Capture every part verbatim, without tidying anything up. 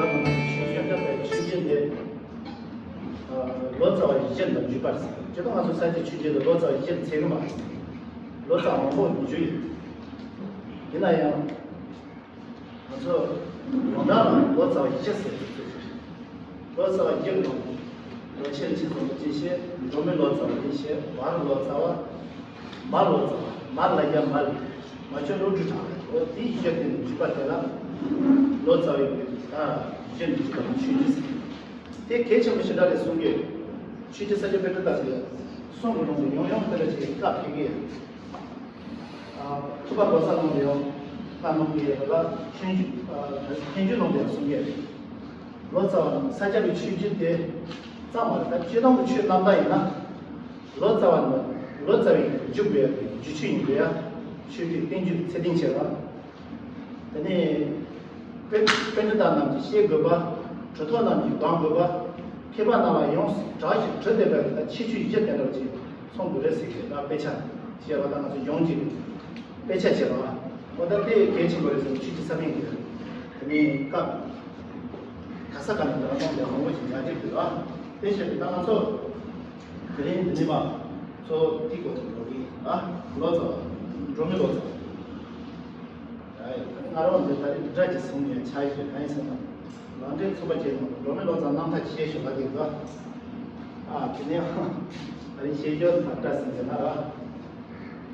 ཆོས་ཆོས་འདི་ལོ་ཙཱ་བ་ཡིད་བཞིན་དང་བརྒྱུད་པར་ཟེར། སྤྱིར་བཏང་ང་ཚོ་ས་སྐྱ་ཆོས་བརྒྱུད་དུ་ལོ་ཙཱ་བ་ཡིད་བཞིན་ཚེ་རིང་མ་ལོ་ཙཱ་བ་མང་པོ་བརྒྱུད་ཡོད། ཡིན་ན་ཡང་ང་ཚོ་ཡོངས་གྲགས་ལ་ལོ་ཙཱ་བ་ཡིད་བཞིན་ཟེར་ཚུལ་ལོ་ཙཱ་བ་ཡིད་ལ་ལོ་ཆེན་ཆེན་ཙམ་ཅི་ཞེས་འགྲོ་མི་ལོ་ཙཱ་བ་ཡིན་ཞེས་བར་ལོ་ཙཱ་བ། མ་ལོ་ཙཱ་བ། མ་ལ་ཡ་མ་ལ། མ་ཆོས་བློ་གྲོས་དྲངས་པའི་འོ་དེའི་ཡིག་ཆ་དེ་ནི་བརྒྱུད་པ་དེ་ལ་ལོ་ཙཱ་བའི་གི་ད་གཞན་བརྒྱུད་པ་ནི་ཆོས་བརྒྱུད་ཟེར། དེ་གལ་ཆེན་པོ་ཞེ་དྲག་རེད་གསུང་གི། ཆོས་རྗེ་ས་སྐྱ་པཎྜི་ཏ་ཟེར་གསུང་གི་ནང་དུ་ཡང་ཡང་དེ་འདྲ་ཅིག་བཀའ་ཕེབས་ཀྱི། ཐུབ་པ་གོ་ས་ནང་དུ་ཡང་བཀའ་གནང་གི་ཡོད་ལ་ཆོས་བརྒྱུད་ཐེག་བརྒྱུད་ནང་དུ་ཡང་གསུང་གི་རེད། ལོ་ཙཱ་བ་ས་སྐྱ་པའི་ཆོས་བརྒྱུད་དེ་ཙམ་མ་རེད། ད་སྤྱིར་བཏང་གི་ཆོས་རྣམ་དག་ཡིན་ན། ལོ་ཙཱ་བ་ནི་ལོ་ཙཱ་བའི་རྒྱུད་དགོས་ཡ་རྒྱུད་ཆོས་ཡིན་དགོས་ཡ། ཆོས་ཀྱི་བསྟན་བཅོས་ཚད་ལྡན་ཆེ་བ། དེ་ནས་པཎ་པཎྜི་ཏ་རྣམས་ཀྱིས་ཤེས་དགོས་པ། གྲུབ་ཐོབ་རྣམས་ཀྱིས་སྒོམ་དགོས་པ། མཁས་པ་རྣམས་ལ་ཡོངས་སུ་གྲགས་ཤིང་གྲུབ་བསྡད་པ་དེ་དག་ཁྱད་ཆོས་བཞི་དེ་འདྲ་ཅིག་མཚོན་དགོས་རེད་ཟེར་གྱི་ད་དཔེ་ཆ་ཞེས་པ་ད་ང་ཚོ་ཡོངས་ཀྱི་དཔེ་ཆ་བྱས་པ། འོ་ད་དེ་གལ་ཆེན་པོ་རེད་ཟེར་ཆོས་ཀྱི་ས་བོན་གྱི་དེ་ནས་སྐབས་ག་ས་ག་ནས་འདྲ་མཐོང་དེ་མང་པོ་ཞིག་ཉར་གྱི་འདུག་ཨ། དེ་བྱས་ཏེ་ད་ང་ཚོ་དེ་རིང་འདི་ནས་མ་ཚོ་ཏི་གོ་ཏི་གོ་གི་ཨ་ལོ་ཙཱ་བ་འགྲོ་མི་ལོ་ཙཱ་བ། ང་རང་འདི་ད་རེས་འདྲ་ཅིག་སོང་ནས་ཆ་ཡི་གང་ཡིན་ཟེར་ན། ལམ་འབྲས་ཚོགས་པ་བཅས་ནང་འགྲོ་མི་ལོ་ཙཱ་རྣམ་ཐར་ཆེ་ཤོས་ལ་དེ་ག་ཨ་དེ་ནས་ད་རེས་བཤད་རྒྱུ་ད་བཀྲ་ཟེར་ཟེར་ན་ར།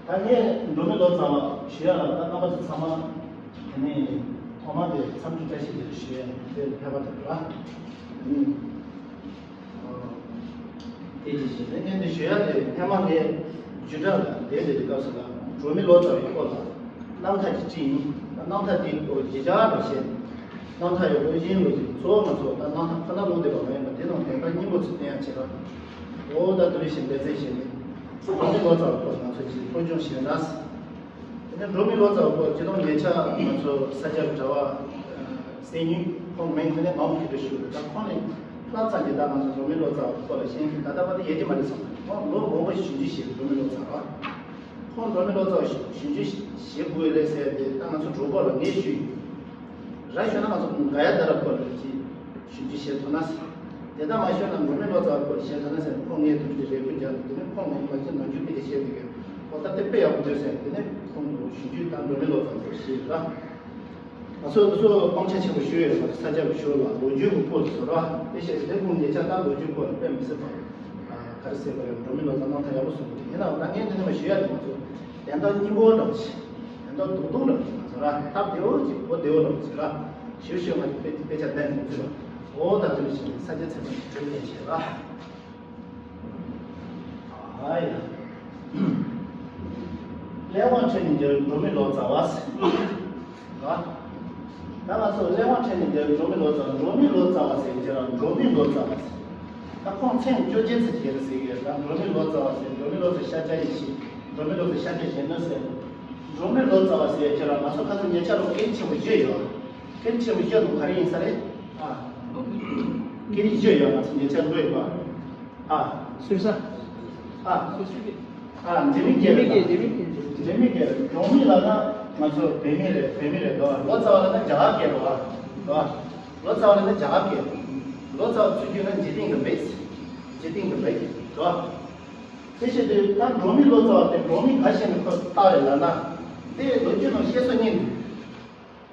ད་ངས་འགྲོ་མི་ལོ་ཙཱ་བ་ཞུ་ཡ་ལ་ད་རྣམ་པ་ཚོ་ཚང་མ་དེ་ནས་ཐོག་མ་དེ་འཚམས་འདྲི་བཀྲ་ཤིས་བདེ་ལེགས་ཞུ་ཡ་དེ་ཕེབས་པ་དང་ར། དེ་ཅི་ཞིག་ནས་ངས་འདི་ཞུ་ཡ་དེ་སྔས་མ་ངས་རྒྱུད་གྲྭ་ལ་བསྡད་བསྡད་པའི་སྐབས་སུ་ལ་འགྲོ་མི་ལོ་ཙཱ་བའི་སྐོར་ལ་རྣམ་ཐར་གྱི་བྲིས་ཡིན། རྣམ་ཐར་དེའི་སྐོར་གཞི་བཞག་ལ་བཤད། རྣམ་ཐར་ཡོད་པོ་གཞན་ལོ་ཞིག་གཙོ་བོ་ང་ཚོ་ད་རྣམ་ཐར་ཁོ་ན་ལུང་བསྟན་པ་མ་ཡིན་པ་དེ་ནང་བདེན་པ་སྙིང་པོ་ཚུལ་བསྟན་ཡ་བྱེད་པ། འོ་ད་དུ་རེ་བཞིན་འབད་བརྩོན་བྱས་ནས་འགྲོ་མི་ལོ་ཙཱ་བའི་སྐོར་ང་ཚོ་ཅིག་སློབ་སྦྱོང་བྱས་ན། དེ་ནས་འགྲོ་མི་ལོ་ཙཱ་བའི་སྐོར་སྤྱི་བཏང་ཉེ་ཆར་ང་ཚོ་ས་སྐྱ་གྲྭ་བ་གསན་ཉུལ་ཁོང་མིང་དེ་ནས་ངའོ་ཁྱེད་དུ་ཞུ་ད་ཁོང་ནས་ལྷག་ཙམ་གྱི་ད་ང་ཚོ་འགྲོ་མི་ལོ་ཙཱ་བའི་སྐོར་ལ་ཤེས་མཁན་ད་ལྟ་བར་དུ་ཡོད་ཀྱི་མ་རེད་བསམ། ཁོང་ལོ་མང་པོ་ཞིག་ཞིབ་འཇུག་བྱས་འགྲོ་མི་ལོ་ཙཱ་བ། ཁོང་འགྲོ་མི་ལོ་ཙཱ་བ་ཞིབ་འཇུག་བྱེད་དགོས་རེད་ཟེར་ཏེ་ད་ང་ཚོ་གྲོགས་པོ་ལ་ངས་ཞུས་ཡིན། ར་ཞོ་ན་ང་ཚོ་ག་ཡ་ད་ར་སྐོར་ལ་ཅིག་ཞིབ་འཇུག་བྱེད་ཐུབ་ན། དེ་ལྟར་མ་ཤོད་ན་འགྲོ་མི་ལོ་ཙཱ་བའི་སྐོར་བཤད་ཐུབ་ན་ཟེར་ནས་ཁོང་ངའི་དུས་ཀྱི་རེ་སྐུལ་བརྒྱབ་ནས་དེ་ནས་ཁོང་ངའི་མ་གཞི་ནམ་རྒྱུན་ཕི་དེ་བཤད་འདུག་གས་ཁོ་ད་དེ་དཔེ་ཡག་པོ་འདུག་ཟེར་ནས་དེ་ནས་ཁོང་གི་ཞིབ་འཇུག་དང་འགྲོ་མི་ལོ་ཙཱ་བའི་སྐོར་བཤད་ར། ང་ཚོ་འདི་ཚོ་སྤང་བྱ་ཆེན་པོ་ཞུ་ཡོད་ས་ས་སྐྱ་བའི་ཞོར་ལ་ལོ་རྒྱུས་ཀྱི་སྐོར་དུ་ཟེར་ར་དེ་བཤད་དེ་ཁོང་ཉེ་ཆར་ད་ལོ་རྒྱུས་སྐོར་ལ་དཔེ་མི་སྲིད་པ་ག་རེ་ཟེར་བ་རེད། འགྲོ་མི་ལོ་ཙཱ་རྣམ་ཐར་ཡག་པོ་གསུངས་འདུག་ཡིན་ནའང་ད་ངས་འདི་ནས་མ་ཞུ་ཡ་དེ་ང་ཚོ་དན་རྟགས་སྙིང་པོ་འདྲ་བོ་ཞིག་དན་རྟགས་རྡོག་རྡོག་འདྲ་བོ་ཞིག་ང་ཚོ་ར་སྟབས་བདེ་བོ་ཅིག་གོ་བདེ་བོ་འདྲ་བོ་ཞིག་ར་ཞུ་ཞུ་ང་ཚོ་དཔེ་དཔེ་ཆ་ལྡན་མི་འཛུལ་བ། འོ་ད་དེ་ནས་ཞིག་ས་སྐྱ་ཚེ་དཔག་གི་དྲིན་ལན་བྱེད་ར། ཨ་ཡ། གླེགས་བམ་ཁྲིད་ནས་འགྱུར་འགྲོ་མི་ལོ་ཙཱ་བ་ཟེར། ར། ད་ང་ཚོ་གླེགས་བམ་ཁྲིད་ནས་འགྱུར་འགྲོ་མི་ལོ་ཙཱ་བ། འགྲོ་མི་ལོ་ཙཱ་བ་ཟེར་གྱི་ར་འགྲོ་མི་ལོ་ཙཱ་བ་ཟེར། ད་ཁོང་མཚན་བཅོ་བརྒྱད་ཚིག་གི་རེད་ཟེར་གི་རེད། ད་འགྲོ་མི་ལོ་ཙཱ་བ་ཟེར། འགྲོ་མི་ལོ་ཙཱ་ཤཱཀྱ་ཡེ་ཤེས། འགྲོ་མི་ལོ་ཙཱ་ཤཱཀྱ་གཞོན་ནུ་ཟེར། འགྲོ་མི་ལོ་ཙཱ་བ་ཟེར་གྱི་ར་ང་ཚོ་ཁ་ཚོ་ཉེ་ཆར་ལོ་སྐད་ཆེན་པོ་བརྗོད་ཡོད། སྐད་ཆེན་པོ་བརྗོད་ནོ་ག་རེ་ཡིན་ས་རེད། ཨ། སྐད་རིགས་བརྗོད་ཡོད་ང་ཚོ་ཉེ་ཆར་ལོ་ཡོད་པ། ཨ། སུ་ས། ཨ། སུ་སུ་གི། ཨ། འཇིགས་མེད་རྒྱལ་རྒྱལ་མེད་རྒྱལ་མེད་རྒྱལ་མེད། འཇིགས་མེད་རྒྱལ་རྒྱལ་མེད། འགྲོ་མི་ལབ་ན་ང་ཚོ་བོད་མི་རེད། བོད་མི་རེད་དོ། ལོ་ཙཱ་བ་ལབ་ན་རྒྱ་གར་སྐད་རེད་བ། དོ། ལོ་ཙཱ་བ་ལབ་ན་རྒྱ་གར་སྐད། ལོ་ཙཱ་བ་ཚུར་བསྒྱུར་ན་འཇིག་རྟེན་གྱི་མི། འཇིག་རྟེན་གྱི་མི་དོ། དེ་བྱེད་དུས་ད་འགྲོ་མི་ལོ་ཙཱ་བ་དེ་འགྲོ་མི་ག་ཞིག་ནས་ཁོ་བཏགས་རེད་ལབ་ན། དེ་ལོ་རྒྱུས་ནང་བཤད་སྲོལ་གཉིས་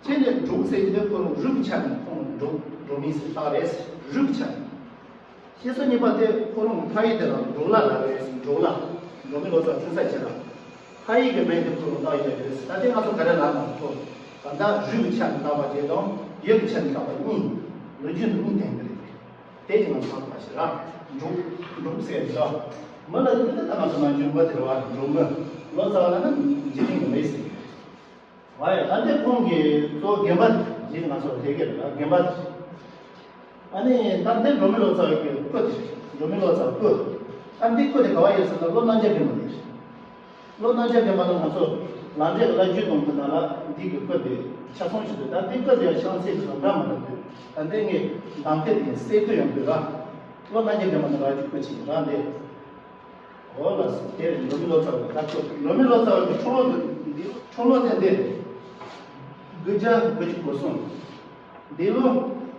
འདུག་དེ་ནས་འབྲུག་ཟེར་གྱི་དེ་ཁོ་རང་རུས་ཀྱི་ཆ་ནས་ཁོང་འབྲུག་འགྲོ་མི་ཟེར་བཏགས་རེད། རུས་ཀྱི་ཆ་ནས། ཤེས་སོ་གཉིས་པ་དེ་ཁོ་རང་ཕ་ཡུལ་དེ་ལ་འབྲོག་ལ་ལབ་རེད། འབྲོག་ལ། འབྲོག་མི་ལོ་ཙཱ་འཁྲུངས་ས་བྱས་ལ། ཕ་ཡུལ་གྱི་མིང་དེ་ཁོ་རང་བཏགས་ཡོད་རེད། ད་དེ་ང་ཚོ་ག་རེ་ལབ་ན་ཁོ། ད་ལྟ་རུས་ཀྱི་ཆ་ནས་བཏགས་པ་དེ་དང་ཡུལ་གྱི་ཆ་ནས་བཏགས་པ་གཉིས། ལོ་རྒྱུས་ནང་གཉིས་ལྡན་གྱི་རེད། དེ་ཡིན་ན་ཚང་མ་ཞེ་ར། འབྲོག་འབྲོག་ཟེར་ཡོད། མི་ལ་ཡིན་ན་ད་ང་ཚོ་ནང་འཇུག་པ་དེ་རེད་བ། འབྲོག་མི། ལོ་ཙཱ་ལབ་ན་འཇིག་རྟེན་གྱི་མི་ཟེར། ཨ་ཡ། ད་ལྟའི་ཁོང་གི་གཙོ་དགོན་པ་ཡིན་ང་ཚོ་དེ་ག་རེད་ལ་དགོན་པ། ཨ་ནི་ད་ལྟའི་འགྲོ་མི་ལོ་ཙཱ་བའི་སྐུ་དེ་རེད། འགྲོ་མི་ལོ་ཙཱ་སྐུ། ཨ་འདི་སྐུ་དེ་ག་བ་ཡོད་ཟེར་ན་ལྷོ་གནམ་རྒྱལ་དགོན་པ་དེ་རེད། ལྷོ་གནམ་རྒྱལ་དགོན་པ་ལ་ང་ཚོ་ལམ་འབྲས་ཀྱི་བླ་བརྒྱུད་ནང་དུ་ན་ལ་འདི་གི་སྐུ་དེ་ཆ་ཚང་ཞིག་འདུག་ད་འདི་སྐུ་དེ་ཡང་ཤང་ཚེ་གི་རང་འདྲ་མ་འདྲ་འདུག་ད་ལྟའི་ངས་མདང་ཁ་དེ་གསེར་སྐུ་ཡང་འདུག་ར། ལྷོ་གནམ་རྒྱལ་དགོན་པ་ནས་རག་རྒྱུ་སྐུ་ཅིག་ར་འདི། འོ་ལགས་སོ། དེ་རེད། འགྲོ་མི་ལོ་ཙཱ་བའི་ད་ཁོ་འགྲོ་མི་ལོ་ཙཱ་བའི་འཁྲུངས་ལོ་འདི་འཁྲུངས་ལོ་དེ་འདི་རེད། དགུ་བརྒྱ་དགུ་བཅུ་གོ་གསུམ། འདི་ལོ་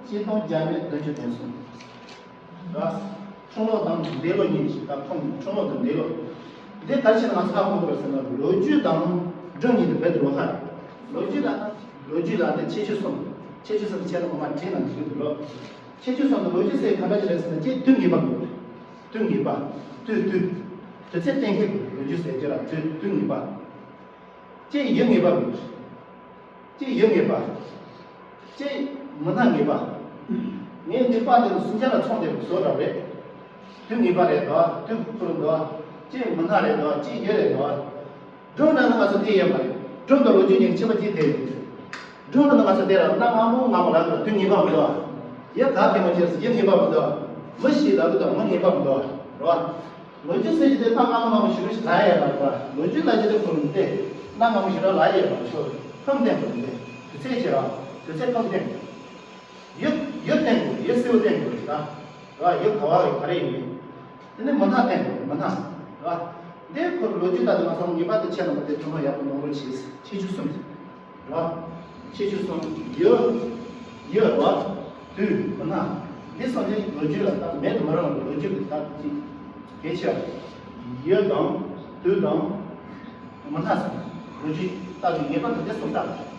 ཆིག་སྟོང་བརྒྱ་མེད་བདུན་ཅུ་དོན་གསུམ། ར། འཁྲུངས་ལོ་དང་འདས་ལོ་གཉིས་ཤིག་ད་ཁོང་འཁྲུངས་ལོ་དང་འདས་ལོ། འདི་ག་རེ་བྱས་ན་ང་ཚོ་ཧ་གོ་དགོས་ཟེར་ན་ལོ་རྒྱུས་དང་སྒྲུང་གཉིས་དེ་རྦད་དེ་ལོགས་ཁ་རེད། ལོ་རྒྱུས་ལ་ན་ལོ་རྒྱུས་ལ་ནི་ཁྱད་ཆོས་གསུམ། ཁྱད་ཆོས་གསུམ་བྱས་ན་ངོ་མ་བྲིས་ན་འགྲིག་གི་འདུག་ལོ། ཁྱད་ཆོས་གསུམ་དུ་ལོ་རྒྱུས་ཟེར་ག་འདྲ་ཞིག་རེད་ཟེར་ན་གཅིག་དུས་ངེས་པ་དགོས་རེད། དུས་ངེས་པ། དུས་དུས། དུས་ཚོད་གཏན་འཁེལ་དགོས་རེད། ལོ་རྒྱུས་ཟེར་རྒྱུ་ལ་དུས་དུས་ངེས་པ། གཅིག་ཡུལ་ངེས་པ་དགོས་རེད། གཅིག་ཡུལ་ངེས་པ། གཅིག་མི་སྣ་ངེས་པ། ངས་འདི་པར་དེ་ལ་སུམ་ཆ་ལ་ཚོགས་དེ་བཟོ་འདྲ་རེད། དུས་ངེས་པ་རེད་དོ། དུས་ཁུར་འདུག་གཅིག་མི་སྣ་རེད་དོ། གཅིག་ཡུལ་རེད་དོ། སྒྲུང་འདྲ་ནི་ང་ཚོ་དེ་ཡོད་མ་རེད། སྒྲུང་དང་ལོ་རྒྱུས་གཉིས་ཁྱད་པར་ཅི་ཐད་ཡོད་རེད། སྒྲུང་འདྲ་ནི་ང་ཚོ་དེ་ལ་གནའ་སྔ་མོ་སྔ་མོ་ལ་དུས་ངེས་པ་མི་འདུག་ཡུལ་ག་གེ་མོ་ཅེས་ཡུལ་ངེས་པ་མི་འདུག་མི་ཞིག་ལ་དུས་དང་མི་ངེས་པ་མི་འདུག་རེད་བ། ལོ་རྒྱུས་ཟེར་གྱི་དེ་གནའ་སྔ་མོ་སྔ་མོ་ཞིག་རུ་ཞིག་ལ་ཡོད་པ་རེད་བ། ལོ་རྒྱུས་ལ་ཅི་དེ་ཁུར་འདེ་གནའ་སྔ་མོ་ཞིག་ར་ལ་ཡོད་པ་ཞོ་ཁམས་བསྟན་པ་འདེ་དུས་ཚོད་ཅེས་ར་དུས་ཚོད་ཁམས་བསྟན། ཡུལ་ཡུལ་བསྟན་དགོས། ཡུལ་སེའུ་བསྟན་དགོས་རེད་ད། ར་ཡུལ་ག་བ་ག་རེ་ཡིན་མིན། དེ་ནས་མི་སྣ་བསྟན་དགོས་རེད། མི་སྣ་ར། འདི་ཁོར་ལོ་རྒྱུས་ལྟ་དུས་ང་ཚོ་ངེས་པར་དུ་ཆེ་ན་མི་དེ་ཐུན་མོང་ཡག་པོ་ནོར་བུ་ཆེ་ཆེ་ཆུ་གསུམ་ར། ཆེ་ཆུ་གསུམ་ཡུལ་ཡུལ་ར། དུས་མི་སྣ། འདི་སོང་ཅིག་ལོ་རྒྱུས་ལ་ད་མེད་དུ་མི་རུང་བའི་ལོ་རྒྱུས་ཀྱི་ད་ཅིག་གལ་ཆེ་བ། ཡུལ་དང་དུས་དང་། མི་སྣ་སོང་། ལོ་རྒྱུས་ལྟ་བུའི་ངེས་པར་དུ་འདི་གསུམ་ལྟ་དགོས།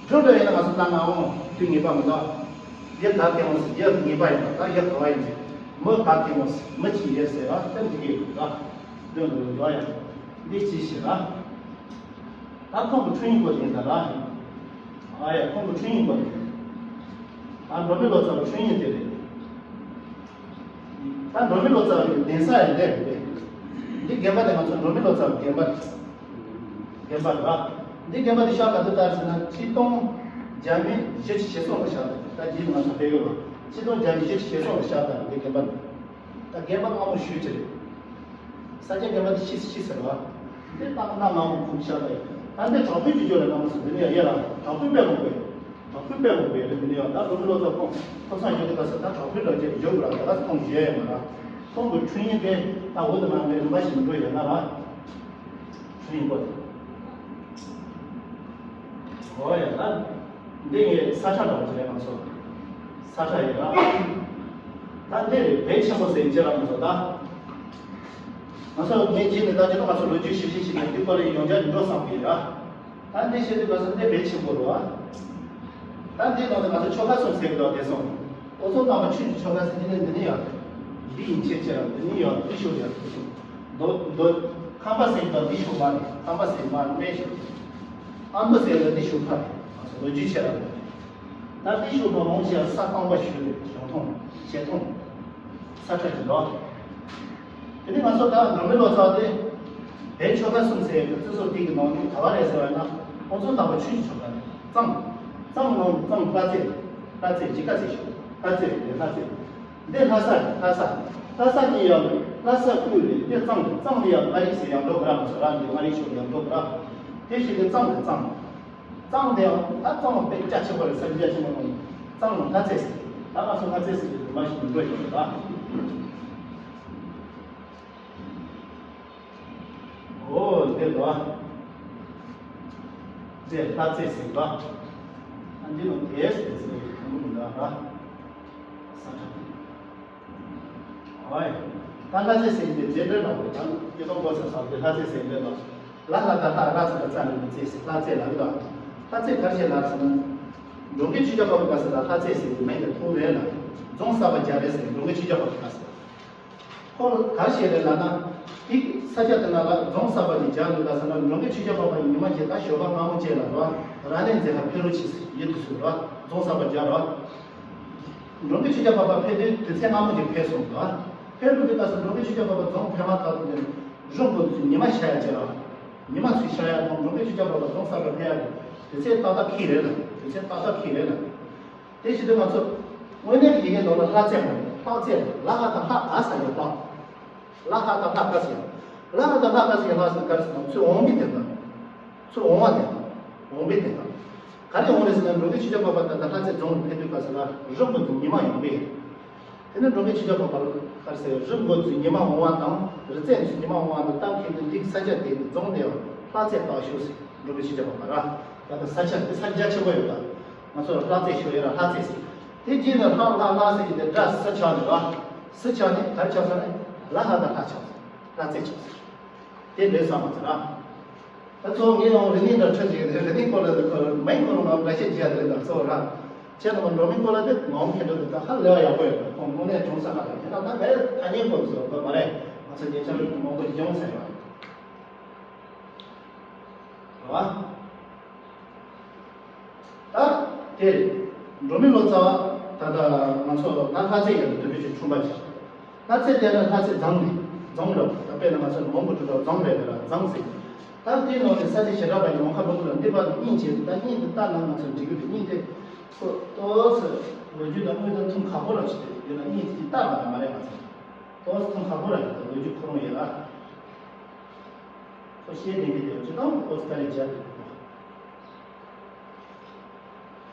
སྒྲུང་འདྲ་ཡིན་ན་ང་ཚོ་གནའ་སྔ་མོ་དུས་ངེས་པ་མི་འདུག་ཡུལ་ག་གེ་མོ་ཟེར་ཡུལ་ངེས་པ་ཡིན་པ་ད་ཡུལ་ག་བ་ཡིན་ཟེར། མི་ག་གེ་མོ་ཟེར་མི་གཅིག་ཡོད་ཟེར་བ་ད་འདི་གི་ཡོད་ད། སྒྲུང་འདི་ལ་འགྲོ་ཡ། འདི་ཅི་ཞིག་ལ། ད་ཁོང་གི་འཁྲུངས་ཡུལ་པོ་དེ་ཡིན་ད་ལ། ཨ་ཡ་ཁོང་གི་འཁྲུངས་ཡུལ་པོ་དེ། ད་འབྲོག་མི་ལོ་ཙཱ་བའི་འཁྲུངས་ཡུལ་དེ་རེད། ད་འབྲོག་མི་ལོ་ཙཱ་བའི་གདན་ས་ཡང་འདི་རེད། འདི་དགོན་པ་དེ་ང་ཚོ་འབྲོག་མི་ལོ་ཙཱ་བའི་དགོན་པ་རེད། དགོན་པ་རེད་བ། འདི་དགོན་པ་དེ་ཤག་ག་དུས་ལྟར་ཟེར་ན་ཆིག་སྟོང་བརྒྱ་མེད་བཞི་བཅུ་ཞེ་གསུམ་ལ་ཤག་ད་འདི་ང་ཚོ་བལ་ཡུལ་ལ་ཆིག་སྟོང་བརྒྱ་མེད་བཞི་བཅུ་ཞེ་གསུམ་ལ་ཤག་ད་འདི་དགོན་པ་འདི། ད་དགོན་པ་སྔ་མོ་ཤོས་ཅིག་རེད། ས་སྐྱ་དགོན་པ་དེ་ཤི་ཤི་ཟེར་བ། འདི་ལྟ་ན་སྔ་མོ་ཁུག་ཤག་ད་ཡིན། ད་འདི་དྲག་པོའི་རྒྱུ་རྒྱུ་ལ་སྔ་མོ་ཟེར་འདི་ནི་ཡ་ཡ་ལ་དྲག་པོའི་དཔེ་མོ་དཔེ། དྲག་པོའི་དཔེ་མོ་དཔེ་རེད་འདི་ནི་ཡ། ད་འབྲོག་མི་ལོ་ཙཱ་ཁོང་ཁོ་ཚང་ཡོད་དེ་ག་ས་ད་དྲག་པོའི་འདྲ་བྱས་ཡོད་ར་ད་ག་ས་ཁོང་བཞེས་ཡ་མ་ར། ཁོང་གི་འཁྲུངས་ཡུལ་དེ་ད་འོ་དེ་མ་མེད་རིམ་པ་ཞིག་མི་འགྲོ་ཡོད་ན་ར། འཁྲུངས་ཡུལ་པོ་དེ། འོ་ཡ་ད། འདི་ངའི་ས་ཆ་འདྲ་བོ་ཅིག་རེད་ང་ཚོ། ས་ཆ་ཡིན་ར། ད་འདི་རེད་བེ་ཆེན་པོ་ཟེར་ཅེ་ར་ང་ཚོ་ད། ང་ཚོ་ངའི་རྗེས་ནས་ད་ཅི་ཐོག་ང་ཚོ་ལོ་རྒྱུས་ཞིབ་ཞིབ་བྱས་ནས་འདི་སྐོར་ལ་ཡོང་རྒྱ་འགྲོ་བསམ་གི་ར། ད་འདི་བཤད་དུས་ང་ཚོ་འདི་བེ་ཆེན་པོ་རེད་བ། ད་འདི་ནང་དུ་ང་ཚོ་ཆོ་ག་གསུམ་ཟེར་གི་འདུག་དེ་སོང་། ཨོ་ཚོ་དམ་པ་ཆོས་ཀྱི་ཆོ་ག་ཟེར་འདི་ནས་འདི་ནས་ཡོད། འདི་ཡིན་ཆེ་ཆེ་ར་འདི་ནས་ཡོད་འདི་ཤོག་ཡོད་འདི་ཤོག་མདོ་མདོ། ཁམས་པ་ཟེར་གི་འདུག་འདི་ཤོག་མ་རེད། ཁམས་པ་ཟེར་མ་རེད་མེད་ཤོག་ཨ་མདོ་ཟེར་ལ་འདི་ཤོག་ཕ་རེད། ང་ཚོ་ལོ་རྒྱུས་ཆེ་ར་འདི། ད་འདི་ཤོག་མ་མོང་ཞེས་ས་སྟོང་པ་ཞུ་རེད་བྱང་ཐོང་བྱེ་ཐོང་། ས་ཁྲ་གི་ལོག་དེ་ནས་ང་ཚོ་ད་འབྲོག་མི་ལོ་ཙཱ་དེ། བོད་ཆོལ་ཁ་གསུམ་ཟེར་གི་བརྩི་སྲོལ་དེ་གི་ནང་ནས་ག་བ་རེད་ཟེར་བ་ན། ཁོང་ཚོ་དམ་པ་ཆོས་ཀྱི་ཆོལ་ཁ་རེད། གཙང་། གཙང་ནང་གཙང་ལྷ་རྩེ། ལྷ་རྩེ་གཞིས་ཀ་རྩེ་ཞུ། ལྷ་རྩེ་རེད་ལྷ་རྩེ། འདི་ལྷ་ས་རེད་ལྷ་ས། ལྷ་ས་ནས་ཡང་ལྷ་ས་དབུས་རེད། འདི་གཙང་རེད། གཙང་ནས་ཡང་མངའ་རིས་ཟེར་ཡང་འགྲོ་གི་ར་མ་ཟེར་ར་འདི་མངའ་རིས་ཕྱོགས་ཡང་འགྲོ་གི་ར། དེ་བཞིན་དུ་གཙང་རེད་གཙང་། གཙང་དེ་ཡང་ད་གཙང་དཔེ་རྒྱ་ཆེན་པོ་རེད་ས་རྒྱ་ཆེན་པོ་ནང་གཙང་ནང་ལྷ་རྩེ་ཟེར། ད་ང་ཚོ་ལྷ་རྩེ་ཟེར་གི་མ་ཞིག་མི་འགྲོ་ཡོད་རེད་ད། ཨོ་འདི་ལ། འདི་ལྷ་རྩེ་ཟེར་བ། ཨ་འདི་ལ་དེ་ཟེར་ཟེར་གང་མི་འདུག་ར། ས་ཁྲ། ཨོའི། ད་ལྷ་རྩེ་ཟེར་འདི་རྫས་འདྲ་ལ་འོ་ད་སྐྱེ་ཐོག་གོ་ས་ས་འདི་ལྷ་རྩེ་ཟེར་འདི་ལ། ལ་ལ་ད་ལྷ་ར་ས་ལ་རྩ་ནས་མི་རྩེ་ཟེར་ལྷ་རྩེ་ལ་འདི་ལ། ལྷ་རྩེ་གར་བྱེད་ལ་ཟེར་ན། འབྲོང་གི་ཆོས་རྒྱལ་འཕགས་པའི་སྐབས་སུ་ལ་ལྷ་རྩེ་ཟེར་གི་མིང་དེ་ཐོགས་རེད་ལ། རྫོང་གསར་པ་རྒྱག་རེད་ཟེར་འབྲོང་གི་ཆོས་རྒྱལ་འཕགས་པའི་སྐབས་སུ། ཁོ་ག་རེ་བྱས་རེད་ལབ་ན། དེ་ས་ཆ་དེ་ན་ལ་རྫོང་གསར་པ་ཅིག་རྒྱག་འདུག་ལབ་ཟེར་ན་འབྲོང་གི་ཆོས་རྒྱལ་འཕགས་པ་ཡི་ཉི་མ་ཅིག་ད་ཞོགས་པ་སྔ་མོ་ཅིག་ལ་ར་ར་ལས་མཛད་ཁ་ཕེབས་རོགས་བྱེད་ཟེར་ཡིད་དུ་གསོལ་ར་རྫོང་གསར་པ་རྒྱག་ར། འབྲོང་གི་ཆོས་རྒྱལ་འཕགས་པ་ཕེབས་དུས་དུས་ཚོད་སྔ་མོ་ཅིག་ཕེབས་སོང་ར། ཕེབས་འདུག་དེ་ལྟ་ཟེར་འབྲོང་གི་ཆོས་རྒྱལ་འཕགས་པ་རྫོང་ཕེབས་མ་ཐག་ཏུ་ནས་རི་མགོ་ཚོས་ཉི་མ་ཤར་ཡ་ཅིག་ར། ཉི་མ་ཚོས་ཤར་ཡ་དང་འབྲོང་གི་ཆོས་རྒྱལ་འཕགས་པ་རྫོང་གསར་པ་ཕེབས་ཡ་དེ་དུས་ཚོད་ཏག་ཏག་ཁེལ་རེད་ལ་དུས་ཚོད་ཏག་ཏག་ཁེལ་རེད་ལ། དེ་བཞིན་དུ་ང་ཚོ་དངོས་གནས་ཀྱི་ཡི་གེ་ནང་ལ་ལྷ་རྩེ་མ་རེད་ལྷག་རྩེ་རེད་ལ་ཧ་དང་ལྷ་ག་ས་ཡོད་ལྷག་ལ་ཧ་དང་ལྷ་ག་ས་ཡོད་ལ་ཧ་དང་ལྷ་ག་ས་ཡོད་ལྷག་ཟེར་ག་རེ་ཟེར་ན་ཚུར་འོང་གི་དེ་དང་། ཚུར་འོང་བ་དེ་དང་། འོང་བའི་དེ་དང་། ག་རེ་འོང་རེད་ཟེར་ན་འབྲོང་གི་ཆོས་རྒྱལ་འཕགས་པ་ད་ལྟ་ལྷ་རྩེ་རྫོང་ལ་ཕེབས་དུས་ག་ས་ལ་རི་མགོ་དུ་ཉི་མ་ཡོང་བས། དེ་ནས་འབྲོང་གི་ཆོས་རྒྱལ་འཕགས་པ་ག་རེ་ཟེར་རི་མགོ་དུ་ཉི་མ་འོང་བ་དང་རི་རྩེ་དུ་ཉི་མ་འོང་བ་དང་གཏམ་ཁེལ་དུས་འདི་ས་ཆ་དེ་རྫོང་དེ་ལྷ་རྩེ་བཏགས་ཤོག་ཟེར་འབྲོང་གི་ཆོས་རྒྱལ་འཕགས་པ་ར། ད་ལྟ་ས་ཆ་དེ་ས་རྒྱ་ཆེན་པོ་ཡོད་ད། ང་ཚོ་ལ་ལྷ་རྩེ་ཤོད་ཡོད་ལ་ལྷ་རྩེ་ཟེར། དེ་རྗེས་ནས་ལྷག་ལྷག་ལྷག་ཟེར་གྱི་དེ་སྒྲ་སུ་ཆགས་ནས་ལ། སུ་ཆགས་ནས་ག་རེ་ཆགས་སོང་ན། ལ་ཧ་དང་ལྷ་ཆགས་སོང་། ལྷ་རྩེ་ཆགས་སོང་། དེ་འདྲའི་བསམ་པ་ཚོ་ར། ད་གཙོ་བོ་ངས་ཡང་རིག་གནས་འདྲ་འཕྲོད་ཅིག་རེད། རིག་གནས་སྐོར་ལ་མའི་སྐོར་ལ་ང་འགྲེལ་བཤད་བྱེད་ཡ་དེ་རེད། ད་གཙོ་བོ་ར། ཁྱེད་རྣམ་པ་འགྲོ་མིའི་སྐོར་ལ་དེ་ངའང་མཁྱེན་འདོད་འདུག་ད་ཧ་ལས་པ་ཡག་པོ་ཡོད། ཁོང་དངོས་གནས་གྲུང་ས་ཁག་རེད། ཡིན་ན་ད་ངའི་ཐ་སྙད་སྐོར་བཟོ་དགོས་མ་རེད། ང་ཚོ་ཉེ་ཆར་མང་པོ་ཡོང་ཟེར་བ་རེད་བ། ད་དེ་རེད། འགྲོ་མིའི་ལོ་ཙཱ་བ་ད་ལྟ་ང་ཚོ་ད་ལྷ་རྩེ་ཡོད་དུ་འདུག་ཅིག་ཆུང་པ་ཅིག་ལྷ་རྩེ་དེ་ལ་ལྷ་རྩེ་རྫོང་ནས་རྫོང་རེད། ད་དཔེར་ན་ང་ཚོ་མོན་གྷོ་གྲུ་དྲུག་རྫོང་རེད། དེ་ལ་རྫོང་ཟེར། ད་དེའི་ནང་ནས་ས་ཆ་ཞེ་དྲག་པ་ཡོང་ཁ་མི་འདུག་ལ། འདི་བར་དུ་གཉིས་བྱས་ཏེ་ད་གཉིས་དེ་ལྟ་ན་ང་ཚོ་འགྲིག་གི་འདུག་གཉིས་དེ་ཁོ་ཏོག་ཙམ་ལོ་རྒྱུས་དང་དངོས་དང་ཐུན་ཁག་པོ་ར་ཅིག་དེ་ཡོད་ན་གཉིས་དེ་ལྟ་བ་དང་མ་རེད། ང་ཚོ་ཏོག་ཙམ་ཐུན་ཁག་པོ་ར་ཡོད། ད་ལོ་རྒྱུས་ཁོ་རང་ཡོད་ལ། ཁོ་ཤེས་ལྡན་གྱི་དེ་ཅི་དང་ཨོ་སི་ཀ་རེ་རྒྱབ་ཡོད་ཁོ།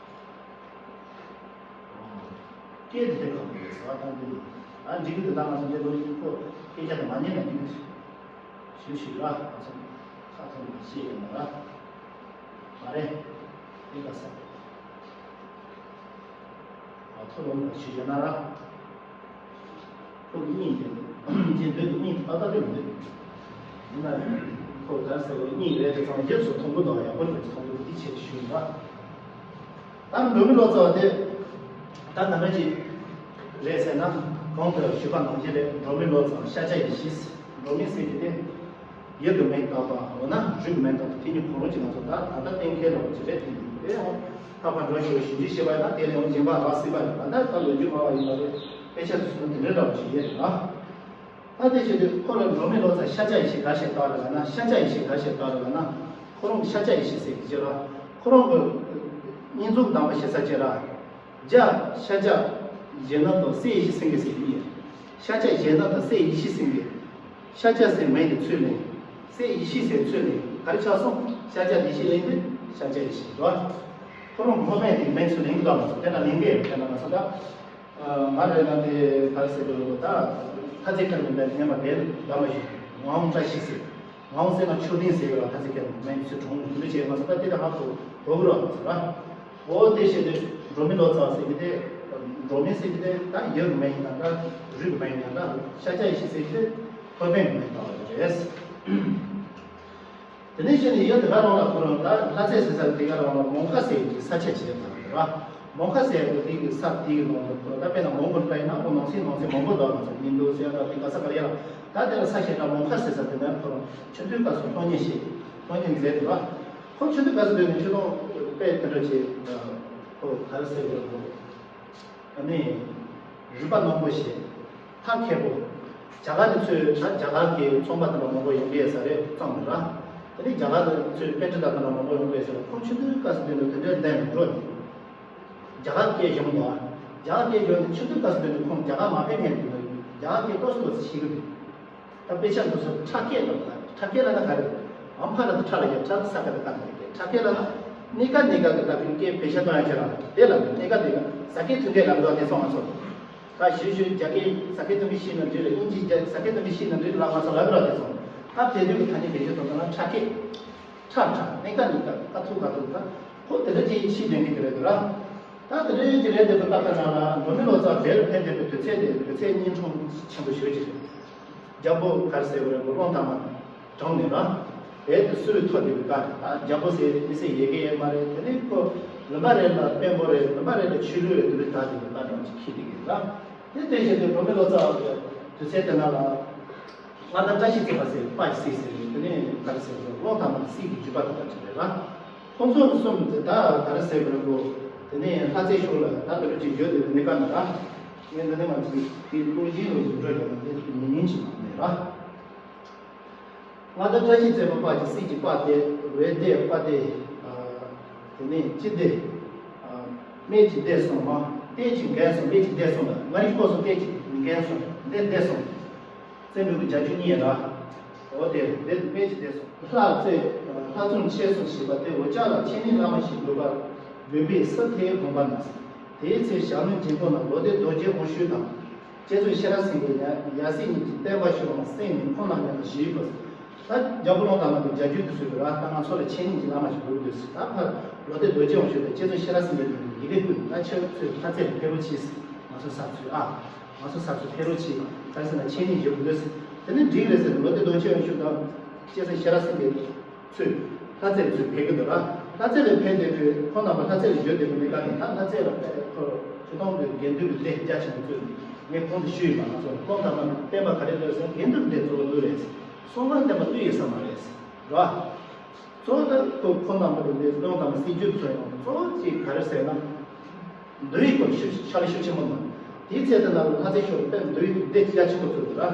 སྐད་དེ་དེ་ཁག་པོ་ཡོད་ཟེར་བ་དང་དེ་ནི། ཨ་འགྲིག་གི་འདུག་ད་ང་ཚོ་འདི་ལོ་ཡིན་ཁོ་སྐད་ཆ་དེ་མ་ཉན་ན་འགྲིག་གི་འདུག་ཞུ་ཞུ་ར། ང་ཚོ་ཁ་ཐོན་གྱི་ཤེས་ཡོད་ན་ར། མ་རེད། དེ་ག་ས། ཐོ་རངས་པ་ཞིག་ཡོད་ན་ར། ཁོ་གཉིས་དེ་རྗེས་ཟློས་དེ་གཉིས་ཏག་ཏག་རེད་མི་འདུག་ཡིན་ན་ཁོ་ག་རེ་ཟེར་བ་གཉིས་རེད་དེ་ཚང་རྗེས་སུ་མཐོང་གི་འདུག་ཡག་པོ་རེད། མཐོང་གི་འདུག་དེ་ཆེད་ཞུས་ཡིན་པ། ད་འགྲོ་མི་ལོ་ཙཱ་བ་དེ་ད་ནམ་རྒྱུན་རེད་ཟེར་ན་གོང་དུ་ཞུས་པ་ནང་བཞིན་རེད། འགྲོ་མི་ལོ་ཙཱ་བ་ཤཱཀྱ་ཡེ་ཤེས། འགྲོ་མི་ཟེར་གྱི་དེ། ཡུལ་དུ་མིང་བཏགས་པ། འོ་ན་རིགས་མིང་བཏགས་པ། དེ་གཉིས་གང་རུང་གཅིག་ང་ཚོ་ད་ད་ལྟ་གཏན་འཁེལ་འདྲ་བོ་ཅིག་རེད། དེ་ཡིན་དེ་ཡང་ལྷག་པར་འགྲོ་ཞེས་པའི་ཞིབ་འཇུག་བྱེད་པ་ཡིན་ན་དེ་ལས་ཡང་སྦྱིན་པ་རག་སྲིད་པ་རེད། ད་ལྟ་ད་ལོ་རྒྱུས་སྨྲ་བ་ཡིན་པ་རེད། དཔེ་ཆ་དེ་ཚོ་ནི་དེ་འདྲའི་འདྲ་བོ་ཅིག་ཡོད་རེད་ལ། ད་དེ་བྱེད་དུས་ཁོ་ལ་འགྲོ་མི་ལོ་ཙཱ་ཤཱཀྱ་ཡེ་ཤེས་ག་ཞེས་བཏགས་རེད་ལབ་ན། ཤཱཀྱ་ཡེ་ཤེས་ག་ཞེས་བཏགས་རེད་ལབ་ན། ཁོ་རང་གི་ཤཱཀྱ་ཡེ་ཤེས་ཟེར་གྱི་ཅི་ར། ཁོ་རང་གི་བསྙེན་རྫོགས་གདམས་པ་ཞེ་ས་ཅི་ར། རྒྱ་ཤཱཀྱ་གཞན་དབང་དང་སྲས་ཡེ་ཤེས་སེང་གེ་ཟེར་གྱི་ཡོད། ཤཱཀྱ་གཞན་དབང་དང་སྲས་ཡེ་ཤེས་སེང་གེ། ཤཱཀྱ་ཟེར་མིང་དེ་ཚུར་ལེན། སྲས་ཡེ་ཤེས་ཟེར་ཚུར་ལེན། ག་རེ་ཆགས་སོང་། ཤཱཀྱ་ཡེ་ཤེས་ལེན་དུས་ཤཱཀྱ་ཡེ་ཤེས་འགྲོ། ཁོ་རང་ཁོ་མེད་དེ་མིང་ཚུར་ལེན་གྱི་འདུག་མ་གཏོགས་དེ་ལ་ལེན་གྱི་ཡོད། དེ་ལ་ང་ཚོ་ད། ང་རེ་ན་དེ་ག་རེ་ཟེར་དགོས་རེད། ད་ལྷ་རྩེ་ཁ་ནས་འདྲ་སྙན་པ་དེ་འདྲ་མ་ཞིག་ངག་དབང་བཀྲ་ཤིས་ཟེར། ངག་དབང་ཟེར་ན་ཆོས་ལྡན་ཟེར་བ་ལ་ཁ་ཚིག་ཁྱེར་མེད་ཚུལ་གྲོང་མི་ལུས་བྱས་མ་ཟད་ད་དེ་དང་ཧ་གོ་གོ་རོགས་ཟེར་བ། འོ་དེ་བཤད་དུས་འགྲོ་མི་ལོ་ཙཱ་ཟེར་གྱི་དེ། འགྲོ་མི་ཟེར་གྱི་དེ་ད་ཡུལ་གྱི་མིང་ཡིན་ན་འདྲ། རིགས་ཀྱི་མིང་ཡིན་ན་འདྲ། ཤཱཀྱ་ཡེ་ཤེས་ཟེར་གྱི་དེ་ཐོབ་དཔོན་གྱི་མིང་ལྟ་བུ་རེད། དེ་ནས་གཞི་ནས་ཡུལ་དེ་ག་རང་ལ་ཁོ་རང་ད་ལྷ་རྩེ་ཟེར་ས་དེ་ག་རང་ལ་མོན་ཁ་ཟེར་གྱི་ས་ཆ་ཅིག་ཡོད་པ་རེད་བ། མོན་ཁ་ཟེར་གྱི་དེ་གི་ས་དེ་གི་ནང་དུ་ཁོ་ད་དཔེར་ན་མོན་གྷོ་ལྟ་ཡིན་ན་ཁོ་ནང་ཚན་ནང་ཚན་མང་པོ་འདུག་ང་ཚོ་ཉིན་དུ་ཟེར་ཡ་ད་དེ་ག་ས་ག་རེ་ཡ། ད་དེ་ལ་ས་ཞེ་དྲག་མོན་ཁ་ཟེར་ས་དེ་ནས་ཁོ་རང་ཆུ་འདུས་སྐབས་སུ་སློབ་གཉེར་བྱེད། སློབ་གཉེར་མཛད་འདུག་བ། ཁོ་ཆུ་འདུས་སྐབས་སུ་སྡོད་ནས་ཆུ་དོང་དཔེ་དེ་འདྲ་བྱེད། ཁོ་ག་རེ་ཟེར་གྱི་རེད་ཁོ། ཨ་ནི། རིག་པ་རྣོན་པོ་ཞིག་ཐབས་མཁས་པོ། རྒྱ་གར་གྱི་ཚོས་ད་རྒྱ་གར་གྱི་ཚོང་པ་དེ་འདྲ་མང་པོ་ཡོང་གི་ཡོད་ས་རེད་བསམ་གི་ར། དེ་ནས་རྒྱ་གར་གྱི་ཚོས་པཎྜི་ཏ་དེ་འདྲ་མང་པོ་ཡོང་གི་ཡོད་ས་རེད། ཁོང་ཆུ་འདུས་སྐབས་སུ་དེ་འདྲ་དེ་འདྲའི་ལྡན་འགྲོ་ནས། རྒྱ་གར་སྐད་སྦྱོང་དང་། རྒྱ་གར་སྐད་སྦྱོང་ནས་ཆུ་འདུས་སྐབས་སུ་དེ་འདྲ་ཁོང་རྒྱ་གར་མ་ཕེབས་སྔོན་དུ་རྒྱ་གར་སྐད་ཏོག་ཙམ་ཏོག་ཙམ་ཤེས་གི་འདུག་ད་དཔེ་ཆ་འདི་ཚོ་ཁྲ་སྐད་ལ་ཁྲ་སྐད་ལ་ན་ག་རེ། ཨམ་ཕ་ལ་ད་ཁྲ་ལ་ཡ་ཁྲ་ས་ག་ད་ཀ་ད་ཀ་ཁྲ་སྐད་ལ་ན། གནས་ག་གནས་ག་གི་ད་ཕིང་སྐད་བེད་སྤྱོད་གཏོང་ཡ་ཁྱེད་རང་དེ་ལ་གནས་ག་གནས་ག་ས་སྐད་ཐུན་སྐད་ལ་འགྲོ་དེ་སོང་ང་ཚོ། ད་ཞུ་ཞུ་རྒྱ་སྐད་ས་སྐད་ཐུན་སྐད་ཤེས་ན་འགྲིག་རེད། དབྱིན་ཇི་རྒྱ་ས་སྐད་ཐུན་སྐད་ཤེས་ན་འགྲིག་ལ་ང་ཚོ་ལབ་ར་དེ་སོང་། ད་དེ་དུས་ཀྱི་ཐ་སྙད་བེད་སྤྱོད་གཏོང་ན་ཁྲ་སྐད། ཁྲ་ཁྲ་གནས་ག་གནས་ག་ཀ་ཐུག་ག་ཐུག་ད་ཁོ་དེ་འདྲ་ཅིག་ཤེས་ལྡན་གི་དེ་རེད་འདུག་ར། ད་དེ་འདྲ་ཅིག་རེད་དེ་ད་ལྟ་ང་ལ་འགྲོ་མི་ལོ་ཙཱ་བོད་ལ་ཕེབས་བསྡད་པའི་དུས་ཚོད་དེ་དུས་ཚོད་སྙིང་ཁྲོམ་ཆེན་པོ་ཞེ་ཅིག་རེད། རྒྱལ་པོ་ག་རེ་ཟེར་བ་རེད། མགོ་ཀློང་དར་མ་དྲངས་ནས་ར། བོད་དུ་སུ་ལུས་ཐོབ་བསྡད་པའི་སྐབས་རེད། ད་རྒྱལ་པོ་ཟེར་མི་ཟེར་ཡས་ཀྱི་ཡོད་མ་རེད། དེ་ནས་ཁོ་ལུང་པ་རེ་ལ་དཔོན་པོ་རེད། ལུང་པ་རེ་ལ་ཆོས་ལུགས་རེད། དེ་འདྲའི་ད་དེ་ལ་ད་གྲངས་ཅིག་འཁྱེར་བསྡད་ཀྱི་རེད་ལ། དེ་དེ་བཞིན་དུ་འགྲོ་མི་ལོ་ཙཱ་བ་དུས་ཚོད་དེ་ན་ལ། མངའ་བདག་བཀྲ་ཤིས་བརྩེགས་པ་ཟེར་དཔའ་ཞིག་སྲིད་ཟེར་ནས་དེ་ནས་ག་རེ་ཟེར་བ་ཀློང་དར་མ་སྲིད་ཀྱི་བརྒྱུད་པ་དེ་འདྲ་ཅིག་རེད་ལ། ཁོང་ཚོ་གསུམ་དེ་ད་ག་རེ་ཟེར་བ་རེད་གོ། དེ་ནས་ལྷ་རྩེ་ཕྱོགས་ལ་ད་དེ་འདྲ་ཅིག་ཡོད་དེ་གནས་སྐབས་ན་ར། ངས་འདི་ནས་མ་ཅིག་དེ་གློག་ཆེན་ལོ་ཡིན་འགྲོ་ཀྱང་དེ་མི་ཉན་ཅིག་མ་ནས་ར། མངའ་བདག་བཀྲ་ཤིས་བརྩེགས་པ་དཔའ་ཅིག་སྲིད་ཀྱི་དཔའ་སྟེ། འོད་ལྡན་དཔའ་སྟེ། དེ་ནས་ཅི་སྟེ། སྨད་ཀྱི་སྡེ་གསུམ་མ། གཏེར་གྱི་འགན་གསུམ། སྨད་ཀྱི་སྡེ་གསུམ་ལ་མངའ་རིས་སྐོར་གསུམ་གཏེར་གྱི་འགན་གསུམ་སྟེ་སྡེ་གསུམ། བཙན་པོའི་རྒྱ་ཁྱོན་གཉིས་ལ། འོ་དེ་སྡེ་སྨད་ཀྱི་སྡེ་གསུམ། ལྷ་རྩེ། ལྷ་མཚུངས་ཆེ་གསུམ་ཞེས་པ་སྟེ། འོ་ཅག་ལ་ཆེ་ནི་བླ་མ་ཞིག་འབོད་པར་འབོད་པའི་སུ་དེའི་དགོངས་པ་ན། དེའི་ཚེ་ཞྭ་ལུའི་འགྲེང་བུ་ན་ལོ་ཟླའི་རྡོ་རྗེ་འོད་ཞུ་དང་། ཅེ་ཙུ་ཤ་ར་སེང་གེ་ཡ་ཡ་སྲས་གཉིས་ཀྱིས་བསྟན་པ་ཤོར་བ་གསན་ནས་ཁོང་རྣམ་གཉིས་ལ་ཞུས་པ། ད་རྒྱལ་པོ་ཀློང་དར་མ་གི་རྒྱལ་རྒྱུད་དུ་བཟོས་པའི་ར། ད་ང་ཚོ་ལ་འཆད་ཉན་གྱི་བླ་མ་ཞིག་དགོས་འདུག་ད་ཕར་ལོ་ཏི་རྡོ་རྗེ་དབང་ཕྱུག་དང་རྗེ་བཙུན་ཤེས་རབ་སེམས་དཔའི་ལུགས་ནས་ཡི་གེ་ཀུན་ད་ཁྱེད་ཚོས་ལྷ་རྩེ་ལ་ཕེབས་རོགས་གྱིས། ང་ཚོ་ས་ཚུལ་ཨ། ང་ཚོ་ས་ཚུལ་ཕེབས་རོགས་གྱིས། ག་རེ་ཟེར་ན་འཆད་ཉན་ཞུ་དགོས་འདུག་དེ་ནི་འགྲིག་རེད་ཟེར་ནས་ལོ་ཏི་རྡོ་རྗེ་དབང་ཕྱུག་དང་རྗེ་བཙུན་ཤེས་རབ་སེམས་དཔའི་ཚོས་ལྷ་རྩེ་ལ་ཚུར་ཕེབས་ཀྱི་འདུག་ར། ལྷ་རྩེ་ལ་ཕེབས་བསྡད་དུས་ཁོང་རྣམ་པ་ལྷ་རྩེ་ལ་བཞུགས་བསྡད་པའི་གནས་སྐབས་ནས། ད་ལྷ་རྩེ་ལ་ཕེབས་ཁོ་ཆོས་དུང་གི་དགེ་འདུན་གྱི་སྡེ་རྒྱ་ཆེན་པོ་བཙུགས། ངས་གོང་དུ་ཞུས་ཡོད་པ། ང་ཚོ་ཀློང་དར་མ་གི་བསྟན་པ་ག་རེ་བཏོད་ཟེར་ན་དགེ་འདུན་སྡེ་གཙོ་བོ་བཏོད་རེད། སོང་ཙང་བསྟན་པ་བཏོད་ཡོད་ས་མ་རེད། རེད་བ། གཙོ་བོ་ད་ཁོ་ཁོང་རྣམ་པ་གི་ལས་ཀློང་དར་མ་སྲིད་རྒྱུད་ཚོ་ཡང་གཙོ་བོ་གཅིག་ག་རེ་ཟེར་ན། མདོ་ཡི་སྐོར་ཤུགས་ཕྱག་ལས་ཤུགས་ཆེན་པོ་གནང་། དེའི་ཚེ་དེ་ན་ལྷ་རྩེ་ཤོག་དཔེ་མདོ་ཡི་སྡེ་རྒྱ་ཆེན་པོ་བཙུགས་འདུག་ར།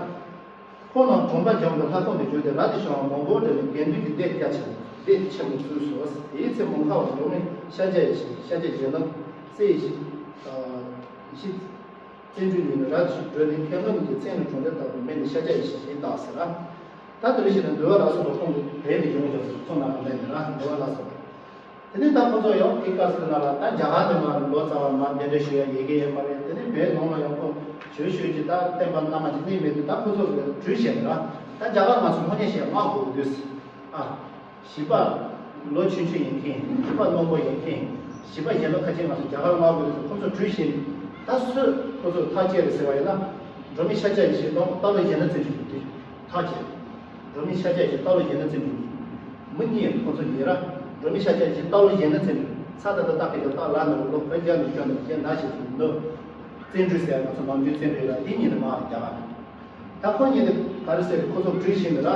ཁོང་རྣམས་གྲོང་པ་རྒྱ་གར་ལྷ་ཁང་དུ་བཞུགས་ཏེ། ར་དེ་ཤོག་མང་པོ་འདྲ་ནས་དགེ་འདུན་གྱི་སྡེ་རྒྱ་ཆེན་པོ་སྡེ་ཆེན་པོ་བཙུགས་སོ། དེའི་ཚེ་མོན་ཁ་བ་འབྲོག་མི་ཤཱཀྱ་ཡེ་ཤེས། ཤཱཀྱ་ཡེ་ཤེས་ནི་སྲས་ཡེ་ཤེས། ཡེ་ཤེས། བརྩོན་འགྲུས་ཉིད་ནི་རབ་ཏུ་གྲོལ་ནས། མཁན་པོ་རྣམས་ཀྱིས་མཚན་ནི་གྲོང་རྡལ་དག་ཏུ་མིང་ནི་ཤཱཀྱ་ཡེ་ཤེས་ཞེས་བཏགས་ཟེར་ལ། ད་དེ་རིང་ཞིག་ན་འདུལ་བ་ལ་སོགས་པ་ཁོང་གིས་བོད་ནས་ཡོང་བཞག་ཁོང་རྣམས་ལ་ལན་ནི་ར་འདུལ་བ་ལ་སོགས་པ། དེ་ནས་ད་ཁོ་ཚོ་ཡང་དེ་སྐབས་སུ་ན་ལ་ད་རྒྱ་གར་དུ་མ་ལོ་ཙཱ་བ་མ་གདན་འདྲེན་ཞུ་ཡ་ཡི་གེ་ཡོད་མ་རེད། དེ་ནས་བོད་ནང་ལ་ཡང་ཁོ་བྱོས་བྱོས་ཀྱི་ད་བསྟན་པ་སྣ་མང་ཅིག་གནས་མེད་དུས། ད་ཁོ་ཚོ་གིས་བྲོས་བྱས་ནི་ར། ད་རྒྱ་གར་ང་ཚོ་དངོས་གནས་བཤད་མ་དགོས་དུས་ཨ། བྱིས་པ་ལོ་ཆུང་ཆུང་ཡིན་མཁན། བྱིས་པ་རྣོན་པོ་ཡིན་མཁན། བྱིས་པ་གཞན་པ་ཁ་ཅིག་ང་ཚོ་རྒྱ་གར་མངགས་དགོས་རེད་ཟེར། ཁོ་ཚོ་བྲོས་ཤིང་། ད་སུ་ཁོ་ཚོ་ཐག་བཅད་རེད་ཟེར་བ་ཡིན་ན། འབྲོག་མི་ཤཱཀྱ་ཡེ་ཤེས་དང་རྟ་ལོ་ཡེ་ན་བཙན་གྱིས་དེ་ཐག་བཅད། འབྲོག་མི་ཤཱཀྱ་ཡེ་ཤེས་རྟ་ལོ་ཡེ་ན་བཙན་གྱིས། མི་གཉིས་ཁོ་ཚོ་གཉིས་ར། འབྲོག་མི་ཤཱཀྱ་ཡེ་ཤེས་རྟ་ལོ་ཡེ་ན་བཙན་གྱིས་ཚ་ད་ད་ད་ཁ་ཡོད་རྟ་ལ་ནི་ལོ་བོད་རྒྱ་ནི་སྐྱོན་ནི་རྒྱ་ན་ཞིག་ནི། བཙན་འབྲོས་ཟེར་ང་ཚོ་ནམ་རྒྱུན་བཙན་འབྲོས་ལ་དེ་གཉིས་ནི་མ་རྒྱ་གར། ད་ཁོ་གཉིས་ནི་ག་རེ་ཟེར། ཁོ་ཚོ་བྲོས་ཤིང་ལ།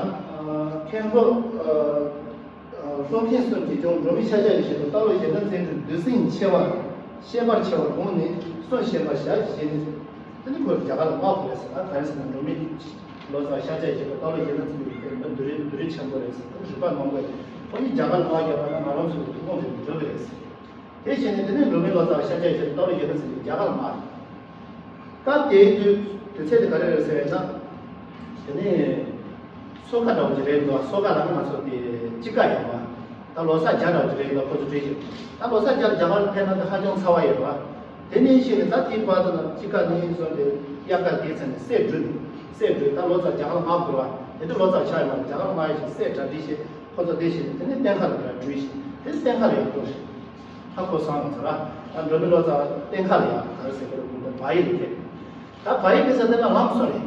མཁན་པོ་ཨ་ཨ་སློབ་མཁན་གསུམ་གྱིས་ཀྱང་འབྲོག་མི་ཤཱཀྱ་ཡེ་ཤེས་དང་རྟ་ལོ་ཡེ་ན་བཙན་འབྲོས་འདོད་སེམས་ཆེ་བ་ཤེས་པར་བྱ་བར་དགོངས་ནས་གསུང་བཤད་པར་བྱ་ཞེས་ནས། དེ་ནི་ཁོ་རྒྱ་གར་ལ་མངགས་པ་རེད་ཟེར། ད་ག་རེ་ཟེར་ན་འབྲོག་མི་ལོ་ཙཱ་ཤཱཀྱ་ཡེ་ཤེས་དང་རྟ་ལོ་ཡེ་ན་བཙན་འབྲོས་ཀྱི་མི་འདི་རིགས་འདི་རིགས་ཆེན་པོ་རེད་ཟེར། རིག་པ་རྣོན་པོ་རེད། ཁོ་གཉིས་རྒྱ་གར་ལ་མངགས་བརྒྱབ་པ་ན་ང་རང་ཚོ་གི་ཐུགས་དགོངས་དེ་འགྲུབ་ཀྱི་རེད་ཟེར། དེ་བྱས་ནས་དེ་ནས་འབྲོག་མི་ལོ་ཙཱ་བ་ཤཱཀྱ་ཡེ་ཤེས་དང་རྟ་ལོ་ཡེ་ན་བཙན་འབྲོས་རྒྱ་གར་ལ་མངགས། སྐབས་དེའི་དུས་དུས་ཚོད་དེ་ག་རེ་རེད་ཟེར་ན། དེ་ནས་སོ་ཁ་འདྲ་བོ་ཅིག་རེད་འདུག་སོ་ཁ་ལ་ནི་ང་ཚོ་དེ་དཔྱིད་ཀ་ཡོད་པ། ད་ལོ་གསར་རྒྱག་འདྲ་བོ་ཅིག་རེད་འདུག་ཁོ་ཚོ་བྲོས་ཤིང་། ད་ལོ་གསར་རྒྱག་རྒྱ་གར་ལ་ཕེབས་ན་དེ་ཧ་ཅང་ཚ་བ་ཡོད་པ། དེ་ནས་ཤེས་ནས་ད་དེའི་བར་དུ་ན་དཔྱིད་ཀ་ནས་བཟུང་སྟེ་དབྱར་ཁ་དེའི་ཚེ་ནས་སད་འགྲོ་ནས་སད་འགྲོ། ད་ལོ་ཙཱ་རྒྱ་གར་ལ་མངགས་དགོས་པ། དེ་དུས་ལོ་ཙཱ་ཆགས་ཡོད་མ་རེད། རྒྱ་གར་ལ་མངགས་ཡོད་ཤིང་སད་གྲ་སྒྲིག་བྱས། ཁོ་ཚོ་དེ་བཞིན་དེ་ནས་གཏན་ཁ་ལ་འགྲོ་བྲོས་ཤིང་། དེ་གཏན་ཁ་ལ་ཡང་འགྲོ་ཞིང་། ཧ་གོ་སོང་ང་ཚོ་ར། ད་འབྲོག་མི་ལོ་ཙཱ་བ་གཏན་ཁ་ལ་ཡང་ག་རེ་ཟེར་དགོས་རེད། བ་ཡི་ལ་ཕེབས། ད་བ་ཡི་ཕེབས་ས་དེ་ན་ལམ་སང་རེད།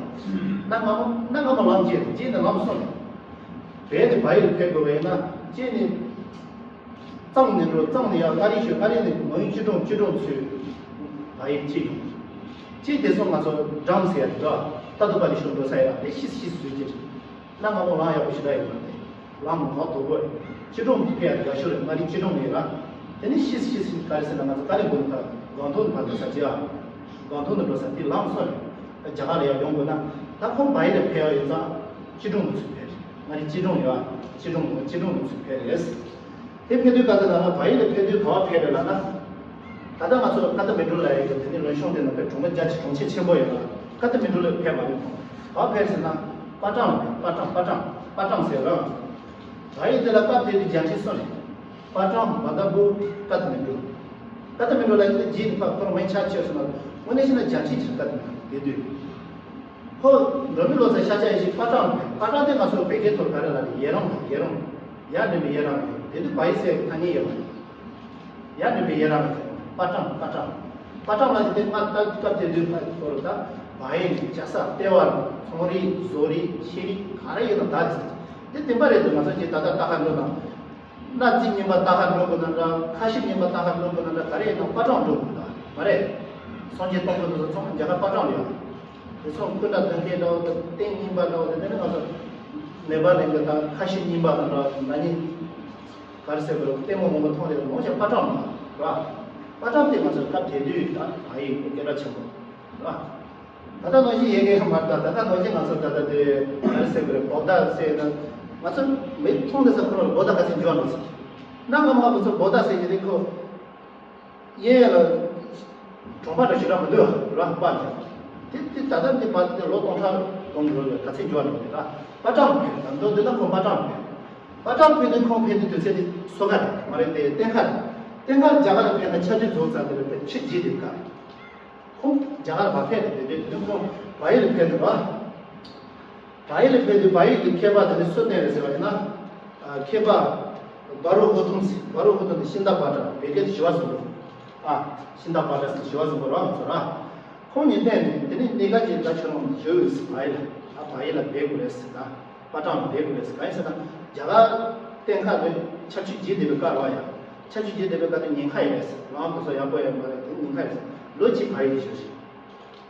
གནའ་སྔ་མོ་གནའ་སྔ་མོ་ལམ་བརྒྱུད་རེད། རྗེས་ནས་ལམ་སང་རེད། བས་ཏེ་བ་ཡི་ལ་ཕེབས་དགོས་པ་ཡིན་ན་རྗེས་ནས་གཙང་ནས་འགྲོ། གཙང་ནས་ཡང་མངའ་རིས་ཞུ། མངའ་རིས་ནས་མོན་སྐྱིད་གྲོང་། སྐྱིད་གྲོང་ཚུར་བ་ཡི་ལ་ཕྱིན་ཡོང་། ཅིག་དེ་སོང་ང་ཚོ་འགྲམ་ཟེར་ཡ་འགྲོ། རྟ་ཐུག་པ་ནས་ཤོག་འགྲོ་ས་ཡ་དེ་ཤིས་ཤིས་ཟོས་ཀྱི་རེད། གནའ་སྔ་མོ་ལམ་ཡག་པོ་ཞེ་དྲག་ཡོད་རེད། ལམ་མགོ་དོག་པོ་རེད། སྐྱིད་གྲོང་དུ་ཕེབས་ཡ་དེ་དགའ་ཤོས་རེད། མངའ་རིས་སྐྱིད་གྲོང་ནས་ར། དེ་ནས་ཤིས་ཤིས་ཤིས་ག་རེ་ཟེར་ན་ང་ཚོ་ཀ་ལེ་སྦུག་ནས་ད་སྒང་ཐོག་ནས་ཕར་འགྲོ་ས་ཅི་ཨ། སྒང་ཐོག་ནས་འགྲོ་ས་དེ་ལམ་སོ་རེད། ད་རྒྱ་གར་ལ་ཡར་ཡོང་དགོས་ན། ད་ཁོང་བ་ཡི་ལ་ཕེབས་ཡ་ཡིན་ཙང་སྐྱིད་གྲོང་དུ་ཚུར་ཕེབས་རེད། མངའ་རིས་སྐྱིད་གྲོང་ཡོད་ཨ། སྐྱིད་གྲོང་སྐྱིད་གྲོང་དུ་ཚུར་ཕེབས་རེད། དེ་ཕེབས་དུས་ག་ཚོད་ན་ལ་བ་ཡི་ལ་ཕེབས་དུས་ག་བ་ཕེབས་རེད་ལབ་ན། ད་ལྟ་ང་ཚོ་ཀ་ཐ་མན་ཌུ་ལ་ཡོད་ཀྱི་དེ་ནི་ལུང་གཤོང་དེ་ན་དཔེ་གྲོང་པ་རྒྱ་ཆེ་གྲོང་ཁྱེར་ཆེན་པོ་ཡོད་ལ། ཀ་ཐ་མན་ཌུ་ལ་ཕེབས་མ་རེད་ཁོང་། ག་བ་ཕེབས་ཟེར་ན། པ་ཀྲང་ལ་ཕེབས། པ་ཀྲང་པ་ཀྲང་པ་ཀྲང་ཟེར་ར། བ་ཡི་དེ་ལ་སྐབས་དེ་དུས་རྒྱལ་ཕྲན་གསུམ་རེད། པ་ཀྲང་། མ་ད་བུ། ཀ་ཐ་མན་ཌུ། ཀ་ཐ་མན་ཌུ་ལ་ཡོད་དེ་རྗེས་ནས་ཕར་ཁོ་རང་མིང་ཆགས་ཆེ་སོང་ན། དངོས་གནས་བྱས་ན་རྒྱལ་ཕྲན་ཅིག་ཀ་ཐ་མན་ཌུ་དེ་དུས། ཁོ་འབྲོག་མི་ལོ་ཙཱ་ཤཱཀྱ་ཡེ་ཤེས་པ་ཀྲང་ལ་ཕེབས། པ་ཀྲང་དེ་ང་ཚོ་བོད་སྐད་ཐོག་ག་རེ་ལབ་རེད། ཡེ་རང་ཡེ་རང་། ཡར་འགྲིམས་པའི་ཡེ་རང་རེད། དེ་དུས་བ་ཡི་ཟེར་ཐ་སྙད་ཡོད་མ་རེད། ཡར་འགྲིམས་པའི་ཡེ་རང་རེད། པ་ཀྲང་པ་ཀྲང་། པ་ཀྲང་ལ་དེ་ང་ད་སྐབས་དེ་དུས་ཕ་གི་ཐོག་ལ་ད་བ་ཡི་ནས་རྒྱལ་ས་ལྟེ་བ་རེད། ཚོང་རིགས་བཟོ་རིགས་ཤེས་རིག་ག་རེ་ཡོད་ན་ད་དེ་དེ་བསྟན་པ་རེད་འདུག་ང་ཚོ་ཅིག་ད་ལྟ་ལྟ་ག་འགྲོ་ན། གནའ་རྫས་རྙིང་པ་ལྟ་ག་འགྲོ་དགོས་ན་འདྲ། ཁ་ཤིབ་རྙིང་པ་ལྟ་ག་འགྲོ་དགོས་ན་འདྲ། ག་རེ་ཡིན་ན་པ་ཀྲང་འགྲོ་དགོས་ད་མ་རེད། སངས་རྒྱས་སྟོང་དགོན་དེ་ཚོ་ཚང་མ་རྒྱ་གར་པ་ཀྲང་ལ་ཡོད། དེ་ཚོ་སྐུ་འདྲ་དོན་རྐྱང་འདྲ་བོ་དང་རྟེན་རྙིང་པ་འདྲ་བོ་དེ་ནས་ང་ཚོ་ནེ་པ་ལ་ཡིན་གྱི་ད་ཁ་ཤིབ་རྙིང་པ་དང་འདྲ་ན་ནིང་ག་རེ་ཟེར་དགོས་རེད། ལྟད་མོ་མང་པོ་མཐོང་དེ་ལོངས་ཀྱང་པ་ཀྲང་མ་རེད། པ་ཀྲང་དེ་ང་ཚོ་སྐབས་དེ་དུས་ད་ཨ་ཡིག་སྐད་གྲགས་ཆེན་པོ་རེད། ད་ལྟ་ནང་བཞིན་ཡེ་གེ་ཧ་མ་ད་ད་ལྟ་ནང་བཞིན་ང་ཚོ་ད་ལྟ་དེ་ག་རེ་ཟེར་དགོས་རེད། བོ་ད་ཟེར་ན་ང་ཚོ་མི་མཐོང་དེ་ས་ཁོ་རང་ལ་བོ་ད་ག་ཚོད་འབྱོར་ནས་ཟེར། གནའ་སྔ་མོ་ང་ཚོ་བོ་ད་ཟེར་གྱི་རེད་ཁོ། གཡས་ལ་གྲོང་པ་འདྲ་ཞིག་ར་མི་འདུག་ར་པ་ཀྲང་། དེ་དེ་ད་ལྟ་འདི་པ་དེ་ལོ་སྟོང་ཕྲག་གོང་གི་ལོ་ལ་ག་ཚད་འགྱུར་བ་འགྲོ་གི་ར། པ་ཀྲང་ཕེབས་ད་མདོ་འདི་ན་ཁོང་པ་ཀྲང་ཕེབས། པ་ཀྲང་ཕེབས་དུས་ཁོང་ཕེབས་དུས་དུས་ཚོད་དེ་སོ་ཁ་རེད་མ་རེད་དེ་གཏན་ཁ་རེད། གཏན་ཁ་རྒྱ་གར་ལ་ཕེབས་ན་ཆ་འཇོག་རྫོགས་ཚར་དེ་རེད། ཕེབས་ཕྱི་རྗེས་དེ་ཁ་རེད། ཁོང་རྒྱ་གར་མ་ཕེབས་རེད་དེ་དུས་ཁོང་བ་ཡི་ལ་ཕེབས་འདུག་ར། བ་ཡི་ལ་ཕེབས་དུས་བ་ཡི་གི་མཁས་པ་དེ་ནི་སུ་བསྟེན་རེད་ཟེར་བ་ཡིན་ན། ཨ། མཁས་པ་བ་རོ་ཧོ་ཏུམ་ཟེར། བ་རོ་ཧོ་ཏུམ་དེ་ཤིན་ཏ་པ་ཏྲ། བོད་སྐད་དུ་ཞི་བ་བཟང་པོ། ཨ། ཤིན་ཏ་པ་ཏྲ་ཟེར་ཞི་བ་བཟང་པོ་རོགས་ཚོ་ར། ཁོང་གཉིས་བསྟེན་ནས་དེ་ནི་གནས་སྐབས་ཀྱི་ད་ཁྱོད་རང་བཞུགས་ཡོད་ཟེར། བ་ཡི་ལ། ཨ། བ་ཡི་ལ་བསྡད་དགོས་རེད་ཟེར། ད་པ་ཏྲ་ལ་བསྡད་དགོས་རེད་ཟེར། གང་ཡིན་ཟེར་ན་རྒྱ་གར་བསྟེན་ཁ་དེ་ཆར་ཆུ་རྒྱུན་ལྡན་པའི་སྐབས་རེད་བ་ཡ། ཆར་ཆུ་རྒྱུན་ལྡན་པའི་སྐབས་དེ་ཉེན་ཁ་ཡོད་རེད་ཟེར། ལམ་དུ་སོ་ཡག་པོ་ཡོད་མ་རེད། དེ་ཉེན་ཁ་ཡོད་ཟེར། ལོ་གཅིག་བ་ཡི་ལ་བཞུགས་ཤིག་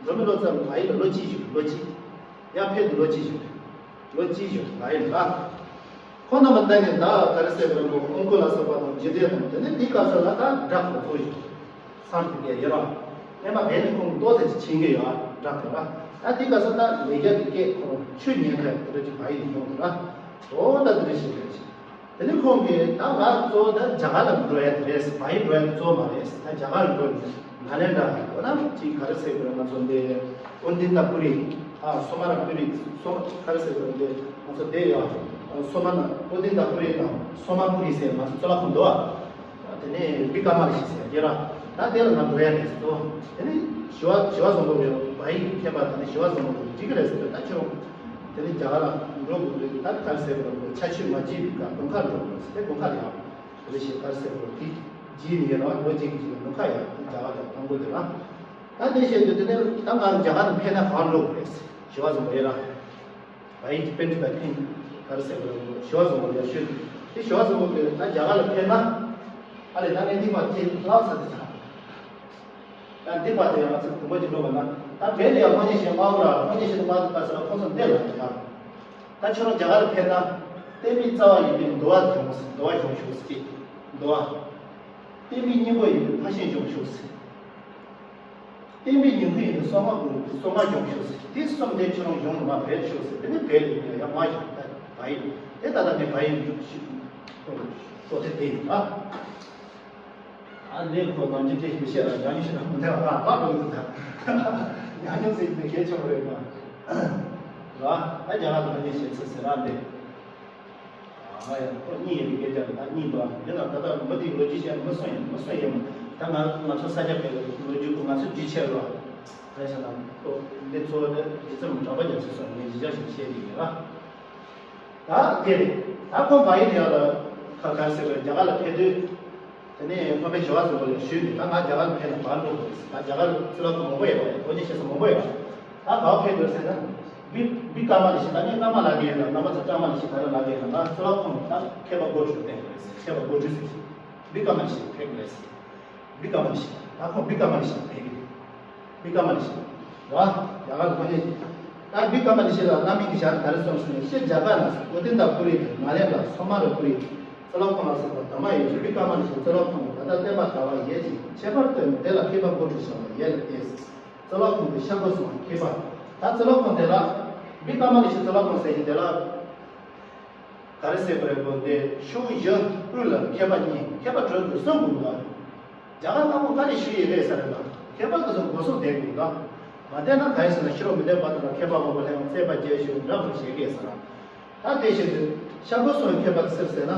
འགྲོ་མི་ལོ་ཙཱ་བ་ཡི་ལ་ལོ་གཅིག་བཞུགས། ལོ་གཅིག་ཡར་ཕེབས་དུས་ལོ་གཅིག་བཞུགས། ལོ་གཅིག་བཞུགས་བ་ཡི་ལ། ཁོང་རྣམ་པ་བསྟེན་ནས་ད་ག་རེ་ཟེར་དགོས་རེད། ཨོང་ཀུ་ལ་སོགས་པ་དང་རྗེ་བཙུན་དང་། དེ་ནས་དེའི་སྐབས་སུ་ལ་ད་དགྲ་གོ་ཚོ་ཡོད། སངས་རྒྱས་ཡོད་ར། སྔོན་མ་བོད་ནས་ཁོང་ཏོག་ཙམ་ཅིག་ཕྱིན་གྱི་ཡོད། དགྲ་གོ་ར། ད་དེའི་སྐབས་སུ་ད་ལས་རྒྱ་གི་སྐད་ཁོང་ཆོས་ཉན་མཁན་དེ་འདྲ་ཅིག་བ་ཡི་ལ་ཡོང་གི་ར། འོ་ད་དེ་འདྲ་ཞིག་རེད། དེ་ནས་ཁོང་གིས་ད་ང་གཙོ་བོ་ད་རྒྱ་གར་ལ་འགྲོ་ཡ་དེ་རེད། བ་ཡི་འགྲོ་ཡ་དེ་གཙོ་བོ་མ་རེད། ད་རྒྱ་གར་ལ་འགྲོ་ནས་ནཱ་ལེནྡྲ་འོ་ན་ཅིག་ག་རེ་ཟེར་དགོས་རེད། ང་ཚོ་འདི་ཨོ་ཏནྟ་པུ་རི། ཨ། སོ་མ་ར་པུ་རི། སོ་མ་ག་རེ་ཟེར་དགོས་རེད། འདི་ང་ཚོ་འདི་ཡ་སོ་མ་ན་ཨོ་ཏནྟ་པུ་རི་དང་སོ་མ་པུ་རི་ཟེར། ང་ཚོ་གཙུག་ལག་ཁང་འདུག་ཨ། དེ་ནས་བི་ཀ་མ་ལ་ཤི་ཟེར་ཡ་ར། ད་དེ་ལ་ང་འགྲོ་ཡ་རེད་ཟེར་དོ། དེ་ནས་ཞི་བ་ཞི་བ་བཟང་པོ་གི་བ་ཡི་མཁས་པ་དང་ནི་ཞི་བ་བཟང་པོ་གི་འགྲིག་གི་རེད་ཟེར་དོ། ད་ཁྱོད་དེ་ནས་རྒྱ་གར་ལ་འགྲོ་དགོས་རེད། ད་ག་རེ་ཟེར་དགོས་རེད། ཆར་ཆུ་མ་བརྗེད་པའི་སྐབས་དགུན་ཁ་འགྲོ་དགོས་རེད་ཟེར། དེ་དགུན་ཁ་ལ་ཡང་རེ་ཞིག་ག་རེ་ཟེར་དགོས་རེད། དེ་རྗེས་ནས་ཡིན་ར། ལོ་གཅིག་གི་རྗེས་ལ་དགུན་ཁ་ཡང་དེ་རྒྱ་གར་ལ་དང་པོ་དེ་ར། ད་དེ་བཤད་དུས་དེ་ནས་ད་ང་རྒྱ་གར་ནས་ཕེབས་ན་གང་འགྲོ་དགོས་རེད་ཟེར། ཞི་བ་བཟང་པོ་ཡིན་ར། བ་ཡི་གི་པཎྜི་ཏ་ཁྱེད་ག་རེ་ཟེར་དགོས་རེད། ཞི་བ་བཟང་པོ་ལ་ཞུས། དེ་ཞི་བ་བཟང་པོ་གིས་ད་རྒྱ་གར་ལ་ཕེབས་ན། ཨ་ལས་ད་ངས་འདི་མ་དེ་ལབ་ཚར་དེ་ཚར། ད་འདི་པ་དེ་ཡང་ང་ཚོ་དུམ་བུ་གཅིག་འགྲོ་བ་ན། ད་བོད་ལ་ཡང་ཕོ་ཉ་ཞིག་མ་འོ་ར། ཕོ་ཉ་ཞིག་མ་འདུག་ག་ཟེར་ན་ཁོང་ཚོ་འདི་ལ་ཡང་། ད་ཁྱོད་རང་རྒྱ་གར་ལ་ཕེབས་ན། བསྟན་པའི་རྩ་བ་ཡིན་པའི་འདུལ་བ་སྦྱོང་ཟེར། འདུལ་བ་སྦྱོང་ཤོག་ཟེར། འདུལ་བ། བསྟན་པའི་སྙིང་པོ་ཡིན་པའི་ཕར་ཕྱིན་སྦྱོང་ཤོག་ཟེར། བསྟན་པའི་ཉིང་ཁུ་ཡིན་པའི་གསང་སྔགས་ཀུན་གསང་སྔགས་སྦྱོང་ཤོག་ཟེར། དེ་གསུམ་དེ་ཁྱོད་རང་སྦྱོང་ནས་མར་བོད་ཤོག་ཟེར། དེ་ནས་བོད་ལ་ཡང་མ་བཞག་ད་བ་ཡི་ལ། དེ་ད་ལྟ་ནས་བ་ཡི་ལ་ཞུ་ཞུ་ཞུ་དེ་དེ་ཡིན་ཨ། ཨ་ནི་ཁོ་ནམ་རྒྱུན་དེ་ཞིག་བཤད་ལ་ཡང་ཡིན་ཞེ་དྲག་མི་འདུག་ཨ། ལ་འགྲོ་གི་འདུག་ད་ཡང་ཡང་ཟེར་ནས་གལ་ཆེན་པོ་རེད་མ། ར། ད་རྒྱ་གར་དུ་ཕ་ཉན་བྱེད་ཚུལ་ཟེར་ར་འདི། ཨ་ཡ། ཁོ་གཉིས་ཡོད་པའི་སྐད་ཆ་རེད། ད་གཉིས་པ་འདི་ན་ད་ལྟ་མི་དེའི་ལོ་རྒྱུས་བཤད་ན་མི་སུ་ཡིན་མི་སུ་ཡིན་མ། ད་ང་ང་ཚོ་ས་སྐྱ་བོད་ལ་ལོ་རྒྱུས་ཁོ་ང་ཚོ་རྒྱུས་ཆེ་རུ་བ། ག་རེ་ཟེར་ན་ཁོ་འདི་གཙོ་བོ་དེ་རྗེ་བཙུན་མ་གྲགས་པ་རྒྱ་མཚོ་སོགས་ངས་གཞི་བཞག་བྱས་ཤིག་བཤད་ཀྱི་ཡོད་ར། ད་དེ་རེད། ད་ཁོ་བ་ཡི་ལ་ཡ་ལ་ཁ་ག་རེ་ཟེར་བ། རྒྱ་གར་ལ་ཕེབས་དུས། དེ་ནས་ཁོ་པས་ཞི་བ་བཟང་པོ་ལ་ཞུས་ནས། ད་ང་རྒྱ་གར་ལ་ཕེབས་ན་གང་འགྲོ་དགོས་རེད་ཟེར། ད་རྒྱ་གར་ལ་གཙུག་ལག་ཁང་མང་པོ་ཡོད་པ་རེད། ཕོ་ཉ་བྱེད་ས་མང་པོ་ཡོད་པ་རེད། ད་ག་པར་ཕེབས་དགོས་ཟེར་ན། བི་བི་ཀ་མ་ལ་ཤི། ད་ངས་ཀ་མ་ལབ་ཀྱི་ཡོད་ལ། རྣམ་པ་ཚོ་ཀྲ་མ་ལ་ཤི་ག་རེ་ལབ་ཀྱི་ཡོད་ལ། ང་གཙུག་ལག་ཁང་ད་མཁས་པ་སྒོ་འགྲོས་བསྟེན་དགོས་རེད་ཟེར། མཁས་པ་སྒོ་འགྲོས་ཟེར། བི་ཀ་མ་ལ་ཤི་ཕེབས་དགོས་རེད་ཟེར། བི་ཀ་མ་ལ་ཤི། ད་ཁོང་བི་ཀ་མ་ལ་ཤི་ཕེབས་ཀྱི་རེད། བི་ཀ་མ་ལ་ཤི། ར། རྒྱ་གར་གོ་ནས། ད་བི་ཀ་མ་ལ་ཤི་ལ་བླ་མའི་གི་ཞལ་ག་རེ་གསུངས་ཟེར་ན། ཕྱི་རྒྱ་གར་ན་ཨོ་ཏནྟ་པུ་རི་དང་ནཱ་ལེནྡྲ་སོ་མ་ར་པུ་རི། གཙུག་ལག་ཁང་ལ་སོགས་པ་དུ་མ་ཡོད་ཀྱང་། བི་ཀ་མ་ལ་ཤི་གཙུག་ལག་ཁང་དུ་ད་ལྟ་བསྟན་པ་དར་བ་ཡོད་ཅིང་། ཁྱད་པར་དུ་དེ་ལ་མཁས་པ་སྒོ་འགྲོས་བཞག་པ་ཡོད་ལ་བལྟས། གཙུག་ལག་ཁང་དུ་ཤར་སྒོ་སོང་བ་མཁས་པ། ད་གཙུག་ལག་ཁང་དེ་ལ། བི་ཀ་མ་ལ་ཤི་གཙུག་ལག་ཁང་ཟེར་གྱི་དེ་ལ། ག་རེ་ཟེར་དགོས་རེད། འདི་ཕྱོགས་བཞི་དབུས་ལ་མཁས་པ་གཉིས། མཁས་པ་གྲོལ་དུས་གསུམ་དགོས་འདུག་རྒྱ་གར་ལྟ་བུ་ག་རེ་ཞུ་ཡི་རེད་ཟེར་ན། མཁས་པ་དེ་ཚོ་སྒོ་གསུམ་བསྡད་དགོས་འདུག་མ་བསྡད་ན་ག་རེ་ཟེར་ན། ཕྱི་རོལ་མི་སྡེ་པ་དང་མཁས་པ་མང་པོ་སླེབས་ཡོང་། རྩོད་པ་རྒྱག་ཞུ་འདྲ་པོ་བྱེད་ཀྱི་ཟེར། ད་དེ་བཞིན་དུ་ཤར་སྒོ་སོང་མཁས་པ་དེ་སུ་རེད་ཟེར་ན།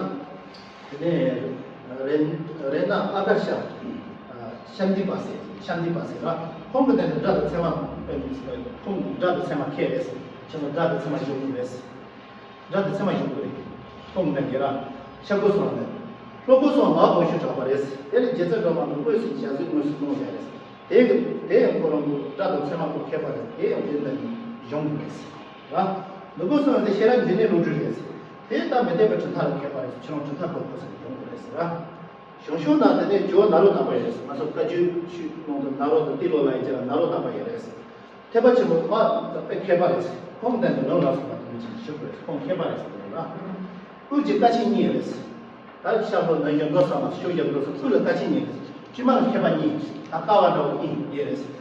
དེ་ནས་རེ་རེ་ན་ཨ་ཀར་ཤ་ཤཱནྟི་པ་ཟེར། ཤཱནྟི་པ་ཟེར་ར། ཁོང་གི་དེ་ནས་དགྲ་དང་མཚན་མ་དཔེ་མི་སྲིད་པ། ཁོང་དགྲ་དང་མཚན་མ་མཁས་རེད་ཟེར། ཁྱེད་ཚོ་དགྲ་དང་མཚན་མ་ཞུགས་ཀྱི་རེད་ཟེར། དགྲ་དང་མཚན་མ་ཞུགས་ཀྱི་རེད། ཁོང་གི་དེ་ར། ཤར་སྒོ་སོང་ནས། ལྷོ་སྒོ་སོང་མ་དགོངས་ཞུ་གྲགས་པ་རེད་ཟེར། དེ་ནས་རྗེ་བཙུན་སྒྲོལ་མ་དང་དངོས་སུ་ཞལ་གཟིགས་དངོས་སུ་གནང་ཡ་རེད་ཟེར། དེ་གི་དེ་ཡང་ཁོ་རང་གི་དགྲ་དང་མཚན་མ་ཁོ་མཁས་པ་རེད། དེ་ཡང་དེ་འདྲ་ནས་གཞུང་གི་རེད་ཟེར། ར། ནུབ་སྒོ་སོང་དེ་ཤེས་རབ་འབྱུང་གནས་བློ་གྲོས་རེད་ཟེར། དེ་ལྟ་མི་བདེན་པའི་གྲུབ་མཐའ་ལ་མཁས་པ་རེད་ཟེར། ཁྱོད་རང་གྲུབ་མཐའ་དགོས་དགོས་ཟེར་ནས་གཞུང་གི་རེད་ཟེར། ར། ཞང་ཞུང་དང་དེ་ནས་ཇོ་བོ་ནཱ་རོ་ཏ་པ་ཡོད་རེད་ཟེར། ང་ཚོ་བཀའ་བརྒྱུད་ཆོས་ནང་དུ་ནཱ་རོ་ཏ་ཏི་ལོ་ལ་ཡི་ཅེ་ལ་ནཱ་རོ་ཏ་པ་ཡོད་རེད་ཟེར། ཐེག་པ་ཆེན་པོ་མ་དཔེ་མཁས་པ་རེད་ཟེར། ཁོང་དེ་ནས་ནང་ལ་སོགས་པ་དེ་འདྲ་ཅིག་ཞུ་དགོས་རེད་ཟེར། ཁོང་མཁས་པ་རེད་ཟེར་ནས་ར། དབུས་ཀྱི་ཀ་ཆེན་གཉིས་རེད་ཟེར། ད་ཤར་ལྷོ་ནུབ་བྱང་ལྷོ་ས་མ་ཕྱོགས་བརྒྱད་པོ་ལ་སོགས་དབུས་ལ་ཀ་ཆེན་གཉིས་རེད་ཟེར། དཀྱིལ་མ་ལ་མཁས་པ་གཉིས། ད་ཀ་བ་འདྲ་བོ་གཉིས་ཡོད་རེད་ཟེར།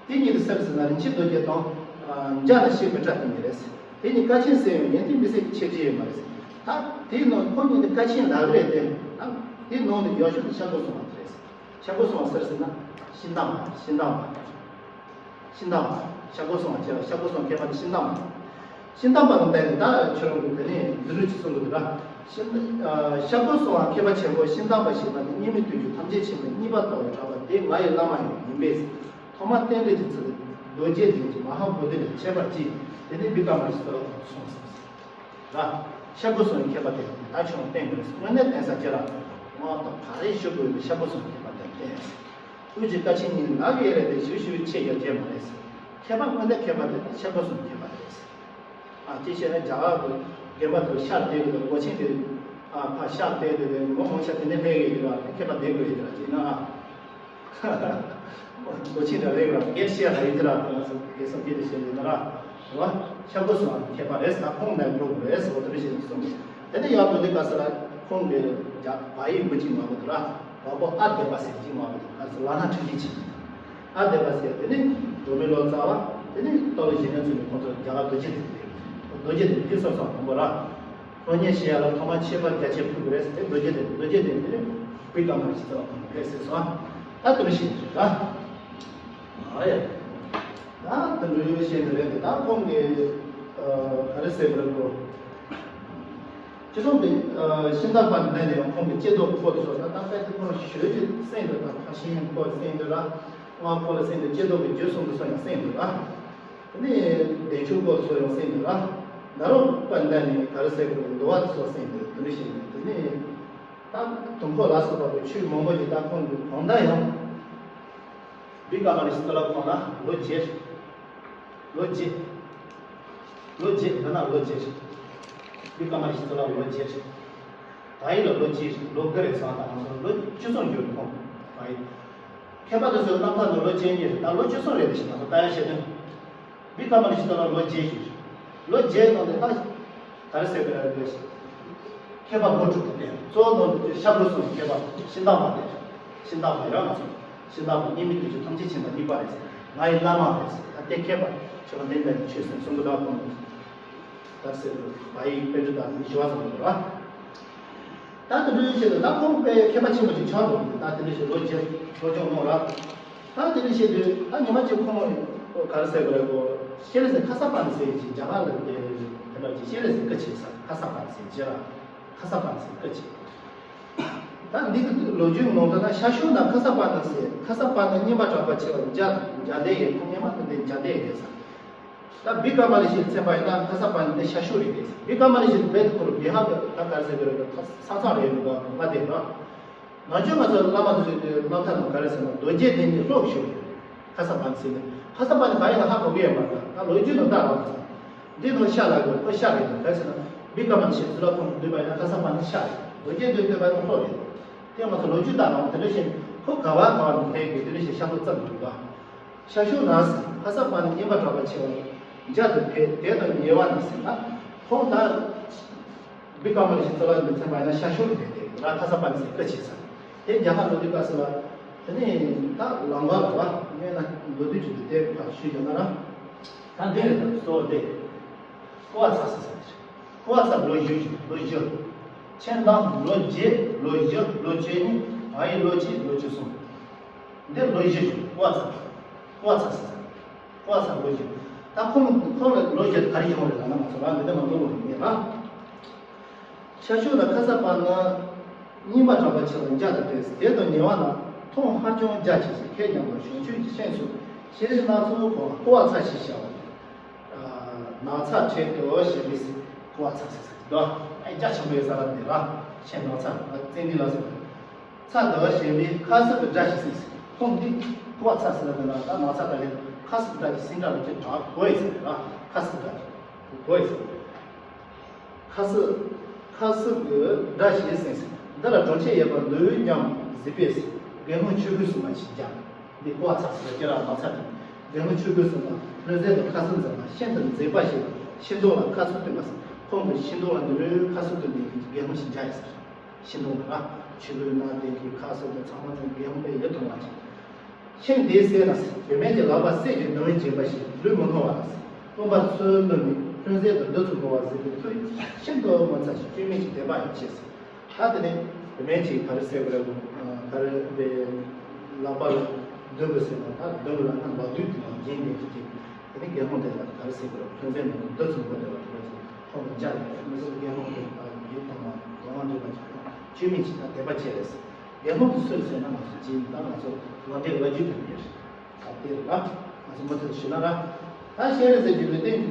དེ་གཉིས་དེ་སུ་རེད་ཟེར་ན། རིན་ཆེན་རྡོ་རྗེ་དང་། ཨ། འཇའ་དང་གཤེགས་པའི་སྒྲ་དེ་གཉིས་རེད་ཟེར། དེ་གཉིས་ཀ་ཆེན་ཟེར་ཡང་ཡོན་ཏན་མི་ཟད་ཀྱི་ཁྱད་ཆོས་ཡོད་མ་རེད་ཟེར། ད་དེའི་ནང་ཁོ་གཉིས་དེ་ཀ་ཆེན་ལབ་ཀྱི་རེད་དེ། ད་དེའི་ནང་ནས་ཡག་ཤོས་དེ་ཤར་སྒོ་སོང་བ་དེ་རེད་ཟེར། ཤར་སྒོ་སོང་བ་སུ་རེད་ཟེར་ན། ཤིང་སྡོང་མ། ཤིང་སྡོང་མ། ཤིང་སྡོང་མ། ཤར་སྒོ་སོང་བ་བྱས་པ། ཤར་སྒོ་སོང་མཁས་པ་ནི་ཤིང་སྡོང་མ། ཤིང་སྡོང་མ་དང་བསྟན་ནས་ད་ཁྱོད་རང་གིས་དེ་ནས་འདི་འདྲ་ཅིག་གསུང་གི་འདུག་ར། ཤིང་། ཨ། ཤར་སྒོ་སོང་བ་མཁས་པ་ཆེན་པོ་ཤིང་སྡོང་མ་ཞེས་པ་ནི་སྙིགས་མའི་དུས་ཀྱི་ཐམས་ཅད་མཁྱེན་པའི་གཉིས་པ་ལྟ་བུར་གྲགས་པ་དེ་ང་ཡི་བླ་མ་ཡང་ཡིན་པས། ཐོག་མར་རྟེན་འབྲེལ་གྱི་ཚུལ། རྡོ་རྗེ་གདན་གྱི་མ་ཧཱ་བོ་དྷི་ལས་ཁྱད་པར་ཅན་དེ་ནི་བི་ཀ་མ་ལ་ཤཱི་ཏ་ལ་ཁོང་དུ་སོང་ཟེར། ར། ཤཱཀྱ་སོང་ཡང་ཁྱད་པར་དེ་ད་ཆུང་བསྟན་དགོས་རེད། དངོས་གནས་བསྟན་ས་ཅི་ར། ང་དང་ག་རེ་ཞུ་དགོས་ཡོད་ཤཱཀྱ་སོང་ཁྱད་པར་དེ་བསྟན། དབུས་ཀྱི་ཀ་ཆེན་གཉིས་ལ་གི་ཡ་རེད་དེ་ཞུ་ཞུ་ཆེ་ཡ་རྒྱས་མ་རེད། ཁྱད་པར་དངོས་གནས་ཁྱད་པར་དེ་ཤཱཀྱ་སོང་ཁྱད་པར་རེད། ཨ་ཅི་བྱས་ན་རྒྱ་གར་གྱི་རྒན་པ་དེ་ཤར་བསྡད་དགོས་དང་སྒོ་ཆེན་དེ་ཨ་ཕ་ཤར་བསྡད་དེ་ལས་ངོ་མང་ཆ་དེ་ནས་སླེབས་ཡོད་དེ་ར་ཁྱད་པར་ལྡན་དགོས་ཡོད་དེ་ར་ཅེ་ན་ཨ། སྒོ་ཆེན་དེ་ལས་ར་སྒེར་བཤད་ལ་ཡིན་དེ་ར་དེ་ང་ཚོ་དགེ་སོང་སྐྱེས་དེ་བཤད་ཡོད་ན་ར་ར་ཤར་སྒོ་སོང་ཁྱད་པར་རེད་ཟེར་ཁོང་ནས་འགྲོ་དགོས་རེད་ཟེར་བ་དེ་འདྲ་བཤད་ནས་གསུངས། དེ་ནས་ཡར་འགྲོ་དུས་སྐབས་སུ་ལ་ཁོང་གི་རྒྱ་བ་ཡིག་མི་གཅིག་མ་གོ་དེ་ར་བ་པོ་ཨ་དེ་པ་ཟེར་གཅིག་མ་གོ་དེ་ང་ཚོ་ལ་ན་ཁྲི་ལི་ཆེ། ཨ་དེ་པ་ཟེར་དེ་ནི་འགྲོ་མི་ལོ་ཙཱ་བ་དེ་ནི་ཏོ་ལོ་ཞེ་ན་ཚུལ་ནི་ཁོང་ཚོ་རྒྱ་གར་རྡོ་རྗེ་གདན་རྡོ་རྗེ་གདན་ཕྱིར་སོང་སོང་དང་པོ་ར། ལྷོ་ཉེ་ཤེས་ཡ་ལ་ཐོག་མ་ཆེ་བ་རྒྱ་ཆེ་ཕུལ་དགོས་རེད་ཟེར་ཏེ་རྡོ་རྗེ་གདན་རྡོ་རྗེ་གདན་དེ་ནི་བི་ཀ་མ་ལ་ཤཱི་ཏ་ལ་ཁོང་རེད་ཟེར་སོང་། ད་དེ་འདྲ་ཞིག་རེད་ར། ཨ་ཡ། ད་དེ་འདྲ་ཞིག་རེད་དེ་ད་ཁོང་གི་ཨ་ག་རེ་ཟེར་དགོས་རེད་གོ། ཅི་སོང་དེ་ཤིན་ཏ་པ་འདི་ནས་ཡང་ཁོང་གི་ལྕེ་ཏོག་ཁོ་དེ་སོང་ན་ད་དཔེ་དེ་ཁོ་ཞོལ་གྱི་སེང་དེ་དང་ཁ་ཤས་ཁོ་སེང་དེ་ར། ང་ཁོ་ལ་སེང་དེ་ལྕེ་ཏོག་གི་རྒྱུ་སོང་དེ་སོང་ཡང་སེང་དེ་ར། དེ་ནས་བདེ་མཆོག་སྐོར་སོགས་ཡང་གསན་འདུག་ལ། ནཱ་རོ་པ་ཎི་ནི་ག་རེ་ཟེར་དགོས་འདུལ་བ་སོགས་གསན་འདུག་དེ་འདྲ་ཞིག་ནས་དེ་ནས་ད་དུང་ཁོ་ལ་སོགས་པ་པོ་ཆོས་མང་པོ་ཞིག་ད་ཁོང་གི་གང་ལྟར་ཡང་བི་ཀ་མ་ལ་ཤཱི་ཏ་ལ་ཁོང་ལ་ལོ་བརྒྱད། ལོ་བརྒྱད། ལོ་བརྒྱད་འདི་ན་ལོ་བརྒྱད། བི་ཀ་མ་ལ་ཤཱི་ཏ་ལ་ལོ་བརྒྱད། ད་ཡིན་ལ་ལོ་བརྒྱད་ལོ་དགུ་རེ་ཚང་དང་ང་ཚོ་ལོ་བཅུ་གསུམ་ཡོད་ཁོང་ད་ཡིན། མཁས་པ་དེ་ཚོའི་རྣམ་ཐར་ནང་ལོ་བཅུ་གཉིས་རེད། ད་ལོ་བཅུ་གསུམ་རེད་དེ་ཞེས་ང་ཚོ་ལྟ་ཡ་བྱེད་དོན། བི་ཀ་མ་ལ་ཤཱི་ཏ་ལ་ལོ་བརྒྱད་ཞིག་རེད། ལོ་བརྒྱད་ནང་དེ་ད་ག་རེ་ཟེར་དགོས་རེད། མཁས་པ་མགོ་དྲུག་གི་སྟེང་གཙོ་བོ་ནང་དུ་ཤར་ཕྱོགས་སུ་མཁས་པ་ཤིན་ཏ་མ་དེ་རེད། ཤིན་ཏ་མ་ཡང་ང་ཚོ་ཤིན་ཏ་མ་དབྱེར་མེད་བདུན་ཅུ་ཐམས་ཅད་མཁྱེན་པ་གཉིས་པ་རེད། ང་ཡི་བླ་མ་རེད། ད་དེ་མཁས་པ་ཆོས་པ་ནན་ཏན་གྱི་ཆོས་སེམས་གསུམ་པོ་དག་ཁོང་། ད་ཟེར་བ་ཡི་དཔེ་འབྲི་དང་མི་ཞུ་བ་ཙམ་རེད་བ། ད་དེ་འདྲའི་ཆེད་དུ་ད་ཁོང་དཔེ་མཁས་པ་ཆེན་པོ་ཅིག་ཆགས་འདུག་ད་དེ་འདྲ་ཞིག་ལོ་རྒྱུས་སློབ་སྦྱོང་གནང་ར། ད་དེ་འདྲ་བྱེད་དུས་ད་ཉི་མ་གཅིག་ཁོང་ག་རེ་ཟེར་དགོས་རེད་གོ། ཤེས་རིག་ཟེར་ཁ་ས་པ་ནི་ཟེར་ཅིག་རྒྱ་གར་ལ་དེ་དེ་འདྲ་ཅིག་ཤེས་རིག་ཟེར་སྐད་ཆ་ཟེར་ཁ་ས་པ་ནི་ཟེར་རྒྱ་ལ་ཁ་ས་པ་ནི་ཟེར་སྐད་ཆ། ད་འདི་གི་ལོ་རྒྱུས་ནང་དུ་ན་ཤར་ཕྱོགས་ན་ཁ་ས་པ་ནི་ཟེར་ཁ་ས་པ་ནི་སྙན་པ་གྲགས་པ་ཆེ་བ་རྒྱ་རྒྱ་ལྡན་ཡིན་ཁོང་སྙན་པ་དེ་འདི་རྒྱ་ལྡན་ཡིན་ཟེར། ད་བི་ཀ་མ་ལ་ཤཱི་ལ་མཚོན་པ་ཡིན་ན་ཁ་ས་པ་ནི་ནི་ཤར་ཕྱོགས་རེད་དེ། བི་ཀ་མ་ལ་ཤཱི་ལ་བེད་ཁོ་རུ་བི་ཧ་གི་ད་ག་རེ་ཟེར་གི་རེད་ཁ་ས་ཚང་རེད་འདུག་ག་ང་དེ་ར། ནང་ཆོས་ང་ཚོ་བླ་མ་དེ་ཚོའི་དེ་རྣམ་ཐར་ནང་ག་རེ་ཟེར་ན་རྡོ་རྗེ་གདན་གྱི་སློབ་ཞུགས་རེད། ཁ་ས་པ་ནི་ཟེར་ནས་ཁ་ས་པ་ནི་ག་ཡིན་ན་ཧ་གོ་གི་ཡོད་མ་རེད། ད་ལོ་རྒྱུས་ནང་ལྟ་རོགས་ཟེར། འདི་ནང་ཤར་ལ་གི་ཁོ་ཤར་རེད་འདུག་ག་ཟེར་ན་བི་ཀ་མ་ལ་ཤཱི་ལ་ཚུར་ལ་ཁོང་འདུས་པ་ཡིན་ན་ཁ་ས་པ་ནི་ཤར་རེད། རྡོ་རྗེ་གདན་འདུས་པ་ཡིན་ན་ལྷོ་རེད། དེ་ང་ཚོ་ལོ་རྒྱུས་ལྟ་རོགས་དེ་འདྲ་བཞིན་ཁོ་ག་བ་ག་བ་ནས་ཕེབས་དགོས་དེ་འདྲ་བཞིན་ཤར་ལྷོ་བརྩམས་འདུག་ག་ཤར་ཕྱོགས་ན་ཟེར་ཁ་ས་པ་ནི་སྙན་པ་གྲགས་པ་ཆེ་བ་རྒྱ་དུ་ཕེབས་དེ་དང་ཉེ་བ་ན་ཟེར་ན་ཁོང་ད་བི་ཀ་མ་ལ་ཤཱི་ལ་ཚུར་ལ་མི་མཚན་པ་ཡིན་ན་ཤར་ཕྱོགས་ལ་ཕེབས་དེ་ར་ཁ་ས་པ་ནི་ཟེར་སྐད་ཆ་ཟེར། དེ་རྒྱ་གར་ལོ་དུས་སྐབས་སུ་ལ་དེ་ནས་ད་ལམ་བར་ལ་བ་སྔོན་ན་ལོ་དུས་ཀྱི་དུས་དེ་ཕར་ཞུས་ཀྱང་ན་ར། ད་འདི་རེད་ད་གཙོ་བོ་དེ། ཀོ་བ་ཚ་ཟེར་ས་རེད། ཀོ་བ་ཚ་ལོ་བཞི་ལོ་བཞི། ཁྱེད་རང་ལོ་བརྒྱད་ལོ་བཞི་ལོ་བཅུ་གཉིས་ང་ཡི་ལོ་གཅིག་ལོ་བཅུ་གསུམ། འདི་ལོ་བཞི་ཀོ་བ་ཚ། ཀོ་བ་ཚ་ཟེར་ས་རེད། ཀོ་བ་ཚ་ལོ་བཞི། ད་ཁོང་ཁོང་ལ་ལོ་བཞི་ག་རེ་ཡོང་རེད་ལབ་ན་ང་ཚོ་རང་འདི་འདྲ་མ་གཏོང་བ་རེད་ངེས་རང་། ཤར་ཕྱོགས་ན་ཁ་ས་པ་ན། རྙིང་པ་གྲགས་པ་ཆེ་བ་འཇའ་དང་འདྲ་ཟེར། དེ་དང་ཉེ་བ་ན་མཐོང་ཧ་ཅང་རྒྱ་ཆེ་ཟེར། ཁས་ཉམས་པ་གཞུང་ཆོས་ཀྱི་ཤེས་སུ་ཤེས་རིག་སྣ་ཚོགས་གོ་ཀོ་བ་ཚ་ཞེས་བྱ་བ། ནགས་ཚལ་ཁྲོད་དུ་ཞེས་པའི་ཀོ་བ་ཚ་ཟེར་ཟེར་དོ། ཨེ་རྒྱ་ཆེན་པོའི་ས་ལ་འདི་ར་ཤེས་ནགས་ཚལ་ཙན་དན་ལ་ཟེར། ཚ་དང་ཞེས་པའི་ཁ་ཟུར་དུ་འདྲ་ཞིག་ཟེར། ཁོང་འདི་ཀོ་བ་ཚ་ཟེར་ལ་འདི་ན་ད་ནགས་ཚལ་དང་ལས་ཁ་ཟུར་དུ་འདྲ་ཞིག་སེང་དྲག་པའི་ཆེད་དྲག་གོ་ཡི་ཟེར་ར། ཁ་ཟུར་དུ་འདྲ་གོ་ཡི་ཟེར། ཁ་ཟུར། ཁ་ཟུར་གྱི་སྒྲ་ཞིག་ཟེར། འདི་ལ་གྲོང་ཁྱེར་ཡོད་པ་འདུལ་སྙམ་གཟིགས་པས་དགེ་སློང་ཆོས་གོས་གསུམ་པ་ཞིག་ཀྱང་འདི་ཀོ་བ་ཚ་ཟེར་ལ་སྐྱེ་ར་མ་ཚ་དང་དགེ་སློང་ཆོས་གོས་གསུམ་པ་ལྷུན་རྩེ་དུ་ཁ་ཟུར་འཛིན་པ་ཤིན་ཏུ་མཛེས་པ་ཞིག་ཤིང་སྡོང་ལ་ཁ་ཟུར་སྟོན་པ་ཟེར། ཁོང་གི་ཤིང་སྡོང་ལ་འདི་རུ་ཁ་ཟུར་སྟོན་པའི་དགེ་སློང་ཞིག་བྱ་ཡི་ཟེར། ཤིང་སྡོང་ལ་ཆོས་གོས་ན་དེ་གི་ཁ་ཟུར་དུ་ཚང་མ་ཚང་དགེ་སློང་པས་ཡིད་དུ་འོང་བ་ཞིག་ཤིང་དེའི་སྲས་ལ་བུད་མེད་ཀྱི་ལག་པ་གསེར་གྱི་མདུང་བཞིན་པ་ཞིག་ལུས་མི་སྣང་བ་དང་། རློན་པ་ཚུར་བླུགས་ནས་ལྷུན་རྩེ་དུ་བདུད་ཚོ་འགོ་བ་གཟིགས་པའི་ཚུལ་ཤིན་ཏུ་ངོ་མཚར་ཞིང་སྐྱོན་མེད་ཀྱི་དད་པ་ཡང་བྱས་ཟེར། ད་དེ་ནས་བུད་མེད་ཅིག་ག་རེ་ཟེར་དགོས་རེད། ག་རེ་བའི་ལག་པ་ལ་མདུང་བུ་ཟེར་ན་ད་མདུང་བུ་ལ་ན་ལག་མདུང་དེ་ནང་བརྒྱན་ནས་ཀྱི་དེ་ནས་དགེ་སློང་དེ་ལ་ག་རེ་ཟེར་དགོས་རེད། ལྷུན་རྩེ་ནང་བདུད་ཚོ་འགོ་བདེ་བ་དེ་ཚོ་ཁོང་གི་འཇའ་རེད། མི་ཚོ་དགེ་སློང་དེ་ལ་ཡིད་དུ་མ་དོང་བ་འདྲེན་པ་ཅིག་དང་སྐྱོན་མེད་ཅིག་དང་དད་པ་བྱས་རེད་ཟེར། དགེ་སློང་དེ་སུ་རེད་ཟེར་ན་ང་ཚོ་ཅིག་ད་ང་ཚོ་ལོ་འདྲེ་བླ་རྒྱུད་དུ་ཡོད་རེད། དེ་རེད་ལ། ང་ཚོ་མུ་མཐུད་ཞུས་ན་ར། ད་ཤེས་རིག་ཟེར་རྒྱུ་ལུས་རྟེན།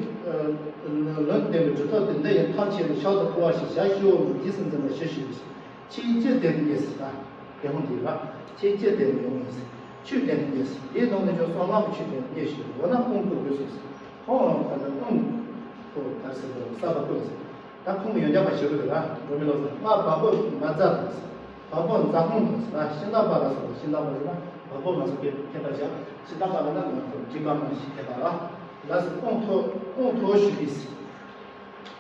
ལུས་རྟེན་པའི་གྲུབ་ཐོབ་དེ་འདི་ཡི་ཐབས་ཆེ་བའི་ཕྱག་ཏུ་ཕུལ་བ་ཞིག་བྱ་ཞུ་བ་རྗེས་སུ་འཛིན་པར་ཞུ་ཞུ་བའི་ཆོས་ཅི་བདེན་དུ་སྐྱེས་ཟེར། ད་དེ་ཧོང་དེ་ར། ཆོས་ཅི་བདེན་དུ་ཡོང་ངེས་ཟེར། ཆོས་བདེན་དུ་སྐྱེས་ཟེར། དེའི་ནང་ནས་ཀྱང་གསང་སྔགས་ཀྱི་ཆོས་བདེན་དུ་སྐྱེས་ཞུ། འོ་ན་དབང་བསྐུར་དགོས་ཟེར། ཁོང་ལ་ད་ལྟ་དབང་བསྐུར་ག་རེ་ཟེར་དགོས་རེད། གསར་པ་བསྐུར་ཟེར། ད་ཁོང་གི་ཡོན་ཆབ་པ་ཞིག་རེད་ལ། འགྲོ་མི་ལོ་ཟེར། སྔགས་བ་སྤུ་མ་ཛ་དང་ཟེར། བ་སྤུ་ཛ་ཧོང་དང་ཟེར། ཤིང་རྟ་པ་ལ་སོགས་པ། ཤིང་རྟ་པ་ཟེར་ན་བ་སྤུ། ང་ཚོ་སྐད་ཁྱད་པར་བཞག་ཤིང་རྟ་པ་ལ་ན་ང་ཚོ་འགྲིག་ག་མ་ཤི་ཁྱད་པར་ལ། ལ་སོགས་དབང་ཐོབ། དབང་ཐོབ་ཞུ་གི་ཟེར།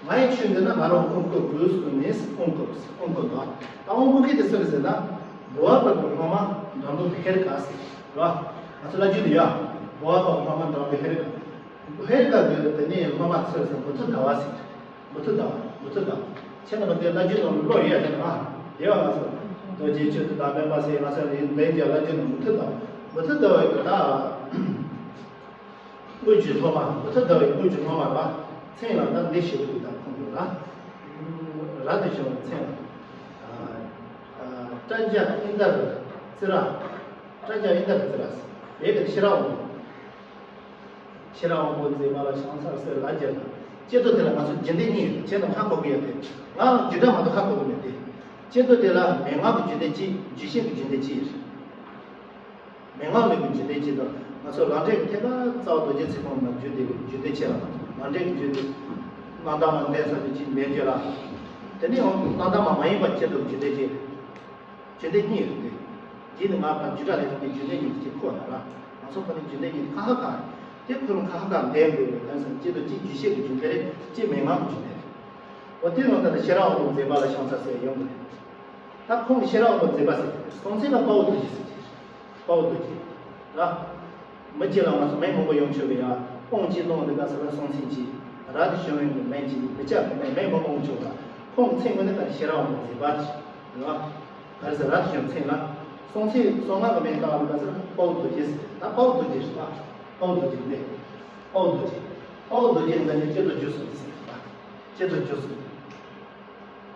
ང་ཡི་ཆོས་འདི་ན་ང་རང་དབང་བསྐུར་དགོས་གསུངས་ནས་དབང་བསྐུར་ཟེར། དབང་བསྐུར་དང་། ད་དབང་བསྐུར་མཁན་དེ་སུ་རེད་ཟེར་ན། འབུལ་བ་པ་གི་སློབ་མ་འབྲམ་སྟོན་ཧེ་རུ་ཀ་ཟེར་ར། ང་ཚོ་བླ་བརྒྱུད་དུ་ཡ། འབུལ་བ་པ་གི་སློབ་མ་འབྲམ་སྟོན་ཧེ་རུ་ཀ། ཧེ་རུ་ཀ་གི་དེ་ནས་སློབ་མ་སུ་རེད་ཟེར་ན་མུ་ཐུ་ཟླ་བ་ཟེར། མུ་ཐུ་ཟླ་བ། མུ་ཐུ་ཟླ་བ། ཁྱེད་རྣམ་པ་དེ་བླ་བརྒྱུད་ནང་ལོགས་ཡོད་ཡ། དེ་ནི་ང་དེ་བ་ང་ཚོ་རྡོ་རྗེ་སྤྱོད་བཟང་དང་སྨན་པ་ཟེར། ང་ཚོ་ལས་འདས་ཀྱི་བླ་བརྒྱུད་ནང་མུ་ཐུ་ཟླ་བ། མུ་ཐུ་ཟླ་བ་གི་ད། དངུལ་གྱི་སློབ་མ། མུ་ཐུ་ཟླ་བའི་དངུལ་གྱི་སློབ་མ་ལ་མཚན་ལ་ད་འདི་ཞེས་པ་དེ་དག་ཁོང་ཚོ་ལ་ར། དེ་བྱུང་བའི་མཚན་ལ། ཨ། ཨ། སྐྲ་རྒྱ་ཨིན་དར་ཙི་ར། སྐྲ་རྒྱ་ཨིན་དར་ཙི་ར། རེད་དེ་ཤེས་རབ་འོང་། ཤེས་རབ་དབང་པོ་མཛེས་མ་ལ་ཕྱག་འཚལ་ཟེར་ལ་རྒྱབ་ན། སྐྱེ་དོ་དེ་ལ་ང་ཚོ་རྒྱུད་སྡེ་གཉིས་ཡོད། ཁྱེད་རྣམས་ཧ་གོ་གི་ཡོད་དེ། ང་རྒྱུད་གྲྭ་མ་གཏོགས་ཧ་གོ་གི་མེད་དེ། སྐྱེ་དོ་དེ་ལ་མན་ངག་གི་རྒྱུད་སྡེ་གཅིག་རྒྱུད་བཤད་ཀྱི་རྒྱུད་སྡེ་གཅིག་རེད། མན་ངག་ལུགས་ཀྱི་རྒྱུད་སྡེ་གཅིག་དང་། ང་ཚོ་རང་འགྲེལ་གྱི་ཐེག་པ་རྩ་བ་རྡོ་རྗེ་ཚིག་ཕུང་ལ་རྒྱུད་སྡེ་རྒྱུད་སྡེ་ཕྱེ་ལ། རང་འགྲེལ་གྱི་རྒྱུད་སྡེ། རྣམ་དག་མ་འདས་ས་དེ་གཅིག་མེད་རྒྱུད་ལ། དེ་ནས་འོང་རྣམ་དག་མ་མ་ཡིན་པ་སྐྱེ་དོ་རྒྱུད་སྡེ་གཅིག་རྒྱུད་སྡེ་གཉིས་རེད་དེ། འདི་ནི་ང་དང་རྒྱུད་གྲྭ་ལས་ཐོན་པའི་རྒྱུད་སྡེ་གཉིས་ཀྱི་ཁོ་ན་ར། ང་ཚོ་ཁོ་ནི་རྒྱུད་སྡེ་གཉིས་ཁ་ཁ་གང་། དེ་ཁོ་རང་ཁ་ཁ་གང་ལྡན་དགོས་པའི་ལན་ཟེར། སྐྱེ་དོ་གཅིག་རྒྱུད་བཤད་ཀྱི་རྒྱུད་སྡེ་རེད། གཅིག་མན་ངག་གི་རྒྱུད་སྡེ་རེད། འོ་དེ་ནང་ད་ནི་ཤེས་རབ་དབང་པོ་མཛེས་མ་ལ་ཕྱག་འཚལ་ཟེར་ཡོང་གི་རེད། ད་ཁོང་གི་ཤེས་རབ་དབང་པོ་མཛེས་པ་ཟེར། སྲོང་བཙན་ལ་དཔའ་བོ་རྡོ་རྗེ་ཟེར་གྱི་རེད། དཔའ་བོ་རྡོ་རྗེ་ར། མི་གཅིག་ལ་ང་ཚོ་མི་མང་པོ་ཡོང་ཆོག་གི་ཡ། དབང་གཅིག་གནང་བ་འདི་ག་ཟེར་ན་སྲོང་བཙན་གྱིས་ར། དེ་བྱུང་བའི་མི་གཅིག་མི་སྐྱ་མི་མི་མང་པོ་ཡོང་ཆོག་ལ། ཁོང་གི་མཚན་དངོས་གནས་ད་ཤེས་རབ་དབང་པོ་མཛེས་པ་རེད་ར། ག་རེ་ཟེར་ར། དེ་བྱུང་མཚན་ལ། སྲོང་བཙན་སྲོང་ངག་གི་མིང་བཏགས་པ་འདི་ག་ཟེར་ན་དཔའ་བོ་རྡོ་རྗེ་ཟེར། ད་དཔའ་བོ་རྡོ་རྗེ་རེད་པ། དཔའ་བོ་རྡོ་རྗེ་འདི། དཔའ་བོ་རྡོ་རྗེ། དཔའ་བོ་རྡོ་རྗེ་འདི་ནི་སྐྱེ་དོ་རྒྱུད་གསུམ་ཟེར་གྱི་རེད་པ། སྐྱེ་དོ་རྒྱུད་གསུམ།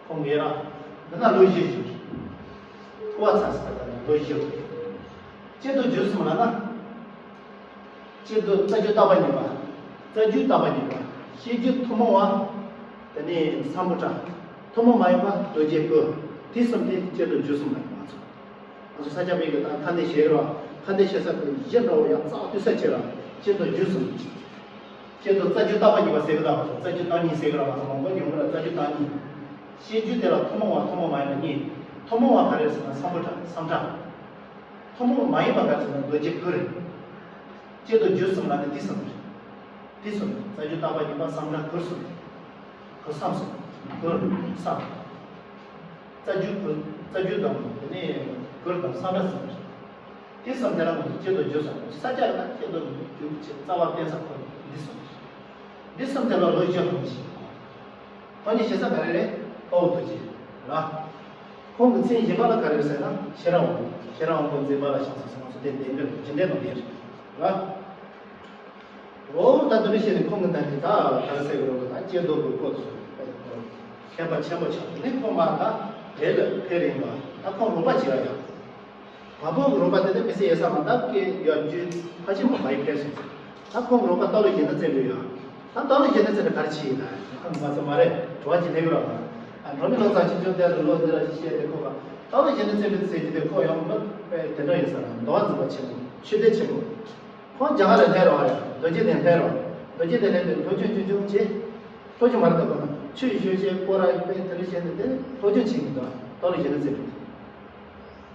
ཁོང་གིས་ར། འདི་ན་ལོ་བཞི་བཞུགས། སྐུ་བ་ཚ་ཟེར་བ་ལ་ལོ་བཞི། སྐྱེ་དོ་རྒྱུད་གསུམ་ལ་ན། སྐྱེ་དོ་རྩ་རྒྱུད་བརྟག་པ་གཉིས་པ། རྩ་རྒྱུད་བརྟག་པ་གཉིས་པ། བཤད་རྒྱུད་ཐུན་མོང་བ། དེ་ནས་སམ་བྷོ་ཊ། ཐུན་མོང་མ་ཡིན་པ་རྡོ་རྗེ་སྐུ། དེ་གསུམ་དེ་སྐྱེ་དོ་རྒྱུད་གསུམ་ལ་ང་ཚོ། ང་ཚོ་ས་སྐྱ་པའི་གི་ད་ཁ་འདོན་བྱེད་རོགས། ཁ་འདོན་བྱེད་ས་གི་གཞི་འདྲ་བོ་ཡང་རྩ་བ་དུས་ས་ཁྱེད་རང་སྐྱེ་དོ་རྒྱུད་གསུམ། སྐྱེ་དོ་རྩ་རྒྱུད་བརྟག་པ་གཉིས་པ་ཟེར་གི་ད་ང་ཚོ་རྩ་རྒྱུད་བརྟག་གཉིས་ཟེར་གི་ར། ང་ཚོ་མང་པོ་ཡོང་གི་ར། རྩ་རྒྱུད་བརྟག་གཉིས། བཤད་རྒྱུད་དེ་ལ་ཐུན་མོང་བ་ཐུན་མོང་མ་ཡིན་པ་གཉིས། ཐུན་མོང་བ་ག་རེ་ཟེར་ན་སམ་བྷོ་ཊ་སམ་བྷོ་ཊ། ཐུན་མོང་མ་ཡིན་པ་ག་རེ་ཟེར་ན་རྡོ་རྗེ་སྐུ་རེད། སྐྱེ་དོ་རྒྱུད་གསུམ་ལ་ནི་དེ་གསུམ་རེད། དེ་གསུམ་རེད། རྩ་རྒྱུད་བརྟག་པ་གཉིས་པ་སམ་བྷོ་ཊ་སྐུ་གསུམ་རེད། སྐུ་སམ་གསུམ། སྐུ་སམ། རྩ་རྒྱུད་སྐུ། རྩ་རྒྱུད་དང་དེ་ནས་སྐུ་དང་སམ་བྷོ་ཊ་གསུམ་རེད། དེ་གསུམ་དེ་ལ་ང་ཚོ་སྐྱེ་དོ་རྒྱུད་གསུམ། ས་སྐྱ་ལ་སྐྱེ་དོ་རྒྱུད་ཀྱི་རྩ་བ་བརྟེན་ས་ཁོ་འདི་གསུམ་རེད། འདི་གསུམ་དེ་ལ་ལོ་བཞི་ལྷག་ཅིག་ཁོང་གི་ཞེ་ས་ག་རེ་རེད། དཔའ་བོ་རྡོ་རྗེ་ར། ཁོང་གི་མཚན་གཞན་པ་ལ་ག་རེ་ཟེར་ན་ཤེས་རབ་དབང་པོ། ཤེས་རབ་དབང་པོ་མཛེས་མ་ལ་ཕྱག་འཚལ་ཟེར། ང་ཚོ་དེ་འདོན་གྱི་རེད། རྒྱུན་ལྡན་ནང་བསྟན་རེད་ར། འོ་ད་དེ་འདྲ་བྱས་ནས་ཁོང་གི་ནང་གི་ད་ག་རེ་ཟེར་གི་རེད། ད་སྐྱེ་རྡོ་གི་སྐོར་དུ་མཁྱེན་པ་ཆེན་པོ་ཆགས་ནས་ཁོང་མ་ད་དེ་ལ་ཕེབས་རིང་བ། ད་ཁོང་རོགས་པ་བྱེད་ཡ་ཡོད། བ་སྤུ་གི་རོགས་པ་དེ་ནི་མི་སེར་ཡེ་ས་མ་འདབ་ཀྱི་ཡོད་རྒྱུ་ཕལ་ཆེན་པོ་མ་ཡི་ཕེབས་སོང་། ད་ཁོང་གི་རོགས་པ་སྟག་ལུང་གཞོན་ནུ་བཙན་པོ་ཡོད། ད་སྟག་ལུང་གཞོན་ནུ་བཙན་པོས་ག་རེ་བྱས་ཡིན་ན། ང་ཚོ་མ་རེད། བྲོ་བ་ཅིག་སླེབས་ཡོད་ར། ཨ། འགྲོ་མི་ལོ་ཙཱ་ཆེ་ཆུང་དེ་ལ་ལོ་འདི་ལ་བཤད་དེ་ཁོ་ག་སྟག་ལུང་གཞོན་ནུ་བཙན་པོ་ཟེར་གྱི་དེ་ཁོ་ཡང་མི་དཔེ་དེ་འདྲ་ཡིན་ས་ར། འདུལ་བ་འཛིན་པ་ཆེན་པོ། ཆོས་སྡེ་ཆེན་པོ། ཁོང་རྒྱ་གར་ལ་སླེབས་རོགས་ཡ། རྡོ་རྗེ་གདན་སླེབས་རོགས། རྡོ་རྗེ་གདན་སླེབས་ཏེ་སློབ་སྦྱོང་ཆུང་ཆུང་བྱས། སློབ་སྦྱོང་མ་རེད་ད་ཁོ་ན་ཆོས་ཞུ་བྱས་སྐོར་ར་དཔེ་དེ་འདྲ་བྱས་ནས་དེ་ནས་སློབ་སྦྱོང་བྱེད་ཀྱི་འདུག་སྟག་ལུང་གཞོན་ནུ་བཙན་པོ།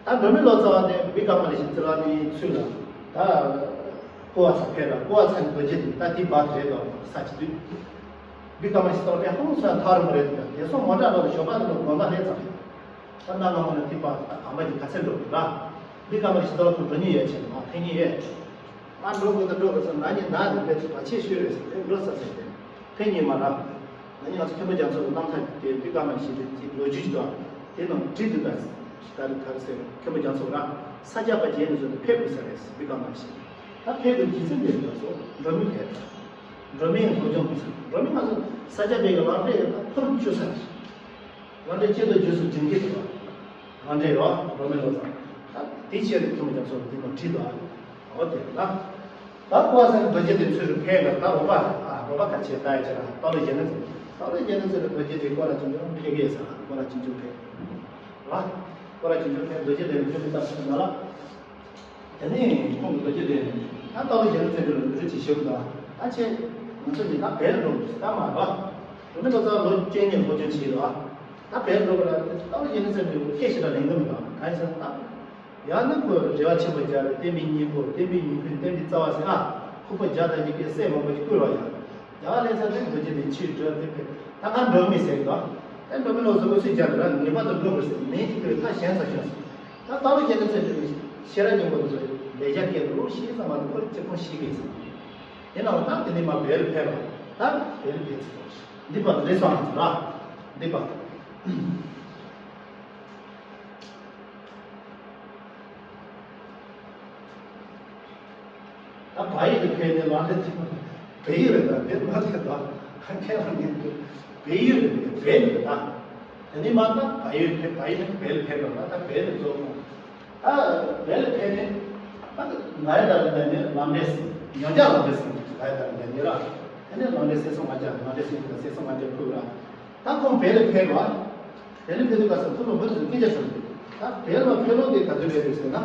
ད་འགྲོ་མི་ལོ་ཙཱ་བ་དེ་བི་ཀ་མ་ལ་ཤཱི་ཙི་ལ་ནི་ཚུལ་ལ་ད་སྐུ་བ་ཚ་ཕེབས་ལ། སྐུ་བ་ཚ་ནི་རྡོ་རྗེ་དེ་ད་དེ་བར་དེ་རེད་དོ། ས་ཆ་དུས་བི་ཀ་མ་ལ་ཤཱི་ཙི་ལ་ཕེབས་ཧོང་སོང་ཐར་མ་རེད་དོ། དེ་སོང་མོ་ཊ་འགྲོ་ལ་ཞོགས་པ་དེ་ལ་དགོན་པ་སླེབས་ཙམ་རེད། ད་ན་ང་མོ་ན་དེ་བར་ད་ཨ་མ་གི་ག་ཚད་འགྲོ་གི་ར། བི་ཀ་མ་ལ་ཤཱི་ཙི་ལ་ཁོང་འགྲོ་ཉེན་ཡོད་ཆེ་ང་ཕེབས་ཉེན་ཡོད། ང་འགྲོ་དགོས་ད་འགྲོ་དགོས་ཟེར། ན་ནི་ན་དེ་དཔེ་ཚོ་བ་ཆེ་ཤོས་རེད་ཟེར་དེ་འགྲོ་ས་ཟེར་དེ། ཕན་ཉེས་མ་རག་ང་ནི་ང་ཚོ་མཁན་པོ་རྒྱ་མཚོ་གི་རྣམ་ཐར་དེ་བི་ཀ་མ་ལ་ཤཱི་ཙི་ལོ་རྒྱུས་ཤིག་དང་དེ་ནང་བྲིས་འདུག་ད་ད་རེ་ག་རེ་ཟེར། མཁན་པོ་རྒྱ་མཚོ་ར་ས་སྐྱ་པ་རྗེས་ནས་བཟུང་སྟེ་ཕེབས་དགོས་ས་རེད་ཟེར། བི་ཀ་མ་ལ་ཤཱི་ཙི་ད་ཕེབས་དགོས་རྒྱུ་མཚན་དེ་རེད། ང་ཚོ་འགྲོ་མི་ཕེབས། འགྲོ་མི་ཡང་སློབ་སྦྱོང་དགོས་ས། འགྲོ་མི་ང་ཚོ་ས་སྐྱ་པའི་གི་ལམ་འབྲས་ཡོད་ན་ཕུར་བཅུ་ས་རེད། ལམ་འབྲས་སྐྱེ་དོ་རྒྱུད་གསུམ་སྦྱིན་གྱི་འདུག་ལམ་འབྲས་ཡོད་འགྲོ་མི་ལོ་ཙཱ། ད་དེ་ཆེད་དུ་མཁན་པོ་རྒྱ་མཚོ་གི་དེ་ནང་བྲིས་འདུག་འོ་དེ་རེད་ལ། ད་ཀོ་བ་ཟེར་ན་རྡོ་རྗེ་གདན་ཚུལ་དུ་འཕེལ་བ། ད་འོག་པ། ཨ། འོག་པ་ག་ཆེ་ལྟ་ཡ་ཆེ་ལ། སྟག་ལུང་གཞོན་ནུ་ཚུལ། སྟག་ལུང་གཞོན་ནུ་ཚུལ་དུ་རྡོ་རྗེ་གདན་ཀོ་ར་ཆུང་ཆུང་འཕེལ་གི་ཟེར་ལ། ཀོ་ར་ཆུང་ཆུང་འཕེལ། ར། ཀོ་ར་ཆུང་ཆུང་འཕེལ། རྡོ་རྗེ་གདན་འཕེལ་མི་ལྟ་ཟེར་ན་ལ། དེ་ནས་ཁོང་གི་རྡོ་རྗེ་གདན། ད་སྟག་ལུང་གཞོན་ནུ་ཚུལ་དུ་རུ་ཅིག་ཞུ་གི་འདུག་ད་ཆེ། ང་ཚོ་ཉིད་ད་བལ་འགྲོ་ད་མ་ར། འགྲོ་མི་ལོ་ཙཱ་ལོ་བཅུ་གཉིས་སློབ་སྦྱོང་བྱས་ར། ད་བལ་འགྲོ་གི་ར། སྟག་ལུང་གཞོན་ནུ་ཚུལ་དུ་ཁྱེད་ཞིག་ལ་ལེན་གི་མི་འདུག་གང་ཡིན་ཟེར་ན་ད། ཡང་ན་ཁོས་རེ་བ་ཆེན་པོ་བརྒྱབ་རེད། བསྟན་པའི་སྙིང་པོ། བསྟན་པའི་སྙིང་དོན། བསྟན་པའི་རྩ་བ་ཟེར་ན། ཁོ་པ་བརྒྱ་དང་བརྒྱད་ཀྱི་སྲས་མང་པོ་ཞིག་བསྐུལ་བ་ཡང་། རྒྱ་གར་ལྷ་ས་དེ་འགྲོ་རྒྱུ་དེ་ཕྱིར་འགྲོ་དེ་ཕེབས། ད་ང་འགྲོ་མི་ཟེར་གི་འདུག་ད་འགྲོ་མི་ལོ་ཚོ་འུ་ཚོས་རྒྱ་དེ་ར་ངེས་པར་དུ་འགྲོ་དགོས་ཟེར། མིང་གཅིག་གིས་ད་གཞན་ཚ་ཤོར་སོང་། ད་ད་ལོ་རྒྱ་ནི་ཚེ་འགྲོ་མི་ཤེས་ར་སྙིང་པོ་དེ་ཚོ་ལས་རྒྱ་སྐད་དུ་ཤེས་ཙམ་མ་གཏོགས་ཁོ་ལྕེ་ཁོང་ཤེས་གི་ཟེར། དེ་ནང་ད་དེ་ནས་མ་བལ་ཕེབས་པ། ད་བལ་ཕེབས་ཚེ་འདི་པ་རེད་སོང་ང་ཚོ་ར། འདི་པ། ད་བལ་ཡུལ་དུ་ཕེབས་ནས་ལམ་འབྲས་ཐོན། བལ་ཡུལ་རེད། ད་བལ་མ་ཐོན་ད་ཁྱེད་རང་ཉིད་དུ་བལ་ཡུལ་རེད། བལ་ཡུལ་རེད། ད་དེ་ནས་མ་ད་བལ་ཡུལ་ཕེབས། བལ་ཡུལ་ནས་བལ་ཕེབས་རོགས། ད་ད་བལ་ལ་རྫོགས་ནོ། ད་བལ་ལ་ཕེབས་ནས་ད་ང་ཡི་ད་ལ་འདས་ནས་ལམ་འབྲས་ཟིན། ཉོ་རྒྱ་ལམ་འབྲས་ཟིན། ང་ཡི་ད་ལ་འདས་ནས་ར། དེ་ནས་ལམ་འབྲས་སེ་སོང་ང་རྒྱ། ལམ་འབྲས་སེ་སོང་ང་རྒྱ་ཕུག་ར། ད་ཁོང་བལ་ལ་ཕེབས་རོགས། བལ་ལ་ཕེབས་དུས་ག་ས་ཁོ་ལ་མི་རེ་ཟུང་སྐད་ཆ་བཤད་འདུག་ད་བལ་ལ་ཕེབས་ལོ་དེ་ག་དུས་རེད་རེད་ཟེར་ན།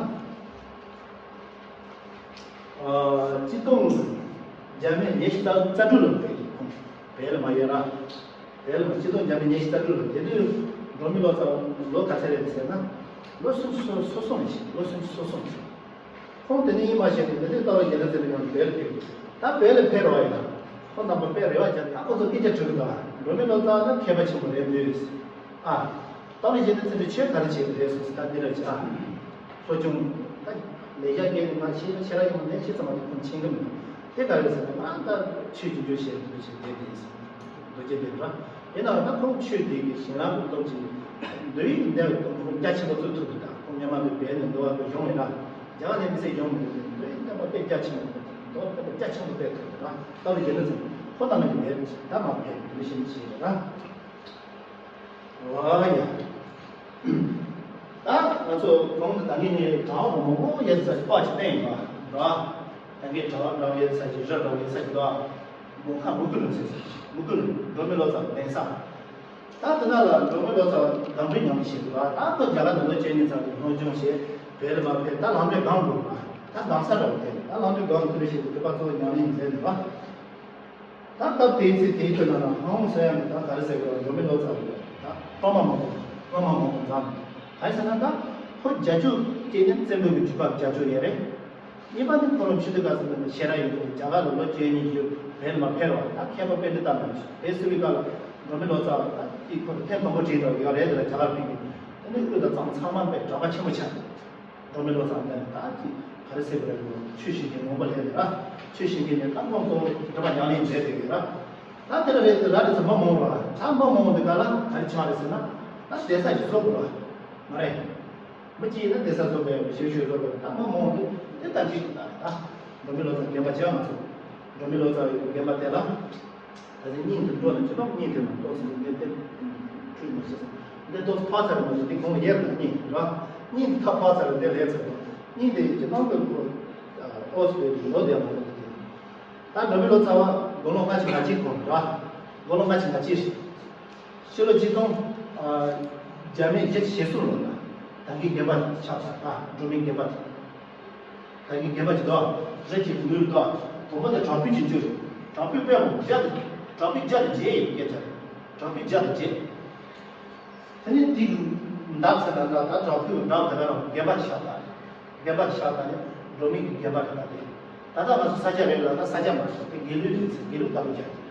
ཨ། ཆིག་སྟོང་བརྒྱ་མེད་ཉི་ཤུ་རྩ་དྲུག་ལོ་རེད། ཁོང་བལ་ལ་མ་ཡོད་ར། བལ་ལ་མ། ཆིག་སྟོང་བརྒྱ་མེད་ཉི་ཤུ་རྩ་དྲུག་ལོ། དེ་དུས་འགྲོ་མི་ལོ་ཙཱ་ལོ་ག་ཚད་རེད་ཟེར་ན། ལོ་སུམ་ཅུ་སོ་སོ་སོ་ནས་ཤི། ལོ་སུམ་ཅུ་སོ་སོ་ནས་ཤི། ཁོང་དེ་ནས་ཡིན་མ་ཤེས་ཏེ། དེ་དུས་སྟག་ལུང་གཞོན་ནུ་ཚུལ་དུ་ཡང་བལ་ཕེབས། ད་བལ་ལ་ཕེབས་རོགས་ཡིན་ན། ཁོང་རྣམ་པ་དཔེ་རེ་བ་བརྒྱབ། ད་ཁོ་ཚོ་སྐད་ཆ་དྲི་གི་འདུག་འགྲོ་མི་ལོ་ཙཱ་ལ་མཁས་པ་ཆེན་པོ་རེད་འདུག་ཨ། སྟག་ལུང་གཞོན་ནུ་ཚུལ་དུ་ཆོས་ག་རེ་བྱས་པ་རེད་ཟེར། ད་འདི་རེད་ཅེ། ཨ། སློབ་སྦྱོང་། ད་ལས་རྒྱ་སྐད་ནི་མ་ཤེས་ན་ཤེས་ར་ཡོང་ནས་ཤེས་ཙམ་མ་གཏོགས་ཁོང་མཁྱེན་གི་མི་འདུག་དེ་ག་རེ་ཟེར་ན། ང་ད་ཆོས་ཀྱི་རྒྱུ་ཞེས་འདུག་ཅེས་བསྡད་དེ་ཡིན། རྡོ་རྗེ་གདན་ར། ཡིན་ནའང་ད་ཁོང་ཆོས་དེ་གི་ཞིང་ལམ་གྱི་སྟོབས་ཀྱིས་འདུལ་བའི་གདན་ཁོང་རྒྱ་ཆེན་པོ་བཙུགས་ཐུབ་འདུག་ད་ཁོང་མཉམ་མ་དུ་བལ་ནས་འདུལ་བ་དུ་ཡོང་བས་ན། རྒྱ་གར་ནས་མི་སེར་ཡོང་མི་འདུག་འདུལ་བའི་གདན་པ་དཔེ་རྒྱ་ཆེན་པོ། མདོ་དཔེ་རྒྱ་ཆེན་པོ་སྤེལ་ཐུབ་འདུག་ད་སྟག་ལུང་གཞོན་ནུ་ཚུལ་ཁོ་རྣམ་པ་གི་བལ་ད་མ་བལ་འདུལ་ཞིང་བྱེད་ར། ཨོ་ཡ། ད་ང་ཚོ་གོང་དུ་ད་གིན་ནས་གྲྭ་བ་མང་པོ་ཡོད་ས་ཀྱི་པར་ཅིག་བསྟན་ཡིན་པ་ར། ད་གིན་གྲྭ་བ་འདྲ་བོ་ཡོད་ས་ཀྱི་ར། འདྲ་བོ་ཡོད་ས་ཀྱི་ལ། མོ་ཁ་མུ་གུ་ལུང་ཟེར་ས་ཀྱི་མུ་གུ་ལུང་འགྲོ་མི་ལོ་ཙཱ་གདན་ས། ད་དེ་ན་ལ་འགྲོ་མི་ལོ་ཙཱ་གདམས་པའི་ཉམས་ཞིག་ར། ད་ཁོ་རྒྱ་གར་ནང་ལོ་བཅུ་གཉིས་ཙམ་གྱི་སློབ་སྦྱོང་བྱས། བལ་ལ་མ་ཕེབས། ད་ལམ་འབྲས་སྒང་དགོས་ར། ད་སྒང་ས་འདྲ་བོ་དེ། ད་ལམ་འབྲས་སྒང་དུ་ལས་ཤིག་གི་གྲུབ་པ་གཙོ་བོ་ཉམས་ལེན་མཛད་ནས་ར། ད་སྐབས་དེའི་ཚེ་དེའི་ཁྲོད་ན་ཧ་ཧོང་ཟེར་ཡ་ནི་ད་ག་རེ་ཟེར་དགོས། འགྲོ་མི་ལོ་ཙཱ་རེད། ད་སློབ་མ་མང་པོ། སློབ་མ་མང་པོ་འཛོམས། ག་རེ་ཟེར་ན་ད་ཁོ་རྒྱ་ཆོས་སྐད་ནི་བཙན་པོའི་གི་བརྒྱུད་པ་རྒྱ་ཆོས་ཡིན་རེད། གཉིས་པ་ནི་ཁོ་རང་ཆོས་དུས་ག་ཟེར་ན་ཤེས་ར་ཡོད་རེད། རྒྱ་གར་ལ་ལོ་བཅུ་གཉིས་བཞུགས། བལ་མ་ཕེབས་རོགས། ད་མཁས་པ་དཔེ་འདི་ལྟ་མ་བྱུང་། དེ་སུ་བི་ཀ་ལ་འགྲོ་མི་ལོ་ཙཱ་ད་ཀྱི་ཁོ་ཐེངས་དང་པོ་བྲིས་འདྲ་ཡོད་རེད། དེ་ལ་རྒྱ་གར་ཕེབས་ཀྱི། དེ་ནི་དབུས་དང་གཙང་ཚང་མ་དཔེ་གྲགས་པ་ཆེན་པོ་ཆགས། འགྲོ་མི་ལོ་ཙཱ་འདི་ནི་ད་ཅི་ག་རེ་ཟེར་དགོས་རེད། ཆོས་ཤེས་མཁན་མང་པོ་སླེབས་ནས་ར། ཆོས་ཤེས་མཁན་ནི་ད་ཁོང་ཚོ་གྲུབ་པ་ཉམས་ལེན་མཛད་བསྡད་ཡོད་ར། ད་དེ་ལ་རེད་དེ་ར་རེད་ཚོ་མི་མང་བ། ད་མི་མང་བ་འདི་ག་ལ་ག་རེ་ཆགས་རེད་ཟེར་ན། ད་གདན་ས་ཞིག་བཟོ་དགོས་ར། མ་རེད། མི་གཅིག་ཡིན་ན་གདན་ས་བཟོ་དགོས། ཞིག་ཞིག་བཟོ་དགོས། ད་མི་མང་བ་འདི་དེ་ལྟ་ཅིག་ད་ད་འགྲོ་མི་ལོ་ཙཱ་དགོན་པ་བྱ་མ་ཚོ། འགྲོ་མི་ལོ་ཙཱ་ཡི་དགོན་པ་དེ་ལ། ད་ནི་སྙིང་དུ་འགྲོ་ན་ཅི་ལོག་སྙིང་དེ་ནང་ཏོག་ཙམ་འདི་འདི་འཁྲུལ་མ་ཤེས་སོང་། འདི་ཏོག་ཙམ་ཕར་ཚར་མ་ཤེས། འདི་གོང་ཡེར་ན་སྙིང་ར། སྙིང་དེ་ཐག་ཕར་ཚར་འདི་ལས་ཚར་བ། སྙིང་དེ་ཡི་ནང་དུ་འགྲོ། ཏོག་ཙམ་འདི་ལོ་དེ་མ་ལོ་དེ། ད་འགྲོ་མི་ལོ་ཙཱ་བ་དགུང་ལོ་ལྔ་བཅུ་ང་གཅིག་གོང་ར། དགུང་ལོ་ལྔ་བཅུ་ང་གཅིག་ཕྱི་ལོ་ཆིག་སྟོང་བརྒྱ་མེད་བརྒྱད་ཅུ་ཞེ་གསུམ་ལོ་ལ་ད་གིན་དགོན་པ་ཆགས་ཚར། ད་འགྲོ་མི་དགོན་པ་དེ། ད་གིན་དགོན་པ་ཅིག་འདུག་རི་ཅིག་མདུན་འདུག་དང་པོ་དེ་བྲག་ཕུག་ཅིག་འཇུག་རེད། བྲག་ཕུག་དཔེ་མང་། བརྒྱ་དང་། བྲག་ཕུག་བརྒྱ་དང་བརྒྱད་ཡིན་སྐད་ཆ་རེད། བྲག་ཕུག་བརྒྱ་དང་བརྒྱད། དེ་ནས་དེ་གི་འདབས་ཟེར་ན་ད་ད་བྲག་ཕུག་འདབས་དེ་ག་རང་དགོན་པ་ཆགས་ད་རེད། དགོན་པ་ཆགས་ད་ནས་འགྲོ་མི་གི་དགོན་པ་རེད། ད་དེ་ད་ལྟ་ང་ཚོ་ས་སྐྱ་རེད་ལ། ད་ས་སྐྱ་མ་རེད། དེ་དགེ་ལུགས་རེད་ཟེར། དགེ་ལུགས་ལྟ་བུ་རྒྱག་གི་རེད།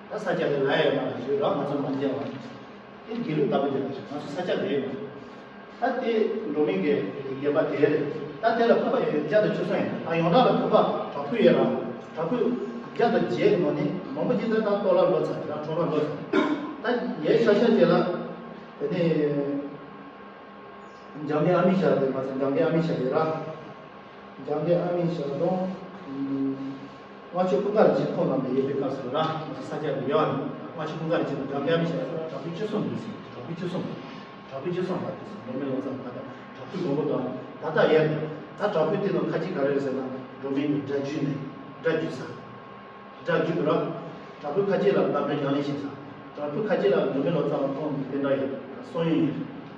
ད་ས་སྐྱ་དེ་ལ་ཡོད་མ་རེད་ཞུས་རོགས། ང་ཚོ་མ་མཇལ་བ། དེ་དགེ་ལུགས་ལྟ་བུ་རྒྱག་གི་རེད། ང་ཚོ་ས་སྐྱ་རེད་མ་རེད། ད་དེ་འགྲོ་མི་གི་དགོན་པ་དེ་རེད། ད་དེ་ལ་ཕུར་པ་ཡོད་བརྒྱ་དང་བཅུ་གསུམ་ཡིན། ད་ཡོངས་གྲགས་ལ་ཕུར་པ་བྲག་ཕུག་ཡོད་ར། བྲག་ཕུག་བརྒྱ་དང་བརྒྱད་ནང་ནས་མང་པོ་ཅིག་ད་ད་ལྟོ་ལ་ལོ་ཚར་ར། ཁྲོ་ལ་ལོ་ཚར། ད་ཡའི་ཤ་ཤ་ཅིག་ལ་དེ་ནས་འཇམ་མགོན་ཨ་མི་ཤ་དེ་མ་ཚད་འཇམ་མགོན་ཨ་མི་ཤ་ཡོད་ར། འཇམ་མགོན་ཨ་མི་ཤ་དང་། ཨུམ། རྔ་ཆུ་ཀུན་དགའ་རིན་ཆེན་ཁོང་རྣམ་པས་ཡོད་པའི་སྐབས་སུ་ར། ང་ཚོ་ས་སྐྱ་གི་ཡོད་རེད། རྔ་ཆུ་ཀུན་དགའ་རིན་ཆེན་དང་འཇམ་མགོན་ཨ་མི་ཤ་ཡོད་ར། བྲག་ཕུག་བཅུ་གསུམ་འདུག་ཟེར། བྲག་ཕུག་བཅུ་གསུམ། བྲག་ཕུག་བཅུ་གསུམ་པ་འདུག་ཟེར། འགྲོ་མི་ལོ་ཙཱ་བ་ད་ལྟ་བྲག་ཕུག་མང་པོ་འདུག་ད་ལྟ་ཡོད་རེད། ད་བྲག་ཕུག་དེ་ནང་ཁ་ཅིག་ག་རེ་རེད་ཟེར་ན། འགྲོ་མིའི་སྒྲ་བསྒྱུར་ནས་སྒྲ་བསྒྱུར་ས། སྒྲ་བསྒྱུར་ར། བྲག་ཕུག་ཁ་ཆེ་ལ་འདབས་འབྲས་རྒྱང་ལེན་བྱེད་ས། བྲག་ཕུག་ཁ་ཆེ་ལ་འགྲོ་མི་ལོ་ཙཱ་བ་ཁོང་གི་དེ་འདྲ་ཡོད། གསུང་ཡུལ་ཡོད།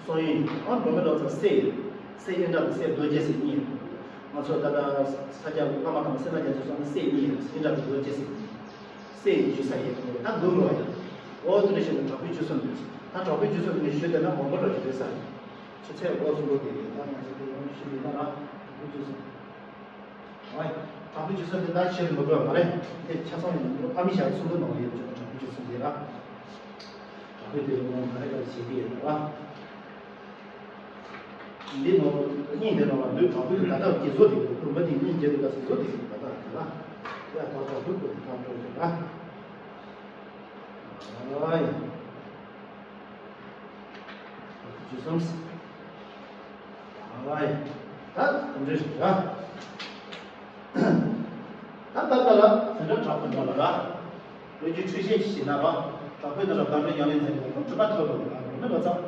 གསུང་ཡུལ་ཡོད། ཨ་འགྲོ་མི་ལོ་ཙཱ་སྲས་ཡོད། སྲས་ཨིནྡྲ་དང་སྲས་རྡོ་རྗེ་ཟེར་གཉིས་ཡོད། ང་ཚོ་ད་ལྟ་ས་སྐྱ་བླ་མ་དང་སེར་སྣ་རྒྱ་མཚོའི་གསུང་ན་སྲས་གཉིས་ཡོད། ཨིནྡྲ་དང་རྡོ་རྗེ་ཟེར་གཉིས། སྲས་བསྒྱུར་ས་ཡོད། ད་འགུག་རོགས་ཡོད། འོ་དེ་འདྲ་བྱས་ནས་བྲག་ཕུག་བསྒྱུར་ས་འདུག་ད་བྲག་ཕུག་བསྒྱུར་ས་འདི་ནས་ཞུས་བསྡད་ན་མང་པོ་འགྲོ་གི་རེད་ས་རེད། ཆུ་ཚད་འོག་སུ་འགྲོ་གི་ཡོད། ད་ང་ཚོ་དེ་ཡོང་ཞུས་ཡིན་ན་ར་བྲག་ཕུག་བསྒྱུར་ས། ཨོའི། བྲག་ཕུག་བསྒྱུར་ས་འདི་ད་ཕྱིར་མི་དགོས་མ་རེད། དེ་ཆ་ཚང་ཡིན། ཨ་མི་ཞག་གསུང་གི་མང་ཡོད་ཅོག་བྲག་ཕུག་བསྒྱུར་ས་འདི་ར། བྲག་ཕུག་དེ་ལ་ངོ་མ་རེད་ག་བྱེད་ཀྱི་ཡོད་ར། འདི་ནོ་སྙིང་དེ་ནོ་ལ་འདུག་བྲག་ཕུག་དེ་ད་ལྟ་གི་བཟོ་དེ་གུར་མ་དེ་སྙིང་རྗེ་དེ་ག་ཚོད་བཟོ་དེ་ད་ལྟ་གི་ར། ཡ་ད་བྲག་ཕུག་དེ་ཐང་ཀྲོ་དེ་ར། ཨོའི། བརྒྱུད་གསུམ། ཨ་ལ་ཡ། ད་ག་འདྲ་ཞིག་ར། ད་ད་ལྟ་ལ་དེ་འདྲ་དྲག་པོ་འདྲ་ལ་ར། ལོ་རྒྱུས་འཁྲུལ་བཤད་ཅིག་བྱས་ན་ར། དྲག་པོའི་ནང་ལ་ག་འདྲ་ཡང་ལེན་མཛད་ནས་ཁོང་གྲུབ་པ་ཐོབ་པ་ར་མི་ལ་ཙམ།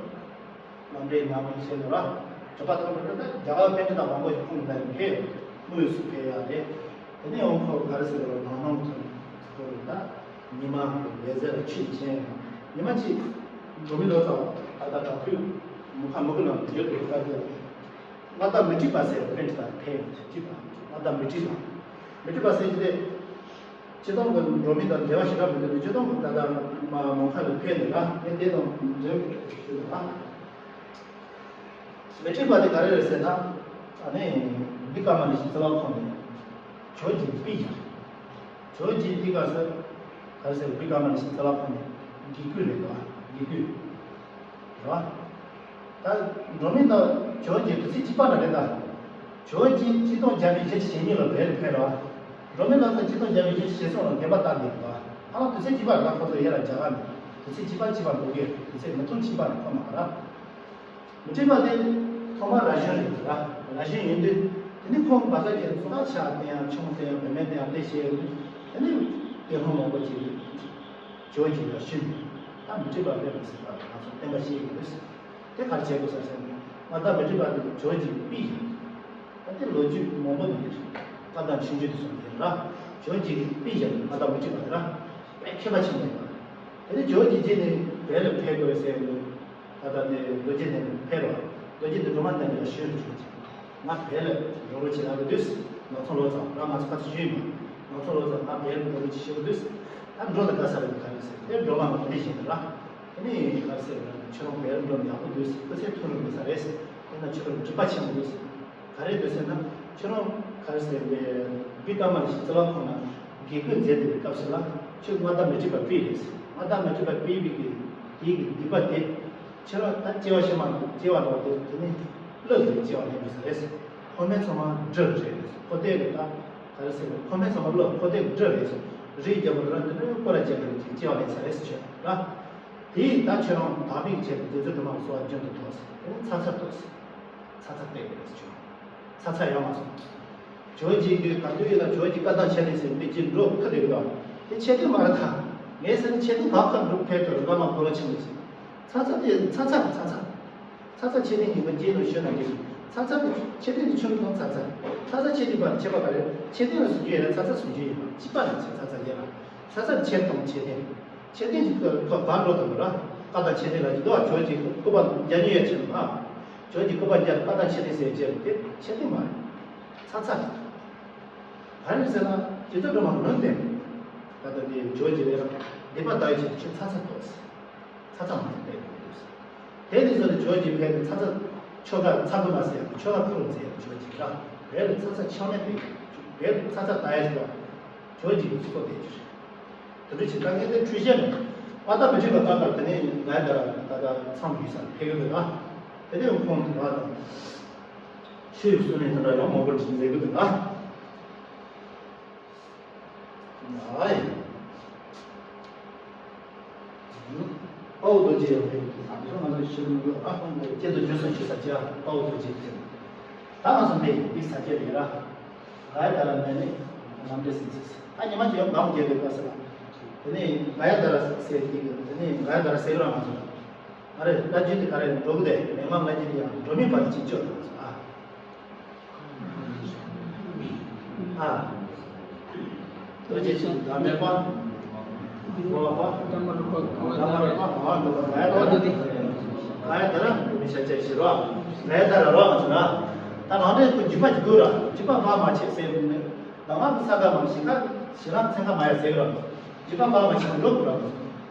ལམ་འབྲས་ཉམས་མྱོང་བྱས་ནས་ར། གྲུབ་པ་ཐོབ་པ་ར་ད་རྒྱ་གར་པཎྜི་ཏ་མང་པོ་ཞིག་ཁོང་ལ་ཕེབས། དངོས་སུ་ཕེབས་ཡ་རེད། དེ་ནས་འོང་ཁོ་ག་རེ་ཟེར་བ་ནང་སྣང་ཐོན་ཁོ་རེ་ད། ཉི་མ་ལས་ཟེར་ཆུ་ཆེན། ཉི་མ་གཅིག་འགྲོ་མི་ལོ་ཙཱ་བ་ད་ལྟ་བྲག་ཕུག་མུ་ཁ་མུ་གུ་ལ་ཡོད་དུ་དཀའ་སྤྱད། མངའ་བདག་མཻ་ཏྲི་པ་ཟེར་པཎྜི་ཏ་ཕེབས་ཅི་པ། མངའ་བདག་མཻ་ཏྲི་པ། མཻ་ཏྲི་པ་ཟེར་གྱི་རེད། སྤྱི་བཏང་གི་འགྲོ་མི་དང་འབྲེལ་བ་ཞེ་དྲག་མི་འདུག་སྤྱི་བཏང་གི་ད་ལྟ་མ་མུ་ཁ་ལ་ཕེབས་ནས་ལ་ངས་དེ་དང་འབྲེལ་ཞུ་ལ། མཻ་ཏྲི་པ་དེ་ག་རེ་རེད་ཟེར་ན། ཨ་ནི་བི་ཀ་མ་ལི་ཤི་རྩ་བ་ཁོ་ནས་ཇོ་བོ་རྗེ་པི་ཡ། ཇོ་བོ་རྗེ་པི་ག་ཟེར། ག་རེ་ཟེར་བི་ཀ་མ་ལི་ཤི་རྩ་བ་ཁོ་ནས་དགེ་བསྐོས་རེད་དོ། དགེ་བསྐོས་རེད་བ། ད་འགྲོ་མི་དང་ཇོ་བོ་རྗེ་དུས་ཚོད་གཅིག་པ་འདྲ་རེད་ད། ཇོ་བོ་རྗེ་གཅིག་སྟོང་བརྒྱ་མེད་བརྒྱད་ཅུ་ཞེ་གཉིས་ལ་བལ་ལ་ཕེབས་རེད་བ། འགྲོ་མི་ལ་ཚོ་གཅིག་སྟོང་བརྒྱ་མེད་བརྒྱད་ཅུ་ཞེ་གསུམ་ལ་དགོན་པ་བཏབ་ནས་རེད་བ། ཨ་ལ་དུས་ཚོད་གཅིག་པ་རེད་ད། ཁོ་ཚོ་ཡ་ལ་རྒྱ་གར་ནས་དུས་ཚོད་གཅིག་པ་གཅིག་པ་འགྲོ་གི་རེད། དུས་ཚོད་མི་ཐུང་གཅིག་པ་རེད་ཁོ་མ་ར། མི་ཁྲིད་པ་དེ་ཐོག་མར་ར་ཤོན་རེད་འདུག་ར། ར་ཤོན་ཡིན་དུས་དེ་ནི་ཁོང་གི་བ་ས་ཀྱི་ཚོ་ཁ་ཆག་བསྟན་ཡང་ཆུང་བསྟན་ཡང་བུད་མེད་བསྟན་ཡང་བསྟན་ཤེས་ཡོད་དུས་དེ་ནི་དེ་སྔོན་མང་པོ་ཅིག་ཇོ་བོ་རྗེ་ལ་ཞུས་ནས་ད་མི་ཁྲིད་པ་སླེབས་མི་སྲིད་པ་ང་ཚོ་བསྟན་པ་ཤེས་ཡོད་དུས་དེ་ག་རེ་བྱེད་དགོས་ས་ཟེར་ན་ང་ད་མི་ཁྲིད་པ་དེ་ཇོ་བོ་རྗེ་པི་ཡིན། ད་དེ་ལོ་རྒྱུས་མང་པོ་འདུག་བཀའ་གདམས་ཆོས་འབྱུང་དུ་སོང་དེ་ར་ཇོ་བོ་རྗེ་པི་ཡིན་ང་ད་མི་ཁྲིད་པ་དེ་ར་དཔེ་མཁས་པ་ཆེན་པོ་ཡིན་པ། དེ་ནི་ཇོ་བོ་རྗེ་རྗེས་ནས་བལ་ལ་ཕེབས་དགོས་རེད་ཟེར་ཡོད་འདུག་ད་ལྟ་དེ་རྡོ་རྗེ་གདན་ཕེབས་རོགས། རྡོ་རྗེ་གདན་སྒྲོལ་མ་གདན་ལ་ཞུས་རོགས་བྱེད་ཀྱི། ང་བལ་ལ་འགྲོ་རོགས་བྱེད་ལབ་དུས། ནག་ཚོང་ལོ་ཙམ་ར་ང་ཚོ་ཁ་ཚོ་ཞུས་མ། ནག་ཚོང་ལོ་ཙམ་ང་བལ་ལ་འགྲོ་རོགས་བྱེད་ཞུ་དུས། ད་འགྲོ་ལ་དགའ་ས་རེད་ག་རེ་ཟེར་དེ་སྒྲོལ་མ་ལ་དེ་བཞིན་ར། དེ་ནི་ག་རེ་ཟེར་ན་ཁྱོད་རང་བལ་འགྲོ་ནས་ཡག་པོ་འདུག་སྐུ་ཚེ་ཐུང་རུ་མེད་ས་རེད། དེ་ན་ཁྱོད་རང་སྒྲིབ་པ་ཆེན་པོ་འདུག་ག་རེ་འདུག་ཟེར་ན་ཁྱོད་རང་ག་རེ་ཟེར་བའི་བི་ཀ་མ་ལ་ཤི་རྩ་བ་ཁོང་ན་དགེ་བསྐོས་མཛད་དེ་པའི་སྐབས་སུ་ལ་ཁྱོད་མངའ་བདག་མཻ་ཏྲི་པ་པི་རེད། མངའ་བདག་མཻ་ཏྲི་པ་པི་བི་གི་དེའི་གི་སྡིག་པ་དེ། ཁྱེད་རང་ད་སྐྱེ་བ་ཕྱི་མ་སྐྱེ་བ་འགྲོ་དེ་དེ་ནི་བློ་ལས་སྐྱེ་བ་ལེན་དགོས་ས་རེད། ཁོ་མེད་ཚང་མ་འདྲ་རེད། ཁོ་དེ་རེད་ད། ག་རེ་ཟེར་ཁོ་མེད་ཚང་མ་བློ་ཁོ་དེ་འདྲ་རེད། རིགས་རྒྱལ་པོ་རང་དེ་འདྲ་སྐོར་ར་རྒྱལ་པོ་ཅིག་སྐྱེ་བ་ལེན་ས་རེད་ཟེར་ཆོག་ར། དེ་ད་ཁྱེད་རང་དག་པའི་ཆེད་དུ་དེ་ཚོ་དུ་མ་གསོ་བ་རྒྱུན་དུ་ཐོགས་ཟེར་དེ་ནི་ཚ་ཚ་ཐོགས་ཟེར། ཚ་ཚ་བལྟས་པ་རེད་ཟེར་ཆོག་ཚ་ཚ་ཡོང་མ་སོང་། ཇོ་བོ་རྗེ་གི་ག་དུས་ཡིན་ན་ཇོ་བོ་རྗེ་བཀའ་གདམས་འཆད་ཉན་ཟེར་མི་གཅིག་འགྲོ་ཁ་བསྡད་ཀྱི་འདུག་དེ་འཆད་ཉན་མ་རེད་ད། ངས་ཟེར་ན་འཆད་ཉན་ག་ཁ་འགྲོ་ཕེབས་དུས་བླ་མ་འཁོར་ལོ་ཆེན་པོ་ཟེར། ཚ་ཚ་དེ་ཚ་ཚ་རེད་ཚ་ཚ། ཚ་ཚ་འཆད་ཉན་ཡིན་པ་རྗེས་ལ་ཤོད་ན་འགྲིག་ཚ་ཚ་འཆད་ཉན་དེ་ཆུང་དང་ཚ་ཚ། ཚ་ཚ་འཆད་ཉན་པ་ཁྱད་པར་ག་རེ། འཆད་ཉན་ལ་སུན་འབྱིན་ཡོད་ན་ཚ་ཚ་སུན་འབྱིན་ཡོད་པ་གཅིག་པ་རེད་ཚ་ཚ་ཡིན་ན། ཚ་ཚ་འཆད་དང་འཆད་ཉན། འཆད་ཉན་གྱི་ཁ་བར་འགྲོ་དང་ར། བཀའ་དང་འཆད་ཉན་ལ་ཡིན་དོ་ཇོ་བོ་རྗེ་སྐུ་པར་རྒྱ་ཉེ་ཡ་ཆེ་ན། ཇོ་བོ་རྗེ་སྐུ་པར་རྒྱ་བཀའ་དང་འཆད་ཉན་ཟེར་བྱས་དེ་འཆད་ཉན་མ་རེད། ཚ་ཚ་རེད། ག་རེ་ཟེར་ན་རྗེ་བཙུན་སྒྲོལ་མ་ལུང་བསྟན། ད་ལྟ་འདི་ཇོ་བོ་རྗེ་ལས་ར་སྡིག་པ་དག་ཡོད་ཆེད་ཁྱོད་ཚ་ཚ་ཐོགས། ཚ་ཚ་མ་ཚ་པས་དགོས་འདུག་དེ་ནི་ཚོ་ནི་ཇོ་བོ་རྗེ་ཕེབས་ནས་ཚ་ཚ་ཆོ་ག་ཚ་གུ་མ་ཟེར་ཡང་ཆོ་ག་ཁུ་རུ་མཛད་ཡང་ཇོ་བོ་རྗེ་ར་བལ་ལ་ཚ་ཚ་ཆག་མེད་དེ་བལ་ལ་ཚ་ཚ་ད་ཡ་ཞིག་ལ་ཇོ་བོ་རྗེ་གི་ཚུགས་པ་དེ་ཅི་རེད། དེ་འདྲ་བྱེད་ད་ངས་དེ་འཁྲུལ་བཤད་མེད། ཨ་ད་མི་ཁྲིད་པ་ད་ལྟ་དེ་ནས་ང་ད་ད་ད་མཚམས་ཡོད་ས་ཕེབས་གི་འདུག་ཨ། དེ་ནས་ཁོང་དུ་ང་དང་ཆོས་ཡི་གསུང་ནས་དེ་འདྲ་ཡང་མང་པོ་འདྲི་མཛད་གི་འདུག་ཨ། ཨའི། དཔའ་བོ་རྡོ་རྗེ་ཡང་ཕེབས་ཀྱི་ས་འདི་ང་ཚོ་ཤེས་མི་དགོས་ཨ། ཁོང་གི་སྐྱེ་འདོད་རྒྱུ་གསུམ་ཞུ་ས་ཅི་ཨ་དཔའ་བོ་རྡོ་རྗེ་ཕེབས། ད་ང་ཚོ་འདི་འདི་ས་སྐྱེ་རེད་ར། ག་ཡ་ད་ར་མེ་ནི་ལམ་འབྲས་སྲིད་ཚེ། ད་ཉི་མ་གཅིག་ཡང་འགྲམ་རྒྱལ་བའི་བཀའ་ཟེར་ལ། དེ་ནས་ག་ཡ་ད་ར་ཟེར་གྱི་དེ་ནས་ག་ཡ་ད་ར་ཟེར་གི་ར་མ་སོང་། ང་རེ་བླ་རྒྱུད་དེ་ག་རེ་འགྲོ་གི་དེ་མེ་མ་བླ་རྒྱུད་དེ་ཡང་འགྲོ་མི་བར་གཅིག་གཅོད་དང་ཟེར་ཨ། ཨ། ལྟོ་ཆས་ཆེད་དུ་བདག་མེད་པ། འགྲོ་བ་པ། བདག་མ་ལུས་པ། གང་བདག་མ་ལུས་པ། གང་བ་མེད་པ། ག་ཡ་དྭ་ར། ག་ཡ་དྭ་ར་འགྲོ་མི་ཤ་ཆ་ཞིག་རོ། ག་ཡ་དྭ་ར་རོ་ཟེར་ན། ད་རང་འདྲའི་ཁོ་འཇིགས་པ་ཅིག་དགོས་ར། འཇིགས་པ་བག་མ་ཆད་ཟེར་ནས། ད་ང་གི་ས་ག་མ་ཞིག་ཁ་ཞིག་ལ་ཚན་ཁ་མ་ཡ་ཟེར་ར། འཇིགས་པ་བག་མ་ཆད་འགྲོ་དགོས་ར།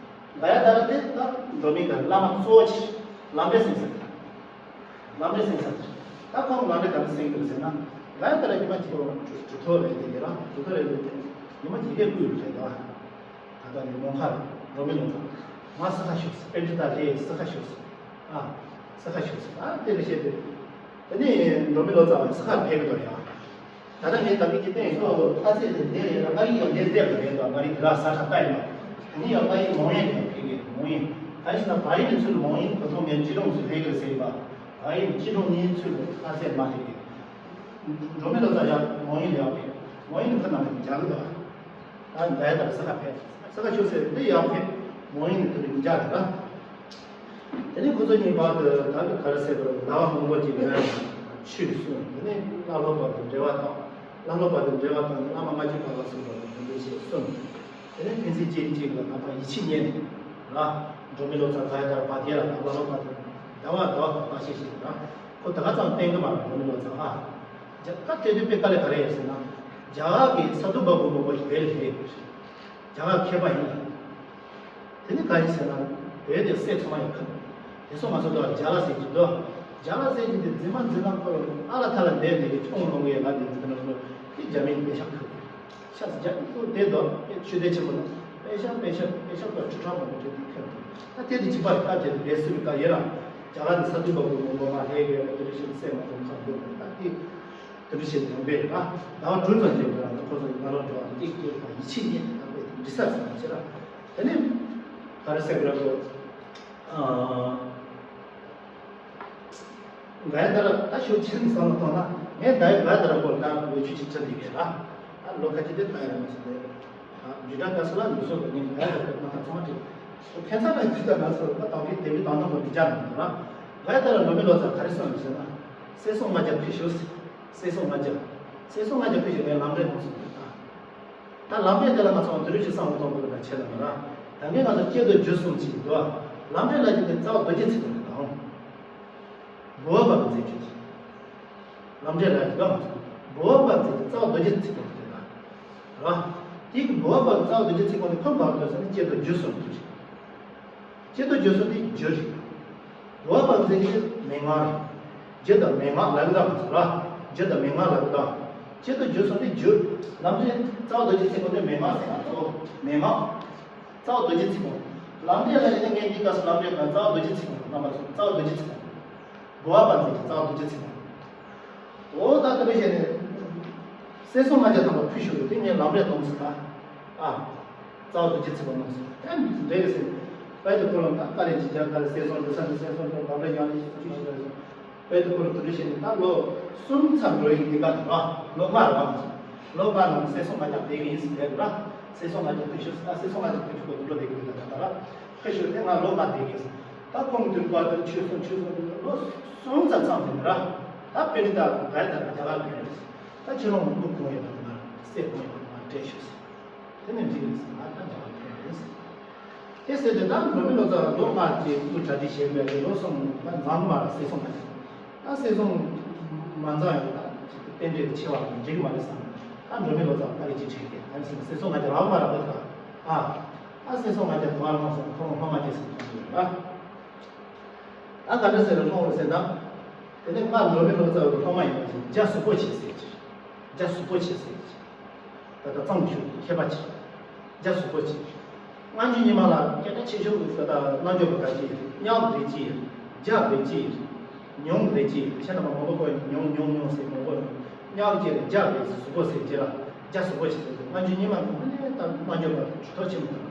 ག་ཡ་དྭ་ར་དེ་ད་འགྲོ་མི་ག་བླ་མ་གཙོ་བོ་ཆེ། ལམ་འབྲས་ཟེར་ཟེར། ལམ་འབྲས་གསན་ས། ད་ཁོང་ལམ་འབྲས་ག་ཚོད་གསན་གྱི་རེད་ཟེར་ན། ང་ཡང་ད་ལྟ་ཉི་མ་གཅིག་གྲུབ་ཐོབ་རེད་དེ་རེད་ར། གྲུབ་ཐོབ་རེད་དེ་ཉི་མ་གཅིག་གས་བསྐུལ་རེད་ད། ད་ལྟ་ནི་མོང་ཁ་ར་འགྲོ་མི་ལོ་ཙཱ། ང་ས་ཁ་ཤོག་ཟེར། པཎྜི་ཏ་ལྷས་ས་ཁ་ཤོག་ཟེར། ཨ། ས་ཁ་ཤོག་ཟེར། ཨ་དེ་ལ་བཤད་དེ། དེ་ནས་འགྲོ་མི་ལོ་ཙཱ་བ་ས་ཁར་ཕེབས་ཀྱི་འདུག་ཡ། ད་ལྟ་ངས་ད་གིན་གྱི་སྟེང་སོ་ལྷ་རྩེ་དེ་འདིར་ཡོད་ན། མངའ་རིས་ཡང་འདིར་བསྡད་པ་རེད་དོ། མངའ་རིས་དེ་ལ་ས་ཁྲ་བཏགས་ཡོད། དེ་ནས་ཡང་མངའ་རིས་མོང་ཡེ་ནས་ཕེབས་ཀྱི་རེད། མོང་ཡེ། གང་ཡིན་ཟེར་ན་བལ་ཡུལ་གྱི་ཚུལ་མོང་ཡེ། ད་དུང་ངས་སྤྱི་སྒྲོམ་ཚུལ་ཕེབས་ཀྱི་རེད་ཟེར་གྱི་ཡོད་པ། བལ་ཡུལ་སྤྱི་སྒྲོམ་གཉིས་ཚུལ་ལྷ་རྩེར་མ་ཕེབས་ཀྱི། འགྲོ་མི་ལོ་ཙཱ་ཡང་མོང་ཡེ་ལ་ཡང་ཕེབས། མོང་ཡེ་ནས་ཁོ་རྣམས་ལ་མཇལ་གྱི་འདུག་ད་ད་ཡ་ད་ལ་ས་ཁ་ཕེབས། ས་ཁ་ཤོག་ཟེར་འདི་ཡང་ཕེབས། མོང་ཡེ་ནས་དེ་རུ་མཇལ་གྱི་འདུག་དེ་ནས་ཁོ་ཚོ་གཉིས་བར་དུ་ད་ག་རེ་ཟེར་དགོས་རེད། ཟླ་བ་མང་པོ་ཅིག་ཡོད་ན་ཆོས་གསུངས། དེ་ནས་བླ་སློབ་བར་དུ་འབྲེལ་བ་དང་། བླ་སློབ་བར་དུ་འབྲེལ་བ་དང་། བླ་མ་ལྔ་བཅུ་ང་གསུམ་བར་དུ་དེ་འདྲ་ཞིག་གསུངས། དེ་ནས་ཕན་ཚུན་གཅིག་གིས་གཅིག་ལ་ད་ཕར་ཡིད་ཆེས་རྙེད་ནས་ར། འགྲོ་མི་ལོ་ཙཱ་ག་ཡ་དྭ་ར་བ་དེ་ལ་ད་བླ་སློབ་བར་དུ་ཟླ་བ་ཟླ་བ་དང་བརྟག་དཔྱད་བྱས་ནས་ར། ཁོ་ད་ག་ཙམ་བསྟེན་གི་མ་རེད། འགྲོ་མི་ལོ་ཙཱ་ཨ། རྒྱ་གར་དེ་དུས་དཔེ་དཀའ་ལས་ག་རེ་ཡོད་ཟེར་ན། རྒྱ་གར་གྱི་ས་དུ་པ་པོ་མང་པོ་ཞིག་བོད་ལ་ཕེབས་ཡོད་པ་རེད། རྒྱ་གར་མཁས་པ་ཡིན་ལ། དེ་ནི་གང་ཡིན་ཟེར་ན། བོད་དེ་སྲས་ཚང་མ་ཡོད་ཁུལ། དེ་སོང་མ་སོང་དུ་རྒྱ་ལ་ཟེར་གྱི་འདུག་རྒྱ་ལ་ཟེར་གྱི་དེ་འཛིན་མ་འཛིན་ན་ཁོ་ཨ་ལ་ཐ་ལ་བསྡད་ནས་ཀྱི་ཁྱོང་ལོང་གི་ཡ་ལ་དེ་འཛིན་ན་ཁོ་དེ་རྒྱ་མིའི་པེ་ཤག་ཁུལ། ཤག་རྒྱ་མི་ཚོ་བསྡད་འདུག་དེ་ཆོས་སྡེ་ཆེན་པོ་ན་པེ་ཤག་པེ་ཤག་པེ་ཤག་པ་ཁྲི་ཕྲག་མང་པོ་དེ་དེ་ཁྱོད་དེ་ད་དེ་དེ་ཅི་པར་ད་དེ་བེད་སུ་བི་ཀ་ཡེ་ར། རྒྱ་གར་ནི་ས་དུས་པ་པོ་མང་པོ་མ་ལྷས་གི་དེ་རིགས་ཤིག་སེ་མ་ཐོང་ཁ་འདུག་ད་དེ། དེ་འདྲ་བྱས་ནས་ཡོང་པས་རེད་པ། ཟླ་བ་དྲུག་ཙམ་རྗེས་ལ་ཁོ་ཚོ་ནང་ལོགས་འགྲོ་བ་དེ་སྐྱེས་པ་ཡིད་ཆེས་རྙེད་དེ་ད་དཔེ་འདྲི་ས་ཟེར་བ་ཞིག་ར། དེ་ནས་ག་རེ་ཟེར་དགོས་རེད་གོ། ཨ། ག་ཡ་དྭ་ར་ད་ཤོག་ཆེན་བསམ་བློ་གཏོང་ན་ངས་ད་ག་ཡ་དྭ་ར་སྐོར་ད་འོས་ཆོས་ཅིག་ཆགས་བསྡད་ཀྱི་རེད་པ། ད་ལོ་ཁ་ཅིག་དེ་ལྟ་ཡ་རེད་མ་སོང་དེ། ཇི་ལྟར་དཀའ་སོགས་ལ་འདུག་སོགས་ཀྱི་ངས་ལས་ལ་ཁོ་མ་ཐག་ཚང་མ་བྲིས། ཁོ་ཁྱད་མཚར་ལ་འདི་ལྟར་ང་ཚོ་ལ་དང་པོའི་དེ་མི་དང་དང་པོ་འདི་སྦྱར་མི་འདུག་ན། ལས་ལྟར་འགྲོ་མི་ལོ་ཙཱ་ག་རེ་གསུངས་ཡོད་ཟེར་ན། སྲས་སོང་ལྔ་བརྒྱ་ཕུལ་ཤོག་ཟེར། སྲས་སོང་ལྔ་བརྒྱ། སྲས་སོང་ལྔ་བརྒྱ་ཕུལ་ཞིག་ངས་ལམ་འབྲས་གནང་སོང་ཟེར་ད། ད་ལམ་འབྲས་དེ་ལ་ང་ཚོ་དུས་རབས་ཀྱི་བསམ་བློ་གཏོང་དགོས་པ་ཆེ་ལ་མ་ར། ད་ངས་ང་ཚོ་སྐྱེ་དང་རྒྱུ་གསུམ་ཅིག་འདུག་ལམ་འབྲས་ལ་ཅིག་དེ་རྩ་བ་རྡོ་རྗེ་ཚིག་པོ་རེད་དང་། བུ་བ་བ་མཛད་རྒྱུ་ཅིག་ལམ་འབྲས་ལ་ཡི་དམ་བུ་བ་བ་ཚིག་གི་རྩ་བ་རྡོ་རྗེ་ཚིག་པོ་དེ་ལ། ར། དེ་གི་བུ་བ་བ་རྩ་བ་རྡོ་རྗེ་ཚིག་པོ་ནི་ཁོ་བར་དུ་ཟེར་ནས་སྐྱེ་དང་རྒྱུ་གསུམ་དེ་རེད། སྐྱེ་དང་རྒྱུ་གསུམ་དེ་རྒྱུ་རེད། བུ་བ་བ་ཚིག་གི་མན་ངག་རེད། རྒྱུ་དང་མན་ངག་ལབ་ཀྱི་འདུག་ར། རྒྱུ་དང་མན་ངག་ལབ་ཀྱི་འདུག་སྐྱེ་དང་རྒྱུ་གསུམ་དེ་རྒྱུ། ལམ་འབྲས་རྩ་བ་རྡོ་རྗེ་ཚིག་པོ་དེ་མན་ངག་ཟེར་ན་གཙོ་བོ་མན་ངག་རྩ་བ་རྡོ་རྗེ་ཚིག་པོ། ལམ་འབྲས་ལ་ཡིན་ན་ངས་འདི་སྐབས་སུ་ལམ་འབྲས་དང་རྩ་བ་རྡོ་རྗེ་ཚིག་པོ་རྣམ་པ་ཚོ་རྩ་བ་རྡོ་རྗེ་ཚིག་པོ། བུ་བ་བ་ཚིག་གི་རྩ་བ་རྡོ་རྗེ་ཚིག་པོ། འོ་ད་དེ་འདྲ་བྱས་ནས། སྲས་སོང་ལྔ་བརྒྱ་ཐམ་པ་ཕུལ་ཞུ་རྒྱུ་དེ་ངས་ལམ་འབྲས་གཏོང་ཟེར་ད། ཨ། རྩ་བ་རྡོ་རྗེ་ཚིག་པོ་གནང་ཟེར། ཨ་འདྲ་གི་ཟེར། དཔལ་དུ་ཁོ་ལ་ད་ཀ་རེ་ཅི་བྱ་ཀ་རེ་སྲས་སོང་འདི་ས་འདི་སྲས་སོང་འགྲོ་ལམ་འབྲས་ཡང་ནི་ཤི་ཤི་ཤི་རེ་སོང་། དཔལ་དུ་ཁོ་ལ་དེ་འདྲ་བྱས་ནས་ད་ལོ་གསུམ་ཚར་འགྲོ་ཡི་འདི་ག་ད་ར། ལོ་ལྔ་རེད་པ། ལོ་ལྔ་ནང་སྲས་སོང་ལྔ་བརྒྱ་བསྡད་གི་ཡིན་ཟེར་ད་ར། སྲས་སོང་ལྔ་བརྒྱ་ཕུལ་ཞུ་ཟེར། ད་སྲས་སོང་ལྔ་བརྒྱ་ཕུལ་ཞུ་གོ་འདུག་ལོ་བསྡད་གི་འདི་ག་ད་ར། ཁ་ཤོར་ཏེ་ང་ལོ་ལྔ་བསྡད་ཀྱི། ད་ཁོང་གི་དུས་བར་དུ་ཆོས་གསུང་ཆོས་གསུང་ལོ་གསུམ་ཙམ་ཚང་ཟིན་ར། ད་པཎྜི་ཏ་ག་ཡ་དྭ་ར་རྒྱ་གར་ཕེབས་རེད། ད་ཁྱེད་རང་གི་སྐུ་གོང་ཡོད་པ་དེ་ང་སྲས་གོང་ཡོད་པ་དེ་ང་སྤྲད་ཤོག་ཟེར། དེ་ནས་འགྲིག་གི་རེད་ཟེར། ང་ད་རྒྱ་གར་ཕེབས་རེད་ཟེར། དེ་ཟེར་དུས་ད་འགྲོ་མི་ལོ་ཙཱ་ལོ་ལྔ་ཅིག་སྐུ་གྲ་སྒྲིག་བྱས་པའི་ལོ་གསུམ་ད་འཛོམས་མ་རེད། སྲས་སོང་ལྔ་ཅིག་ད་སྲས་སོང་མ་འཛོམས་ཡོང་ད་རྟེན་འབྲེལ་ཆེ་བ་འགྲིག་གི་མ་རེད་བསམ། ད་འགྲོ་མི་ལོ་ཙཱ་ལ་ཕ་གི་ཅིག་དྲན་གི། ད་ནི་སྲས་སོང་ལྔ་ཅིག་རག་མ་རག་གི་ད། ཨ། ད་སྲས་སོང་ལྔ་ཅིག་ག་པར་ལྷུང་སོང་། ཁོ་རང་སློབ་མ་ཅིག་སུ་མཐོང་གི་ཡོད་ལ། ད་ག་འདྲ་ཟེར་རེད་སློང་རེད་ཟེར་ན། དེ་ནས་སྔར་འགྲོ་མི་ལོ་ཙཱ་བའི་སློབ་མ་ཡིན་པ་ཅིག་རྒྱ་གཟུགས་པོ་ཆེ་ཟེར་གྱི། རྒྱ་གཟུགས་པོ་ཆེ་ཟེར་གྱི། ད་ལྟ་གཙང་ཆུ་མཁས་པ་ཆེ། རྒྱ་གཟུགས་པོ་ཆེ། སྔ་འགྱུར་རྙིང་མ་ལ་སྐད་གྲགས་ཆེ་ཤོས་ཀྱི་ད་ལྟ་རྣལ་འབྱོར་པ་ག་ཅི་ཡོད། གཉགས་རེད་ཅི་ཡོད། རྒྱ་རེད་ཅི་ཡོད། ཉུང་རེད་ཅི་ཡོད། ཁྱེད་རྣམ་པ་མང་པོ་ཁོ་ཉུང་ཉུང་ཉུང་ཟེར་མང་པོ་ཡོད། གཉགས་ཅི་རེད། རྒྱ་རེད་ཟེར་གཟུགས་པོ་ཟེར་གྱི་ལ་རྒྱ་གཟུགས་པོ་ཆེ་ཟེར་གྱི། སྔ་འགྱུར་རྙིང་མ་ཁོ་ནས་ད་རྣལ་འབྱོར་པ་གྲུབ་ཐོབ་ཆེན་པོ་དང་།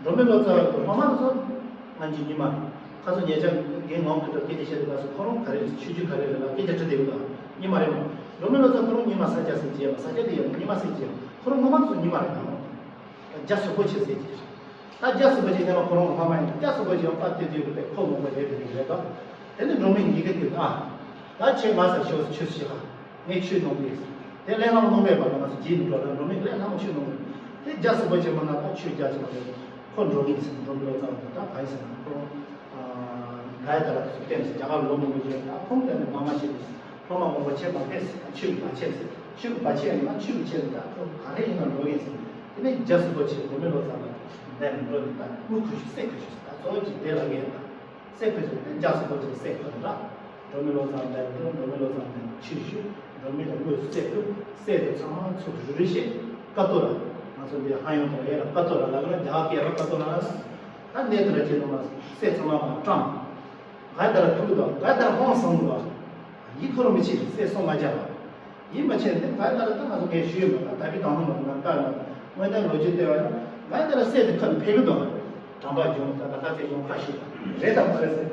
འགྲོ་མི་ལོ་ཙཱ་བའི་སློབ་མ་ཚོ་སྔ་འགྱུར་རྙིང་མ། ཁ་སང་ཉེ་ཆར་རྒན་ངག་དབང་དོན་གྲུབ་སྐད་ཆ་བཤད་དུས་སྐབས་སུ་ཁོ་རང་ག་རེ་རེད། ཆོས་བརྒྱུད་ག་རེ་རེད་ལ་སྐད་ཆ་དྲིས་བསྡད་ཡོད་ལ། རྙིང་མ་རེད་མོ། འགྲོ་མི་ལོ་ཙཱ་ཁོ་རང་རྙིང་མ་ས་སྐྱ་ཟེར་གྱི་ཡོད་ལ། ས་སྐྱ་དེ་ཡོད་ལ་རྙིང་མ་ཟེར་གྱི་ཡོད། ཁོ་རང་སྔོན་མ་ཚོ་རྙིང་མ་རེད་དང་། རྒྱ་གཟུགས་པོ་ཆེ་ཟེར་གྱི་རེད། ད་རྒྱ་གཟུགས་པོ་ཆེ་ཟེར་ན་ཁོ་རང་སྔོན་མ་ཡིན། རྒྱ་གཟུགས་པོ་ཆེ་ཡང་པ་དེ་དུས་རེད་པས་ཁོ་མང་པོ་རེད་དེ་རེད་ད། དེ་ནི་འགྲོ་མི་ཉིས་ཀ་དེ་ད། ད་ཁྱེད་ང་ས་ཤོག་ཆོས་ཤིག་ཧ། ངས་ཆོས་གནང་གི་ཡོད། དེ་ལས་སླ་མོ་གནང་བས་པ་ང་ཚོ་རྗེས་ནས་འགྲོ་ན་འགྲོ་མི་ལས་སླ་མོ་ཆོས་གནང་བས། དེ་རྒྱ་སྲིད་པོ་ཆེན་པོ་ན་ད་ཆོས་རྒྱ་ཆེན་པོ་རེད། ཁོ་འགྲོ་གི་ཟེར་འགྲོ་མི་ལོ་ཙཱ་བ་དེ་ད་ག་ཡིན་ཟེར་ན་ཁོ། ག་ཡ་ད་ར་སུ་བསྟན་ཟེར་རྒྱ་གར་ལོ་མང་པོ་བྱས་ད་ཁོང་དེ་ནས་མ་མ་བྱས་ཏེ། སློབ་མ་མང་པོ་བྱས་མ་ཕེབས་ཟེར་ད་ཆོས་ཀྱི་བར་ཆད་ཟེར། ཆོས་ཀྱི་བར་ཆད་ཡིན་ན་ཆོས་ཀྱི་ཆེད་དུ་ད་ཁོ་ག་རེ་ཡིན་ན་འགྲོ་གི་ཟེར། དེ་ནས་རྒྱ་སྲིད་པོ་ཆེ་འགྲོ་མི་ལོ་ཙཱ་བ་ལ་བསྟན་འགྲོ་ནས་ད་དངུལ་ཁུ་ཞིག་སེ་ཁུ་ཞིག་ད་གཙོ་བོ་ཅིག་དེ་ལ་ངས་ད། སྲས་ཁོས་ཟེར་ཏེ་རྒྱ་སྲིད་པོ་ཆེ་སྲས་ཁོ་ར། འགྲོ་མི་ལོ་ཙཱ་བ་འདིར་འགྲོ། འགྲོ་མི་ལོ་ཙཱ་བ་འདིར་ཕྱིར་བཞུད། འགྲོ་མི་ལ་དངོས་སུ་སྲས་ཕུལ། སྲས་དེ་ཚང་མ་ཚུར་རུ་རུ་བྱེད། ཀ་ཏོ་ར། ང་ཚོ་འདི་ཧ་ཡང་དང་ཡ་ར་ཀ་ཏོ་ར་ལ་ག་ར་རྒྱ་སྐད་ར་ཀ་ཏོ་ར་ལ། ད་གནས་དེ་ར་ཁྱེད་རང་ལ་སྲས་ཚང་མ་མ་སྤྲང་། ག་ད་ར་ཐུག་གི་དང་ག་ད་ར་ཧོང་སང་གི་དང་། ཡིད་འཁོར་མི་ཆེ་སྲས་སོང་མ་རྒྱ་ར། ཡིད་མ་ཆེས་ཏེ་ག་ལྟར་ད་ང་ཚོ་ངས་ཞུས་མ་ད་ད་གི་དང་ཐོག་མ་ང་ལྟར་ན་དངོས་གནས་ལོ་རྒྱུས་བལྟས་པ་ན་ག་ལྟར་སྲས་དེ་ཁ་ཕེབས་གི་འདུག་དྲང་པ་བྱུང་ད་ད་ད་ཚེ་ཡོང་ཁ་ཤུ་རེད་དམ་མ་རེད་ཟེར།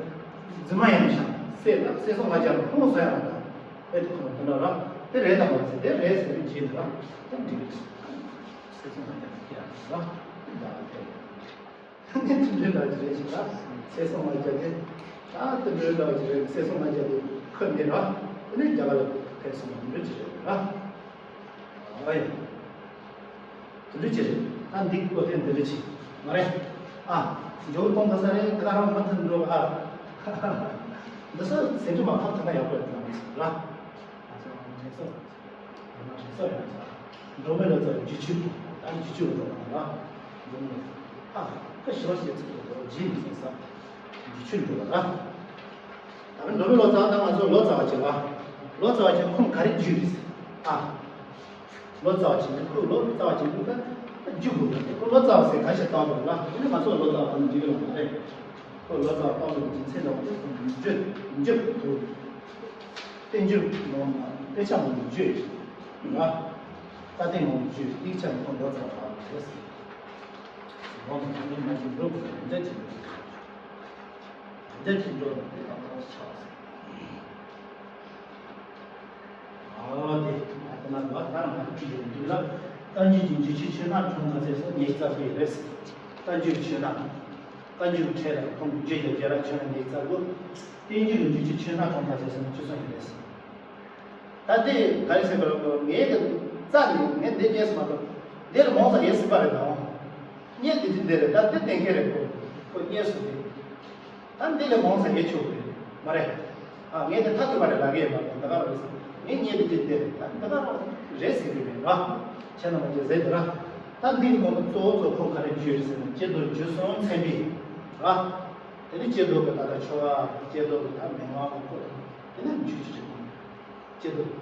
རྫུན་མ་ཡང་མི་བཤད། སྲས་ད་སྲས་སོང་ང་རྒྱ་ལ་ཁོང་སོང་ཡང་ད་ཨེ་དེ་ཁོང་དེ་འདྲ་ར་དེ་རེད་དམ་མ་རེད་ཟེར། དེ་རེད་ཟེར་བའི་རྗེས་ནས་ར་དེ་འགྲིག་གི་རེད། སྲས་སོང་ང་རྒྱ་ལ་ཁྱེད་ཡང་ར་དེ་འདྲ་ར་དེ། ནི་དུད་འགྲོའི་ལག་ཅིག་རེད་ཅིག་ལ། ཚེ་སྲོག་མ་བརྒྱབ་སྟེ། ད་དུད་འགྲོའི་ལག་ཅིག་རེད། ཚེ་སྲོག་མ་བརྒྱབ་སྟེ་ཁོ་མེད་ར། དེ་ནས་རྒྱ་གར་ལ་ཕེབས་སོང་བ་དུད་འགྲོ་ཅིག་རེད་ར། ཨ་ཡ། དུད་འགྲོ་ཅིག་རེད། ད་འདི་བཀོད་དེ་འདི་འདྲ་ཅིག་མ་རེད། ཨ། འཇོག་གཏོང་ག་ས་རེད། ད་རང་མ་མཐུན་འགྲོ་ཨ། འདི་ས་ཟེར་འགྲོ་མ་ཁབ་ཐ་ན་ཡག་པོ་ཡོད་ན་མ་ཟེར་ར། ཨ་ཚོ་དྲན་སོ། འགྲོ་མི་ལོ་ཙཱ་བ་རྒྱུད་ཆོས་ཀྱི་ད་རྒྱུད་ཆོས་འགྲོ་བ་ལ་འགྲོ་མི་ལོ་ཙཱ་ཨ་ཁ་ཤོ་ཞེས་ཚིག་ཏུ་འགྲོ་རྗེས་མི་ཟིན་ས་རྒྱུད་ཆོས་འགྲོ་བ་ལ་ད་ག་འགྲོ་མི་ལོ་ཙཱ་བ་ད་ང་ཚོ་ལོ་ཙཱ་བ་བྱེད་པ་ལོ་ཙཱ་བ་བྱེད་ཁོང་ག་རེ་རྒྱུད་རེད་ཨ། ལོ་ཙཱ་བ་བྱེད་ནི་ཁོ་ལོ་ཙཱ་བ་བྱེད་ནི་ད་རྒྱུད་དགོས་པ་ཁོ་ལོ་ཙཱ་བ་ཟེར་ག་ཞིག་བཏང་དགོས་ལ་དེ་ནི་ང་ཚོ་ལོ་ཙཱ་བ་ནི་འགྲིག་གི་ལ་མ་རེད། ཁོ་ལོ་ཙཱ་བ་བཏང་དགོས་རྒྱུ་མཚན་ལ་ཁོ་རྒྱུད་རྒྱུད་དུ། བསྟན་འགྱུར་ནང་ན་དཔེ་ཆ་མང་པོ་བརྗོད་ཡོད། ལྟ་སྟངས་མང་པོ་བརྗོད་ཡོད། དེའི་ཆ་ནས་ཁོང་ལོ་ཙཱ་བ་རེད་ཟེར། ལོ་ཙཱ་བ་ནི་མ་གཞི་འགྲོ་དགོས་ན་འཇའ་གཅིག་འགྲོ་དགོས། འཇའ་གཅིག་འགྲོ་ན་དེ་དང་ཐོག་ཆགས་ཟེར། ཨ་དེ་ཨ་དེ་ན་ལ་ད་རང་ང་ཅི་ཡོང་དུས་ལ་ལྟ་འཇུག་གི་འཇུག་ཆོས་ཆོས་སྣང་གྲངས་ཁ་ཚད་སོགས་ངེས་རྩ་དགོས་རེད་ཟེར། ལྟ་འཇུག་ཆོས་སྣང་། བཀའ་འགྱུར་ཕྲད་ལ་ཁོང་གི་བརྗོད་ཀྱི་རྒྱལ་རབས་ཆོས་རྣམས་ལས་རྩ་དགུ། བསྟན་འགྱུར་གྱི་འཇུག་ཆོས་ཆོས་སྣང་གྲངས་ཐམས་ཅད་ཟེར་ན་ཆོས་སོང་ཡིན་པས། ད་ལྟའི་ག་རེ་ཟེར་བར་ངའི་གི་རྩ་ནི་ངས་འདི་རྙེད་སོང་མ་གཏོགས་འདི་ལ་མང་ཙམ་ཡོད་སྲིད་པ་རེད་དང་། རྙེད་འདི་འདི་འདི་རེད། ད་འདི་གཏན་འཁེལ་རེད། ཁོ་ཁོ་རྙེད་སོང་སྟེ། ད་འདི་ལས་མང་ཙམ་ཡོད་ཆོག་གི་མ་རེད། ཨ་ངས་དེ་ཐག་ཆོད་པ་རེད་ལབ་གི་ཡོད་མ་རེད། འདི་ག་རེད་ཟེར་ངས་རྙེད་འདི་འདི་འདི་རེད། ད་འདི་ག་རེད་ཟེར་གི་རེད་ར། ཁྱེད་རྣམ་པ་ཀྱིས་ཟེར་འདི་ར། ད་འདི་གི་ནང་དུ་གཙོ་བོ་གཙོ་བོ་ཁོ་ག་རེ་བརྗོད་རེད་ཟེར་ན་ཀྱེ་རྡོར་བརྒྱུད་གསུམ་མཚན་དཔེ་ར། དེ་ནས་ཀྱེ་རྡོར་གྱི་ད་ལྟ་ཆོ་ག་ཀྱེ་རྡོར་གྱི་ད་མན་ངག་གི་སྐོར་དེ་ནས་འཇུག་ཆོས་ཀྱི་ཀྱེ་རྡོར་གྱི་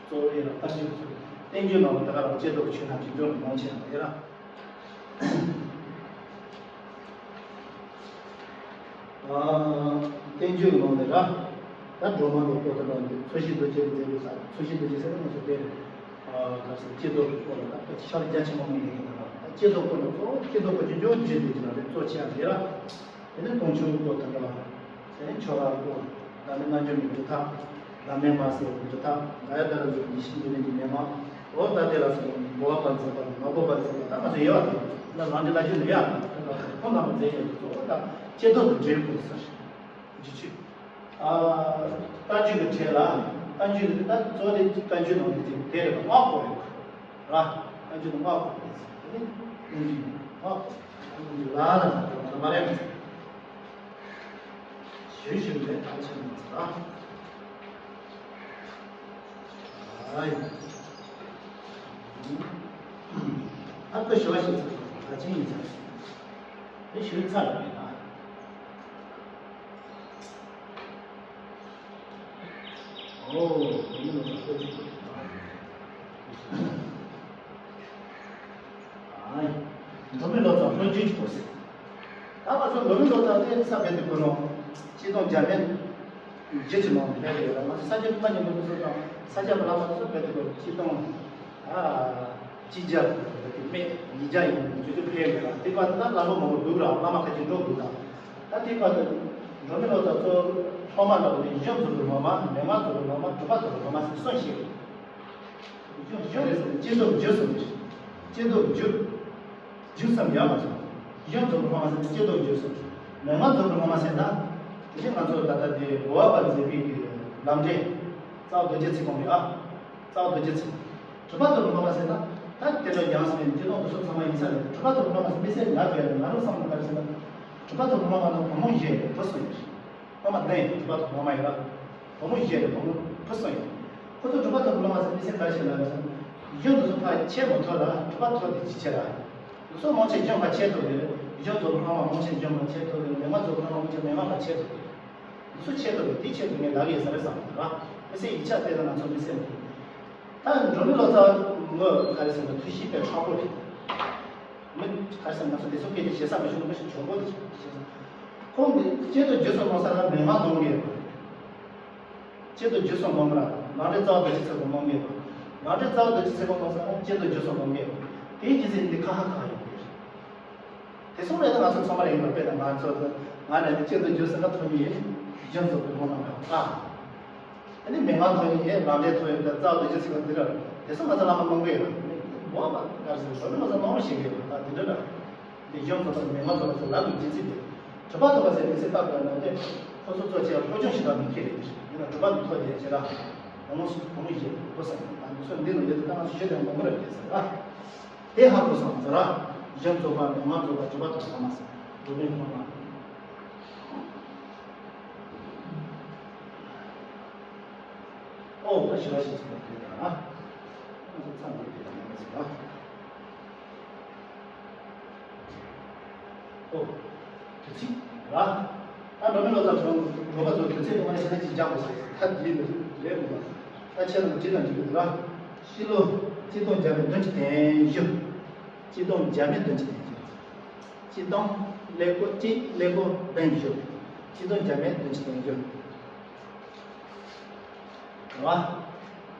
གཙོ་བོ་ཡིན་ལ་བསྟན་བཅོས་ཀྱི་བསྟན་བཅོས་ནང་ལ་ད་ག་རང་ཀྱེ་རྡོར་གྱི་ཆོས་རྣམས་ཀྱི་འཇོག་ནས་མང་ཆེ་བ་དེ་ར། བསྟན་བཅོས་ཀྱི་ནང་ནས་ར། ད་སྒྲོལ་མ་ལ་སྐོར་དུ་ནང་ནས་འཚོ་བྱེད་རྡོ་རྗེ་ལ་མཛད་པའི་ས་འཚོ་བྱེད་རྡོ་རྗེ་ཟེར་ན་ང་ཚོ་དེ་རེད། ག་ཟེར་ཀྱེ་རྡོར་གྱི་སྐོར་ལ་ད་ཤར་རྒྱ་ཆེན་པོ་མང་པོ་ཡོད་ཀྱི་ད་ཀྱེ་རྡོར་སྐོར་ལ་གཙོ་བོ་ཀྱེ་རྡོར་སྐོར་གྱི་འཇོག་རྗེས་ལུས་ཀྱི་ནང་ནས་གཙོ་ཆེ་བ་དེ་ར། དེ་ནས་དུང་ཕྱུར་སྐོར་དུ་འདྲ་བ། དེ་ནས་ཆོ་ག་སྐོར། ད་ནི་རྣལ་འབྱོར་མའི་སྒྲུབ་ཐབས། བླ་མའི་མ་ཟེར་བའི་སྒྲུབ་ཐབས། ག་ཡ་ད་ར་འཛུགས་ཡིད་བཞིན་ནུས་ལྡན་གྱི་མན་ངག་འོ་ད་དེ་ལ་སོགས་འབུལ་བ་པ་མཛད་པ་དང་མ་འབུལ་བ་མཛད་པ་ད་ང་ཚོ་ཡོད་པ་དང་ན་རང་གི་བླ་ཆོས་ལ་ཡོད་པ་ཁོང་རྣམས་མཛད་ཡོད་ཀྱི་གཙོ་བོ་དང་ཀྱེ་རྡོར་གྱི་འབྲས་བུ་ཟེར། རྒྱུད་ཆོས། ཨ། བསྟན་བཅོས་ཀྱི་གྲས་ལ་བསྟན་བཅོས་ཀྱི་ད་གཙོ་བོ་དེ་བསྟན་བཅོས་ནང་དུ་དེ་དེ་རེད་པ་སྔགས་སྐོར་རེད་ར། བསྟན་བཅོས་ནང་སྔགས་སྐོར་རེད་ཟེར་དེ་ནི་སྔགས་སྐོར་རེད། སྔགས་སྐོར་རེད། ལ་ལ་ཟེར་དེ་མ་རེད། ཞུ་ཞུ་ལས་ཐམས་ཅད་མ་ཚོགས། ཨ་ཡ། ཨ་ཁུ་ཞུ་བ་ཞིག་ཚོགས་ད་ཅི་ཡིན་ཚར། དེ་ཞུ་ཚར་རེད་ན། ཨོ། དེ་ནི་ལོ་ཙཱ་ལྷོ་རྒྱུད་པོ་དེ་ཨ་ཡ། འགྲོ་མི་ལོ་ཙཱ་ལྷོ་རྒྱུད་ཀྱི་སྐོར་ཟེར། ད་ང་ཚོ་འགྲོ་མི་ལོ་ཙཱ་དེ་ས་བོན་དེ་ཀུན་སློང་། སྤྱིར་བཏང་འཇར་མན་རྒྱུད་ཀྱི་ནང་དུ་སླེབས་ཡོད་ལ་ང་ཚོ་ས་སྐྱ་པཎ་ཆེན་པ་དེ་ཚོ་དང་ས་སྐྱ་བླ་མ་དེ་ཚོ་བོད་དེ་ཀུན་སྤྱིར་བཏང་ཨ་གཅིག་རྒྱ་དེ་མེད་ཉིས་རྒྱ་ཡིན་དུས་དུས་ཕེབས་ཡོད་ལ་དེ་བར་དུ་ད་བླ་མ་མང་པོ་འདུག་ར་བླ་མ་ཁ་ཅིག་འགྲོ་འདུག་ད་ད་དེ་བར་དུ་འགྲོ་མི་ལོ་ཙཱ་གཙོ་བོ་ཐོག་མ་འདྲ་བོ་དེ་གཞུང་རྫོགས་པའི་སློབ་མ་མན་ངག་རྫོགས་པའི་སློབ་མ་སྒྲུབ་པ་རྫོགས་པའི་སློབ་མ་ཟེར་གསུམ་ཞིག་རེད། རྒྱུ་རྒྱུ་རེད་ཟེར་ན་ཀྱེ་རྡོར་རྒྱུ་གསུམ་རེད། ཀྱེ་རྡོར་རྒྱུ། རྒྱུ་གསུམ་ཡོད་མ་སོང་། གཞུང་རྫོགས་པའི་སློབ་མ་ཟེར་ན་ཀྱེ་རྡོར་རྒྱུ་གསུམ། མན་ངག་རྫོགས་པའི་སློབ་མ་ཟེར་ན། དེ་ནི་ང་ཚོ་ད་ལྟ་འདི་འགྲོ་བ་པ་མཛད་པའི་གི་ལམ་འབྲས། རྩ་བ་རྡོ་རྗེ་ཚིག་དགོངས་རེད་ཨ། རྩ་བ་རྡོ་རྗེ་ཚེ། གྲུབ་པ་ཐོབ་པའི་སློབ་མ་ཟེར་ན། ད་དེ་འདྲ་ཡང་ཟེར་ནས་སྤྱི་དོན་སྐུ་གསུམ་ཚང་མ་ཡིན་ས་རེད། གྲུབ་པ་ཐོབ་པའི་སློབ་མ་ཟེར་དམིགས་བསལ་ང་བས་ང་རང་བསམ་བློ་ག་རེ་ཟེར་ན། གྲུབ་པ་ཐོབ་པའི་སློབ་མ་ནང་བུ་མོ་བཞི་བུ་གསུམ་ཡོད་རེད། སློབ་མ་བདུན་ཡོད། གྲུབ་པ་ཐོབ་པའི་སློབ་མ་ཡོད་ར། བུ་མོ་བཞི་རེད། བུ་མོ་བུ་གསུམ་ཡོད། ཁོ་ཚོ་གྲུབ་པ་ཐོབ་པའི་སློབ་མ་ཟེར་དམིགས་བསལ་ག་རེ་བྱེད་ལ་རེད་ཟེར་ན། གཞུང་དུ་སོང་ཕར་ཆེ་མོ་ཐོབ་ལ་གྲུབ་པ་ཐོབ་དེ་ཅི་བྱེད་ར། སོ་མང་ཆེ་འཇོན་པ་ཆེ་ཐོབ་དེ་རེད། གཞུང་རྫོགས་པའི་སློབ་མ་མང་ཆེ་འཇོན་པ་ཆེ་ཐོབ་དེ་རེད། མི་མང་རྫོགས་པའི་སློབ་མ་མང་ཆེ་མི་མང་པ་ཆེ་ཐོབ་དེ་རེད། འདི་ཚོ་ཆེད་དུ་རེད། དེ་ཆེད་དུ་ངས་ལབ་ཡོད་ས་རེད་བསམ་གི་ར། མི་སེར་ཡིག་ཆ་བལྟས་ན་ང་ཚོ་མི་སེར་མི་ད་འགྲོ་མི་ལོ་ཙཱ་ངོ་ག་རེ་ཟེར་ན་ཐུགས་གཤིས་དཔེ་མཁྲེགས་པོ་རེད། མི་ག་རེ་ཟེར་ན་ང་ཚོ་འདི་ཚོ་སྐད་ཆ་བཤད་ས་མི་ཤེས་ན་མི་ཤེས་གྱོང་པོ་དེ་ཤེས་ས། ཁོང་གིས་གཅེས་འདོད་རྒྱུ་སོགས་མང་ས་ལ་མི་མང་གཏོང་གི་ཡོད། གཅེས་འདོད་རྒྱུ་སོགས་མང་གི་ར། རང་རེ་རྩ་བ་རྡོ་རྗེ་ཚེ་དགོངས་མང་གི་ཡོད། རང་རེ་རྩ་བ་རྡོ་རྗེ་ཚེ་དགོངས་མང་ས་ལ་གཅེས་འདོད་རྒྱུ་སོགས་མང་གི་ཡོད། དེའི་རྒྱུ་མཚན་འདི་ཁ་ཁ་ཁ་ཡོང་གི་རེད། དེ་སོང་རེད་ད་ང་ཚོ་ཚང་མ་རེད་ཡིན་པ་དཔེར་ན་ང་ཚོ་ང་ན་ནི་གཅེས་འདོད་རྒྱུ་སེམས་ལ་ཐོན་ཡོད། གཞུང་རྫོགས་པའི་སློབ་མ་ཡང་ཨ། ཨ་ནི་མི་མང་ཐོན་ཡོད། རང་འདྲའི་ཐོན་ཡོད། ད་རྩ་བ་རྡོ་རྗེ་ཚེ་དགོངས་འདི་ར། དེ་སོང་ང་ཚོ་བླ་མ་མང་པོ་ཡོད་ར། འོ་མ་ག་རེ་ཟེར་ཞོ་ནི་ང་ཚོ་མང་པོ་ཞིག་ཡོད་ར། ད་འདི་འདྲ་ར། འདི་གཞུང་རྫོགས་པའི་མི་མང་རྫོགས་པའི་ལམ་གྱི་རྒྱུ་མཚན་དེ། གྲུབ་པ་ཐོབ་པ་ཟེར་མི་ཚེ་བཏབ་པའི་ནང་དེ། ཁོ་ཚོ་གཙོ་ཆེ་བ་སློབ་སྦྱོང་ཞིག་དང་མི་ཁྱེར་རེད། ཡིན་ན་གྲུབ་པ་ཐོབ་དེ་བྱེད་ར། བུ་མོ་བུ་མོ་ཡིན་པོ་ཟེར་ན་ད་འདི་ཚོ་འདི་ལ་ཡོད་དེ་ད་ང་ཚོ་ཤོད་དེ་མང་པོ་ར་ཡོད་ཟེར་ར། དེ་ཧ་གོ་སོང་ཟེར་ར། གཞུང་རྫོགས་པ་མི་མང་རྫོགས་པ་གྲུབ་པ་ཐོབ་པ་མ་ཟེར། འགྲོ་མིའི་ཁོ་ན། ཨོ་ད་ཞི་བ་ཞིག་ཚོགས་པ་དེ་དང་ང་ཚོ་མཚམས་འདི་དེ་དང་མ་ཟེར་ར། ཨོ། དུས་ཚིགས་ར། ད་འགྲོ་མི་ལོ་ཙཱ་གྲོང་གྲོང་པ་ཚོ་དུས་ཚིགས་རིང་མ་ནས་ཤ་ཚ་ཅིག་སྦྱངས་པ་ཟེར་ད་འདི་ནི་རེད་མི་འདུག་ད་ཁྱེད་རང་བྲིས་དང་འབྲི་གི་འདུག་ར། ཤི་ལོ། སྤྱི་སྟོང་བརྒྱ་མེད་བདུན་ཅུ་དོན་བཞི། སྤྱི་སྟོང་བརྒྱ་མེད་བདུན་ཅུ་དོན་བཞི། སྤྱི་སྟོང་ཀླད་ཀོར་གཅིག་ཀླད་ཀོར་བདུན་བཞི། སྤྱི་སྟོང་བརྒྱ་མེད་བདུན་ཅུ་དོན་བཞི། རེད་བ།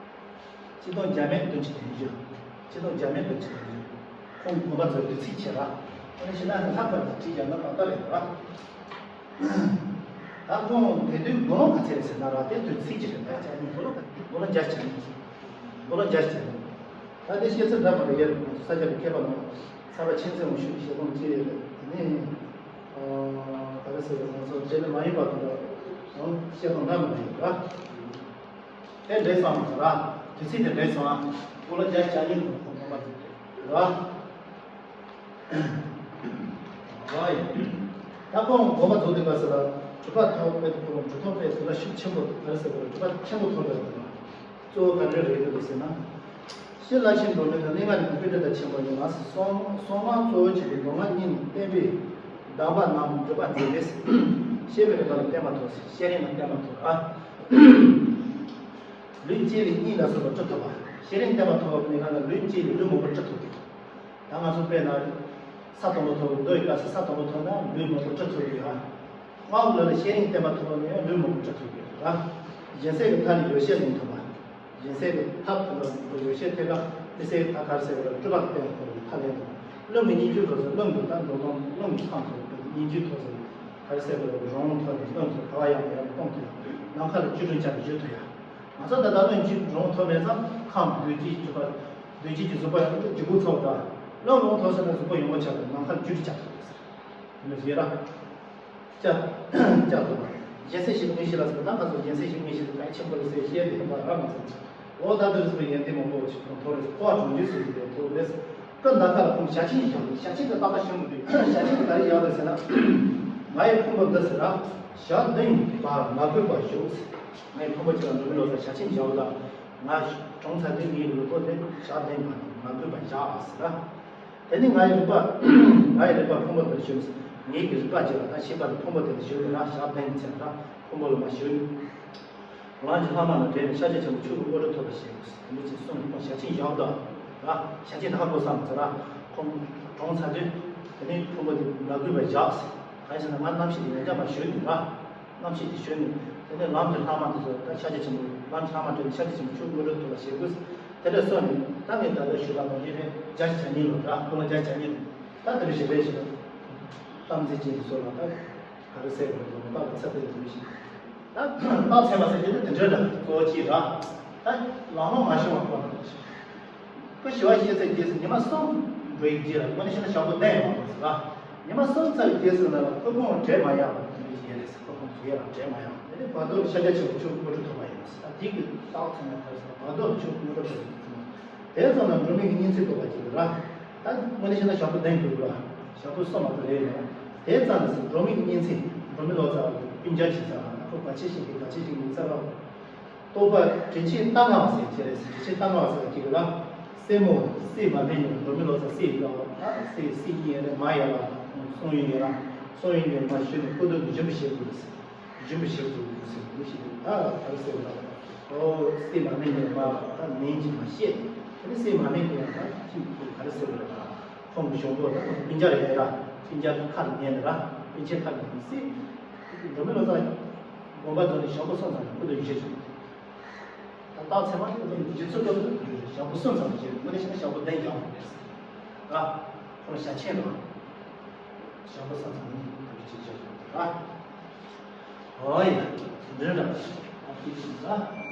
སྤྱི་སྟོང་བརྒྱ་མེད་བདུན་ཅུ་དོན་བཞི། སྤྱི་སྟོང་བརྒྱ་མེད་བདུན་ཅུ་དོན་བཞི། ཁོང་དགོན་པ་ཚོའི་དུས་ཚིགས་བྱེད་ར། ཨ་ནི་ཕྱི་ནང་ལྷག་པར་དུ་བྲིས་ཀྱང་ན་ཏག་ཏག་རེད་ར། ད་ཁོང་དེ་དུས་དགུང་ལོ་ག་ཚད་རེད་ཟེར་ན་ར། དེ་དུས་ཚིགས་ཀྱི་རེད། ད་ཅག་གཉིས་དགུང་ལོ་དགུང་ལོ་བརྒྱད་ཅུ་གྱ་གཉིས། དགུང་ལོ་བརྒྱད་ཅུ་གྱ་གཉིས། ད་དེ་བཤད་ཚུལ་འདྲ་མ་རེད། ཡར་ས་སྐྱ་པའི་མཁས་པ་རྣམས་ཚར་བ་ཆེན་ཚེ་འོང་ཤུགས་ཀྱིས་བཤད་སྟངས་ཅི་ཡོད་རེད། དེ་ནས་ག་རེ་ཟེར་བ་ང་ཚོ་རྗེས་ལུས་མ་ཡིན་པ་དང་འདྲ་བ་བཤད་སྟངས་འདྲ་མ་རེད་ར། དེ་འདྲས་བསམ་ཟེར་ར། དུས་ཚིགས་དེ་འདྲས་སོང་ཨ། དགུང་ལོ་བརྒྱད་ཅུ་གྱ་གཉིས་ལ་ཁོང་དགོངས་པ་རྫོགས་རེད་ར། ར་ཡིན། ད་ཁོང་དགོངས་པ་རྫོགས་དུས་སྐབས་སུ་ལ་གྲུབ་པ་ཐོབ་པའི་ཐོག་ལ་གྲུབ་ཐོབ་པའི་ཟེར་ན་ཤུགས་ཆེན་པོ་ག་རེ་ཟེར་དགོས་རེད། གྲུབ་པ་ཆེན་པོ་ཐོབ་པའི་ཐོག་ལ་གཙོ་བོ་ག་འདྲ་རེད་འདུག་ཟེར་ན། ཤེས་རླབས་ཆེན་འགྲོ་མི་དང་གནས་ལྔ་ནི་དཔེ་འདྲ་དང་ཆེན་པོ་ཡིན་ལ། སོ་སོ་སོ་མ་གཙོ་བོ་བྱས་ཏེ་མདོ་སྔགས་གཉིས་ནི་བསྟན་པའི་གདམས་པ་རྣམས་སྒྲུབ་པ་མཛད་པས། ཤེས་པའི་རིམ་པ་ལ་བརྟན་པ་ཐོབ་ཟེར། ཤེས་རིག་ལ་བརྟན་པ་ཐོབ་ཨ། ལུས་སྐྱེས་ལས་གཉིད་ལ་སོགས་པ་བཀྲི་ཐུབ་པ། ཤེས་རིག་བརྟན་པ་ཐོབ་པ་ནི་གང་ལ་ལུས་སྐྱེས་ལས་ལུས་མང་པོ་བཀྲི་ཐུབ་པ། ད་ང་ཚོ་དཔེར་ན། ས་དང་པོ་ཐོབ་མདོ་ཡི་སྐབས་སུ་ས་དང་པོ་ཐོབ་ན་ལུས་མང་པོ་བཀྲི་ཐུབ་ཀྱི་ཡོད། སྔགས་ལུགས་ལ་ཤེས་རིག་བརྟན་པ་ཐོབ་ན་ཡང་ལུས་མང་པོ་བཀྲི་ཐུབ་ཀྱི་ཡོད། སྦྱིན་སྲེག་གི་མཐའ་ནི་ཡོ་བྱད་ལེན་ཐུབ་པ། སྦྱིན་སྲེག་གི་ཐབས་དང་ཡོ་བྱད་ཐད་ཀ་མི་སེར་ད་ག་རེ་ཟེར་བ་ལ་སྤྲུལ་པ་བསྟན་ཐུབ་པའི་མཐའ་ལེན་ཐུབ། བླུན་པོའི་སྙན་བརྒྱུད་ཐོབ་ཟེར། བླུན་པོ་ད་མདོ་སྟོང་བླུན་པོའི་ཁམས་ཐོབ་པའི་སྙན་བརྒྱུད་ཐོབ་ཟེར། ག་རེ་ཟེར་བ་ལ་རོང་ཐོབ་ནས་བླུན་པོ་ག་བ་ཡང་ཡང་གཏོང་ཐུབ་ཡ། ནམ་མཁའ་ལ་བཅུ་དྲུག་ཅན་བརྗོད་ཐུབ་ཡ། ང་ཚོ་ད་ལྟ་བློན་གཅིག་རང་ཐོབ་མེད་ཙང་ཁམས་རྡུལ་གཅིག་གི་གཟུགས་པ། རྡུལ་གཅིག་གི་གཟུགས་པ་ལྗིད་ཁོག་ཚ་བོ་དང་། བློན་རང་ཐོབ་ཟེར་ན་གཟུགས་པོ་ཡོངས་པ་ཆགས་པའི་ནམ་མཁའ་བཅུ་དྲུག་ཆགས་ཐུབ་ཟེར། དེ་ནས་ཞེས་ར། ལྕགས། ལྕགས་ཐོབ་པ། སྦྱིན་སྲེག་ཞིག་མི་ཤེས་ལ་ཟེར་ན་ང་ཚོ་སྦྱིན་སྲེག་ཞིག་མི་ཤེས་ལ་གལ་ཆེན་པོ་རེད་ཟེར་བཤད་དེ་ཡོང་པ་ར་མ་ཚོར། འོ་ད་དུས་སུ་ཡོན་ཏན་མང་པོ་ཞིག་དང་ཐོག་རེད། འཁོར་བ་གྲོང་ཁྱེར་ཟེར་གྱི་རེད་ཐོག་རེད། ཀུན་ད་ཁ་ལ་ཁོང་ཞག་ཆེན་ཞིག་བཞག་ཞག་ཆེན་དེ་ཏག་ཏག་ཤེས་མི་འདུག་ཞག་ཆེན་དེ་ག་རེ་བཞག་འདུག་ཟེར་ན། ང་ཡི་ཕུང་པོ་འདི་ཟེར་ར། ཞག་བདུན་བར་མ་གོས་པར་བཞུགས། ངའི་ཕུང་པོ་གཅིག་ལ་འགྲོ་མི་ལོ་ཙཱ་ཞག་ཆེན་བཞག་དང་། ང་གྲོངས་ཚར་དུས་ངའི་ལུས་པོ་དེ་ཞག་བདུན་བར་མ་གོས་པར་བཞག་ཟེར་ར། དེ་ནི་ང་ཡི་རིག་པ། ང་ཡི་རིག་པ་ཕུང་པོ་དེར་ཞུགས། ངེད་ཀྱི་རིག་པ་གཅིག་ལ་ད་ཤེས་པ་ལ་ཕུང་པོ་དེར་ཞུགས་ན་ཞག་བདུན་ཚེ་ད་ཕུང་པོ་ལ་མ་ཞུགས། ལམ་གྱི་ལྷག་མ་ལ་འདྲེས་ནས་ཤཱཀྱ་ཆེན་པོ་མཆོག་གི་དངོས་གྲུབ་ཐོབ་པར་བྱེད་དགོས། དེ་འདྲ་ཅིག་གསུངས་ནས་ཁོང་ཞག་ཆེན་བཞག་དང་། ར། ཞག་ཆེན་ད་ཧ་གོ་སོང་ཟེར་ར། ཁོང་གྲོངས་ཚར་དུས་དེ་ནས་ཕུང་པོ་དེ་མ་གོས་པར་བཞག་ཟེར། གང་ཡིན་ཟེར་ན་ང་རྣམ་ཤེས་དེ་ཡང་བསྐྱར་མ་ཞུགས་ནས་ར། རྣམ་ཤེས་ཀྱི་ཞོན་ནས། དེ་ནས་ལམ་གྱི་ལྷག་མ་དེ་ཚོ་ད་ཤཱཀྱ་ཆེན་པོ་ལམ་གྱི་ལྷག་མ་སྤྲད་ནས་ཤཱཀྱ་ཆེན་པོ་མཆོག་དངོས་གྲུབ་ཐོབ་པར་བྱེད་དགོས། དེ་འདྲ་སོང་ནས་ད་ངས་ད་ལྟ་ཞུས་པ་ནང་བཞིན་རེད། བརྒྱ་ཆ་གཉིས་ལོ་ར་ཁོ་ལ་བརྒྱ་ཆ་གཉིས་ལོ། ད་དེ་འདྲ་ཞིག་རེད་ཞེས་པ། གཏམ་ཚིག་ཅན་གྱི་སོགས་ལ་ད་ག་རེ་ཟེར་དགོས་རེད་འདུག་ལྟ་བ་ཚད་ལྡན་དུ་ཞིག་ད་རྟགས་མཚན་པ་ཟེར་རྒྱུ་དེ་དེ་འདྲ་འདྲ་གཙོ་བོ་གཅིག་ར། ད་ལམ་ལྷོང་མ་བྱུང་བ་ཁོ་ན་ཞིག་ཁོ་ཞི་བ་ཤེས་ཚད་རྗེས་སུ་ཉི་མ་གསུམ་འགྲོ་ཡི་རྗེས་ལ་དངོས་གནས་བཤད་ན་ཞག་པོ་བསྟན་ཡོང་བ་ཟེར་ལ། ཉི་མ་གསུམ་ཚར་རྗེས་སུ་ལ་ཁོ་ཁོང་བྲེལ་མ་ཡག་པ་དེ་འདྲ་ཞིག་ཡོད་རེད་ཟེར། ཁོ་ཁོང་ཚོ་ཡོད་ལ་བྲེལ་མ་ཡག་པ་དེ་ནི་བར་དོར་ཤཱཀྱ་ཆེན་པོ་མཆོག་དངོས་གྲུབ་ཐོབ་པ་ཡིན་ཟེར། ད་དེ་གི་རྟགས་མཚན་ལ་ད་ཟེར་བ། མ་གཏོགས་ཆོག་མི་གཏོགས་ཆོག་དེ་ཙམ་ན་སྒྲོལ་མའི་གི་སྙན་ཚིག་རྟོགས་པ་ཅིག་རེད་ལ། ད་དངོས་གནས་བཤད་ན་ཞག་པོ་བདུན་དགོས་རེད་ལ། ཞག་པོ་གསུམ་མ་གཏོགས་རེད་ལ། དེ་ཙམ་ན་སྒྲོལ་མའི་གི་སྙན་ཚིག་སྒྲོལ་མའི་ལོ་ཙཱ་སྤུན་ཀྱག་ཅིག་ཟེར་ལ། ཁོ་བར་ཆད་ཞི་མཁན་བར་ཆད་ཞི་མཁན་ཟེར་ལ། རྟོགས་པ་དྲིན་ཆེན་རྟ་རྔ་བ་ཟེར་གྱི་རེད། དྲིན་ཆེན་རྟ་རྔ་བ་ཟེར་གྱི་རེད་ལ། སྲས་མོ་སྲས་མ་སྨན་གཉིས། སྒྲོལ་མའི་ལོ་ཙཱ་སྲས་ཡིན་ལ། ད་སྲས་སྲས་གཉིས་ཡོད་རེད། མ་ཡོད་ལ། སྲོང་ཡོན་ཡོད་ལ། སྲོང་ཡོན་གྱི་མ་ཞུས་ནས་སྐུ་མདུན་དུ་སྦྱིན་པ་བྱེད་དགོས་རེད། སྦྱིན་པ་བྱེད་དགོས་ཟེར་གྱི་ཞིག་རེད། ད་ག་རེ་ཟེར་བ་ལ། ཨོ་སྲས་མ་སྨན་གྱི་མ་ད་ནན་གྱི་མ་བཤད། དེ་ནས་སྲས་མ་སྨན་གྱི་ཡང་ད་ཅིག་ག་རེ་ཟེར་བ་ལ། ཁོང་གི་གཞུང་པོ་ད་སྤུན་ཀྱག་རེད་ར། སྤུན་ཀྱག་ཁ་ལ་ཉན་ནས་ར། སྤུན་མཆེད་ཁ་ལ་ཉན་ནས་སྲས། སྒྲོལ་མའི་ལོ་ཙཱ་དགོངས་པ་རྫོགས་ནས་ཞག་པོ་གསུམ་ཙམ་ལ་སྐུ་མདུན་ཡོད་ཆེད་བྱུང་། ད་རྟགས་ཚད་མ་དེ་ཚོ་རྗེ་བཙུན་སློབ་ཏུ་གྱུར། ཞག་པོ་གསུམ་ཙམ་བྱས། དངོས་གནས་བཤད་ན་ཞག་པོ་བདུན་རྒྱག་དགོས་རེད་ཟེར། ཨ། ཁོ་རང་ཞག་ཆེན་རེད། ཞག་པོ་གསུམ་ཙམ་ནི་ཐུགས་རྗེ་ཆེ་ཞུ། ཨ། ཨོ་ཡ། འདྲེན་ར། ཨ་ཐུགས་རྗེ་ཆེ།